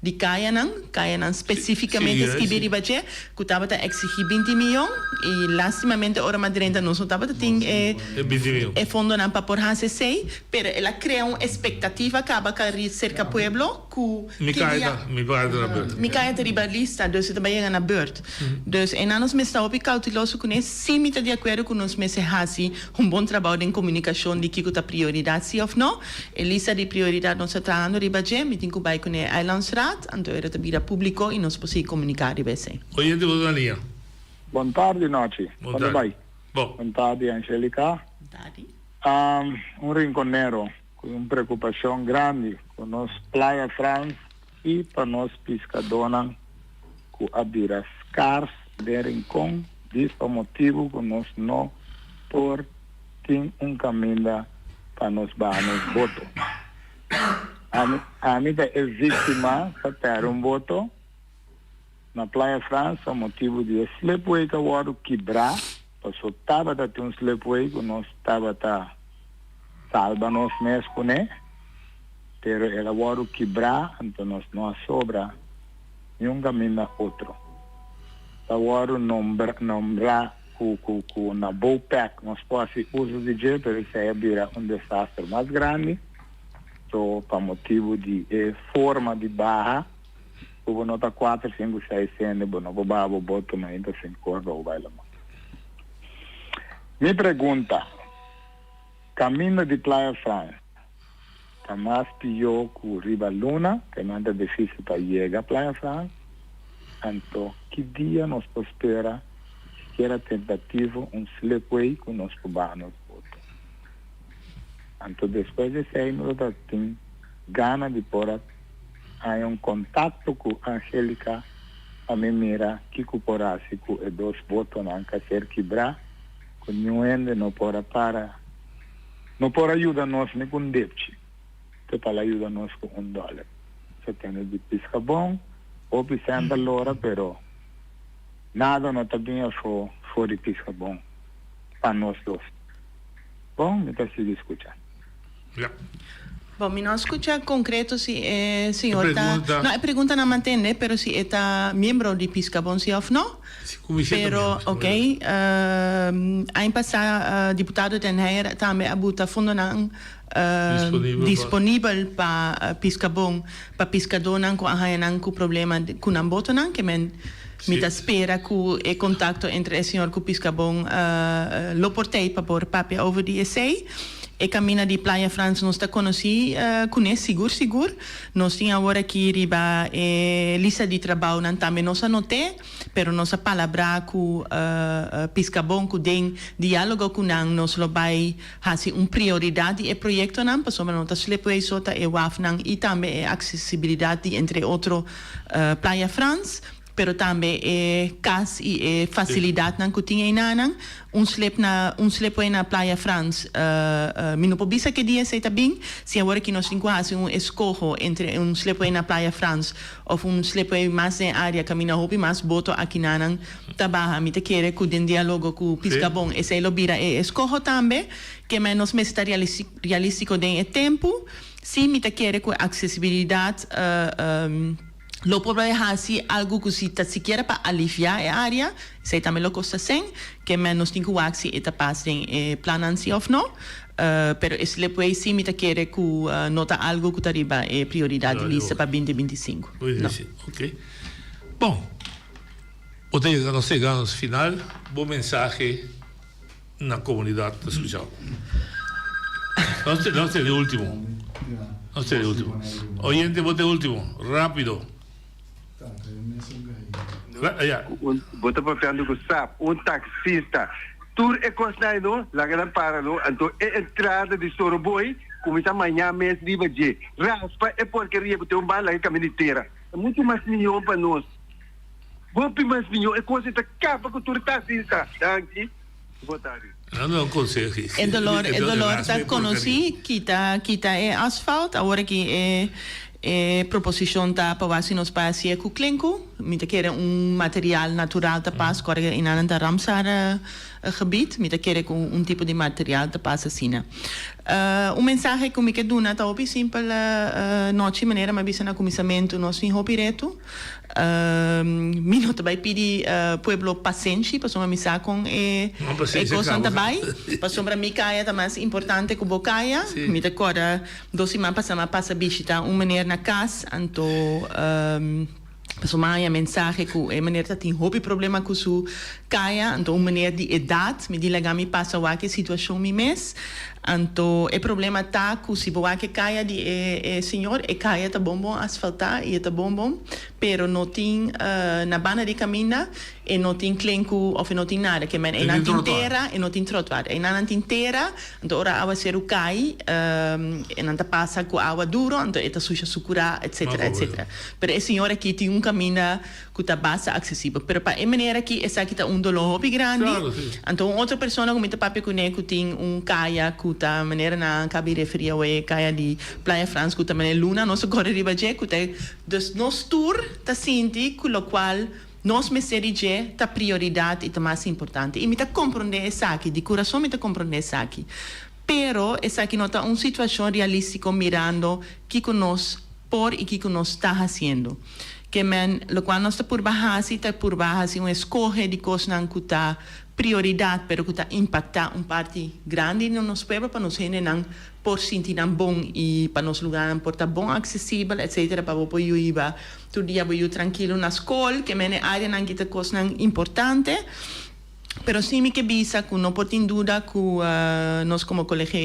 Di kayanan, kayanan spesífikamente skibí riba dje, ku tabata eksigí 20 mion i lástimamente ora m'a drenta nos no tabata tin e e fondonan pa por hasi esei, pero el a krea un espektativa kaba ka serka pueblo ku Mi ki kaya dia ta, mi kaya ta na burt. Mi kaya ta riba lista, dus e ta bai yega na burt. Dus einan nos mester ta hopi kauteloso kuné, sí mi ta di akuerdo ku nos mester hasi un bon trabou den komunikashon di kiko ta prioridat sí òf no. E lista di prioridat nos ta trahando riba dje, mi tin ku bai kuné Eilandsraad, anto era ta bira públiko i nos por sigui komuniká riba esei. Oyente bo ta na liña. Bon tardi Nochi. Bon Kon ta tardi. bai? Bon. Bon tardi Angelica. Bon tardi. Un rinconero ku un preokupashon grandi ku nos Playa Frans i pa nos piskadónan ku a bira skars den Rincon dis pa motibu ku nos no por tin un kaminda pa nos baha nos boto. Ami, ami ta e víktima pa pèrdè un boto na Playa Frans pa motibu di e slipway ku a wòrdu kibrá, paso tabata tin un slipway ku nos tabata salba nos mes kuné, pero el a wòrdu kibrá anto nos no a sobra niun kaminda otro. Ta wòrdu nombra, nombrá. Ku ku ku na Bopec nos por hasi uso di dje pero esei a bira un desaster mas grandi so pa motibu di e forma di baha ku bo no ta kuater sinku seis hende bo no por baha bo boto mainta sinku or pa bo bai laman. Mi pregunta, kaminda di Playa Frans ta mas pió ku riba luna ke nan ta difisil pa yega Playa Frans? Anto ki dia nos por spera sikiera tentativo un slipway ku nos por baha nos boto? Anto despues di esei mi lo ta tin gana di por a haña un kontakto ku Angelica pa mi mira kiko por hasi ku e dos botonan ka ser kibrá ku niun hende no por a para no por a yuda nos ni ku un depchi, te tal a yuda nos ku un dòler. Sa tende di piska bon, hopi sèn ta lora, pero nada no ta bin afó for di piska bon pa nos dos. Bon, mi ta sigui skucha. Ja. Bon, mi no a skucha konkreto si e señor E ta, pregunta. no, e pregunta nan mantende, pero si e ta miembro di Piskabon si òf no. Si ku mi siento Pero, miembro, ok, aña pasá diputado Den Heyer tambe a buta fondonan Disponibel pa. disponibel pa Piskabon, pa piskadónan ku a haña nan ku problema ku nan botonan, ke men mi ta spera ku e kontakto entre e señor ku Piskabon lo por tei pa por papia over di esei. E camina di Playa Frans nos ta conoci cune sigur sigur. Nos tin awor aki riba e lista di trabaonan tambe nos a note, pero nos a palabra cu Piscabon cu den dialogo cu nan nos lo bay haci un prioridad di e proyectonan pasobra no ta slipway so ta e wafnan y tambe e accesibilidad di entre otro Playa Frans. Pero tambe e kas i e fasilidatnan ku tin einanan. Un slip na un slipway na Playa Frans mi no por bisa ke dia esei ta bin. Si awor aki nos tin ku hasi un eskoho entre un slipway na Playa Frans òf un slipway mas den área kaminda hopi mas boto akinanan ta baha mi ta kere ku den dialogo ku Piskabon esei lo bira e eskoho tambe. Ke men nos mester ta realístiko den e tempu. Si mi ta kere ku e aksesibilidat. Lo por bai hasi algu ku si ta sikiera pa aliviá e área, esei tambe lo kosta sèn, ke men nos tin ku wak si e ta pas den e plannan si òf no. Pero e slipway si mi ta kere ku no ta algu ku ta riba e prioridat di lista pa binti 25. No. Oke. Bon, bo ta yega, nos ta yega na nos final. Bo mensahe na komunidat ta skucha bo. Nos te, nos te de último. Nos te de último. Oyente, bo te último. Rápido. Ya. Bo ta papiando ku sap, un taksista. Tur e kosnan ei no, laga nan para no. Anto e entrada di Soroboy kuminsá maña mes riba dje. Raspa e porkeria ku tin un ban laga e kaminda di tera. Ta muchu mas mihó pa nos. Hopi mas mihó e kos ei ta kaba ku tur taksista. Danki. Bo tardi. Nan duna un conseho. E dolor, e dolor ta conoci, kita, kita e asfalt. Awor aki e, e proposicion ta pa wak si nos pa hacié cu klenku. Mi ta kere un material natural ta pas, kòrda einan ta Ramsar gebied, mi ta kere ku un tipo di material ta pas asina. Un mensahe ku mi ke duna ta hopi simpel nochi, manera mi a bisa na kuminsamentu nos tin hopi reto. Mi no ta bai pidi pueblo pasenshi pasobra mi sa kon e kosnan ta bai, pasobra mi kaya ta mas importante ku bo kaya. Mi ta kòrda dos siman pasá mi a pasa bishita un meneer na kas, anto pasobra mi a haña mensahe ku e meneer ta tin hopi problema ku su kaya, anto un meneer di edat, mi di laga mi pasa wak e situashon mi mes. Anto e problema ta ku si bo wak e kaya di e e señor, e kaya ta bon bon asfaltá i e ta bon bon, pero no tin na banda di kaminda e no tin klenku òf e no tin nada. Ke men einan tin tera, e no tin trotwar. Einan nan tin tera, anto ora awaseru kai e nan ta pasa ku awa duro, anto e ta susha su kurá, etsetera, etsetera. Pero e señor aki tin un kaminda ku ta basta aksesibel. Pero pa e manera aki esaki ta un doló hopi grandi. Anto un otro persona ku mi ta papia kuné ku tin un kaya ku ta manera nan kabi referí awe e kaya di Playa Frans ku ta manera luna nos a kore riba dje ku ta dus nos tur ta sinti ku lokual nos mester di dje ta prioridat i ta mas importante. I mi ta komprondé esaki, di kurason mi ta komprondé esaki. Pero esaki no ta un situashon realístiko mirando kiko nos por i kiko nos ta hasiendo. Ke men, lokual nos ta purba hasi ta purba hasi un eskohe di kosnan ku ta prioridat pero ku ta impaktá un parti grandi di nos pueblo pa nos hendenan por sinti nan bon i pa nos lugarnan por ta bon aksesibel etsetera pa bo por yu hiba tur dia bo yu trankilo na skol. Ke men e áreanan ki ta kosnan importante. Pero sí mi ke bisa ku no por tin duda ku nos komo Kolegio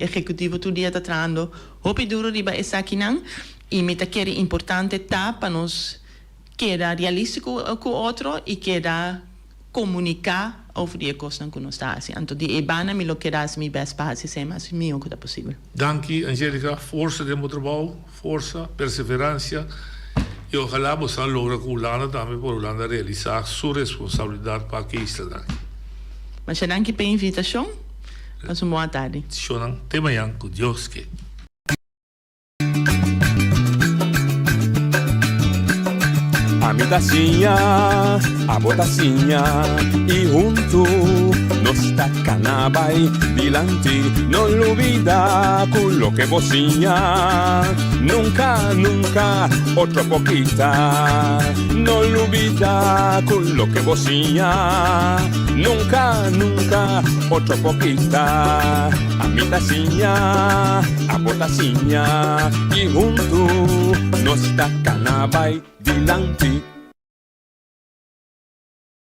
Ehekutivo tur dia ta trahando hopi duro riba esakinan i mi ta kere importante ta pa nos keda realístiko ku otro i keda komuniká over di e kosnan ku nos ta hasi. Anto di e banda mi lo keda hasi mi bèst pa hasi esei mas mihó ku ta posibel. Danki Angelica, forsa den bo trabou. Forsa, perseverancia y ojalá boso a logra cu Hulanda tambe por Hulanda realisa su responsabilidad pa aki isla aki. Masha danki p'e invitacion. Pasa un bon atardi. Shownan te mañan cu Dios ke. Ami ta siña, abo ta siña y huntu nos ta cana bay dilanti. No lubida cu loke bo siña nunca, nunca otro por kita. No lubida cu loke bo siña nunca, nunca otro por kita. Ami ta siña, abo ta siña y huntu nos ta cana bay dilanti.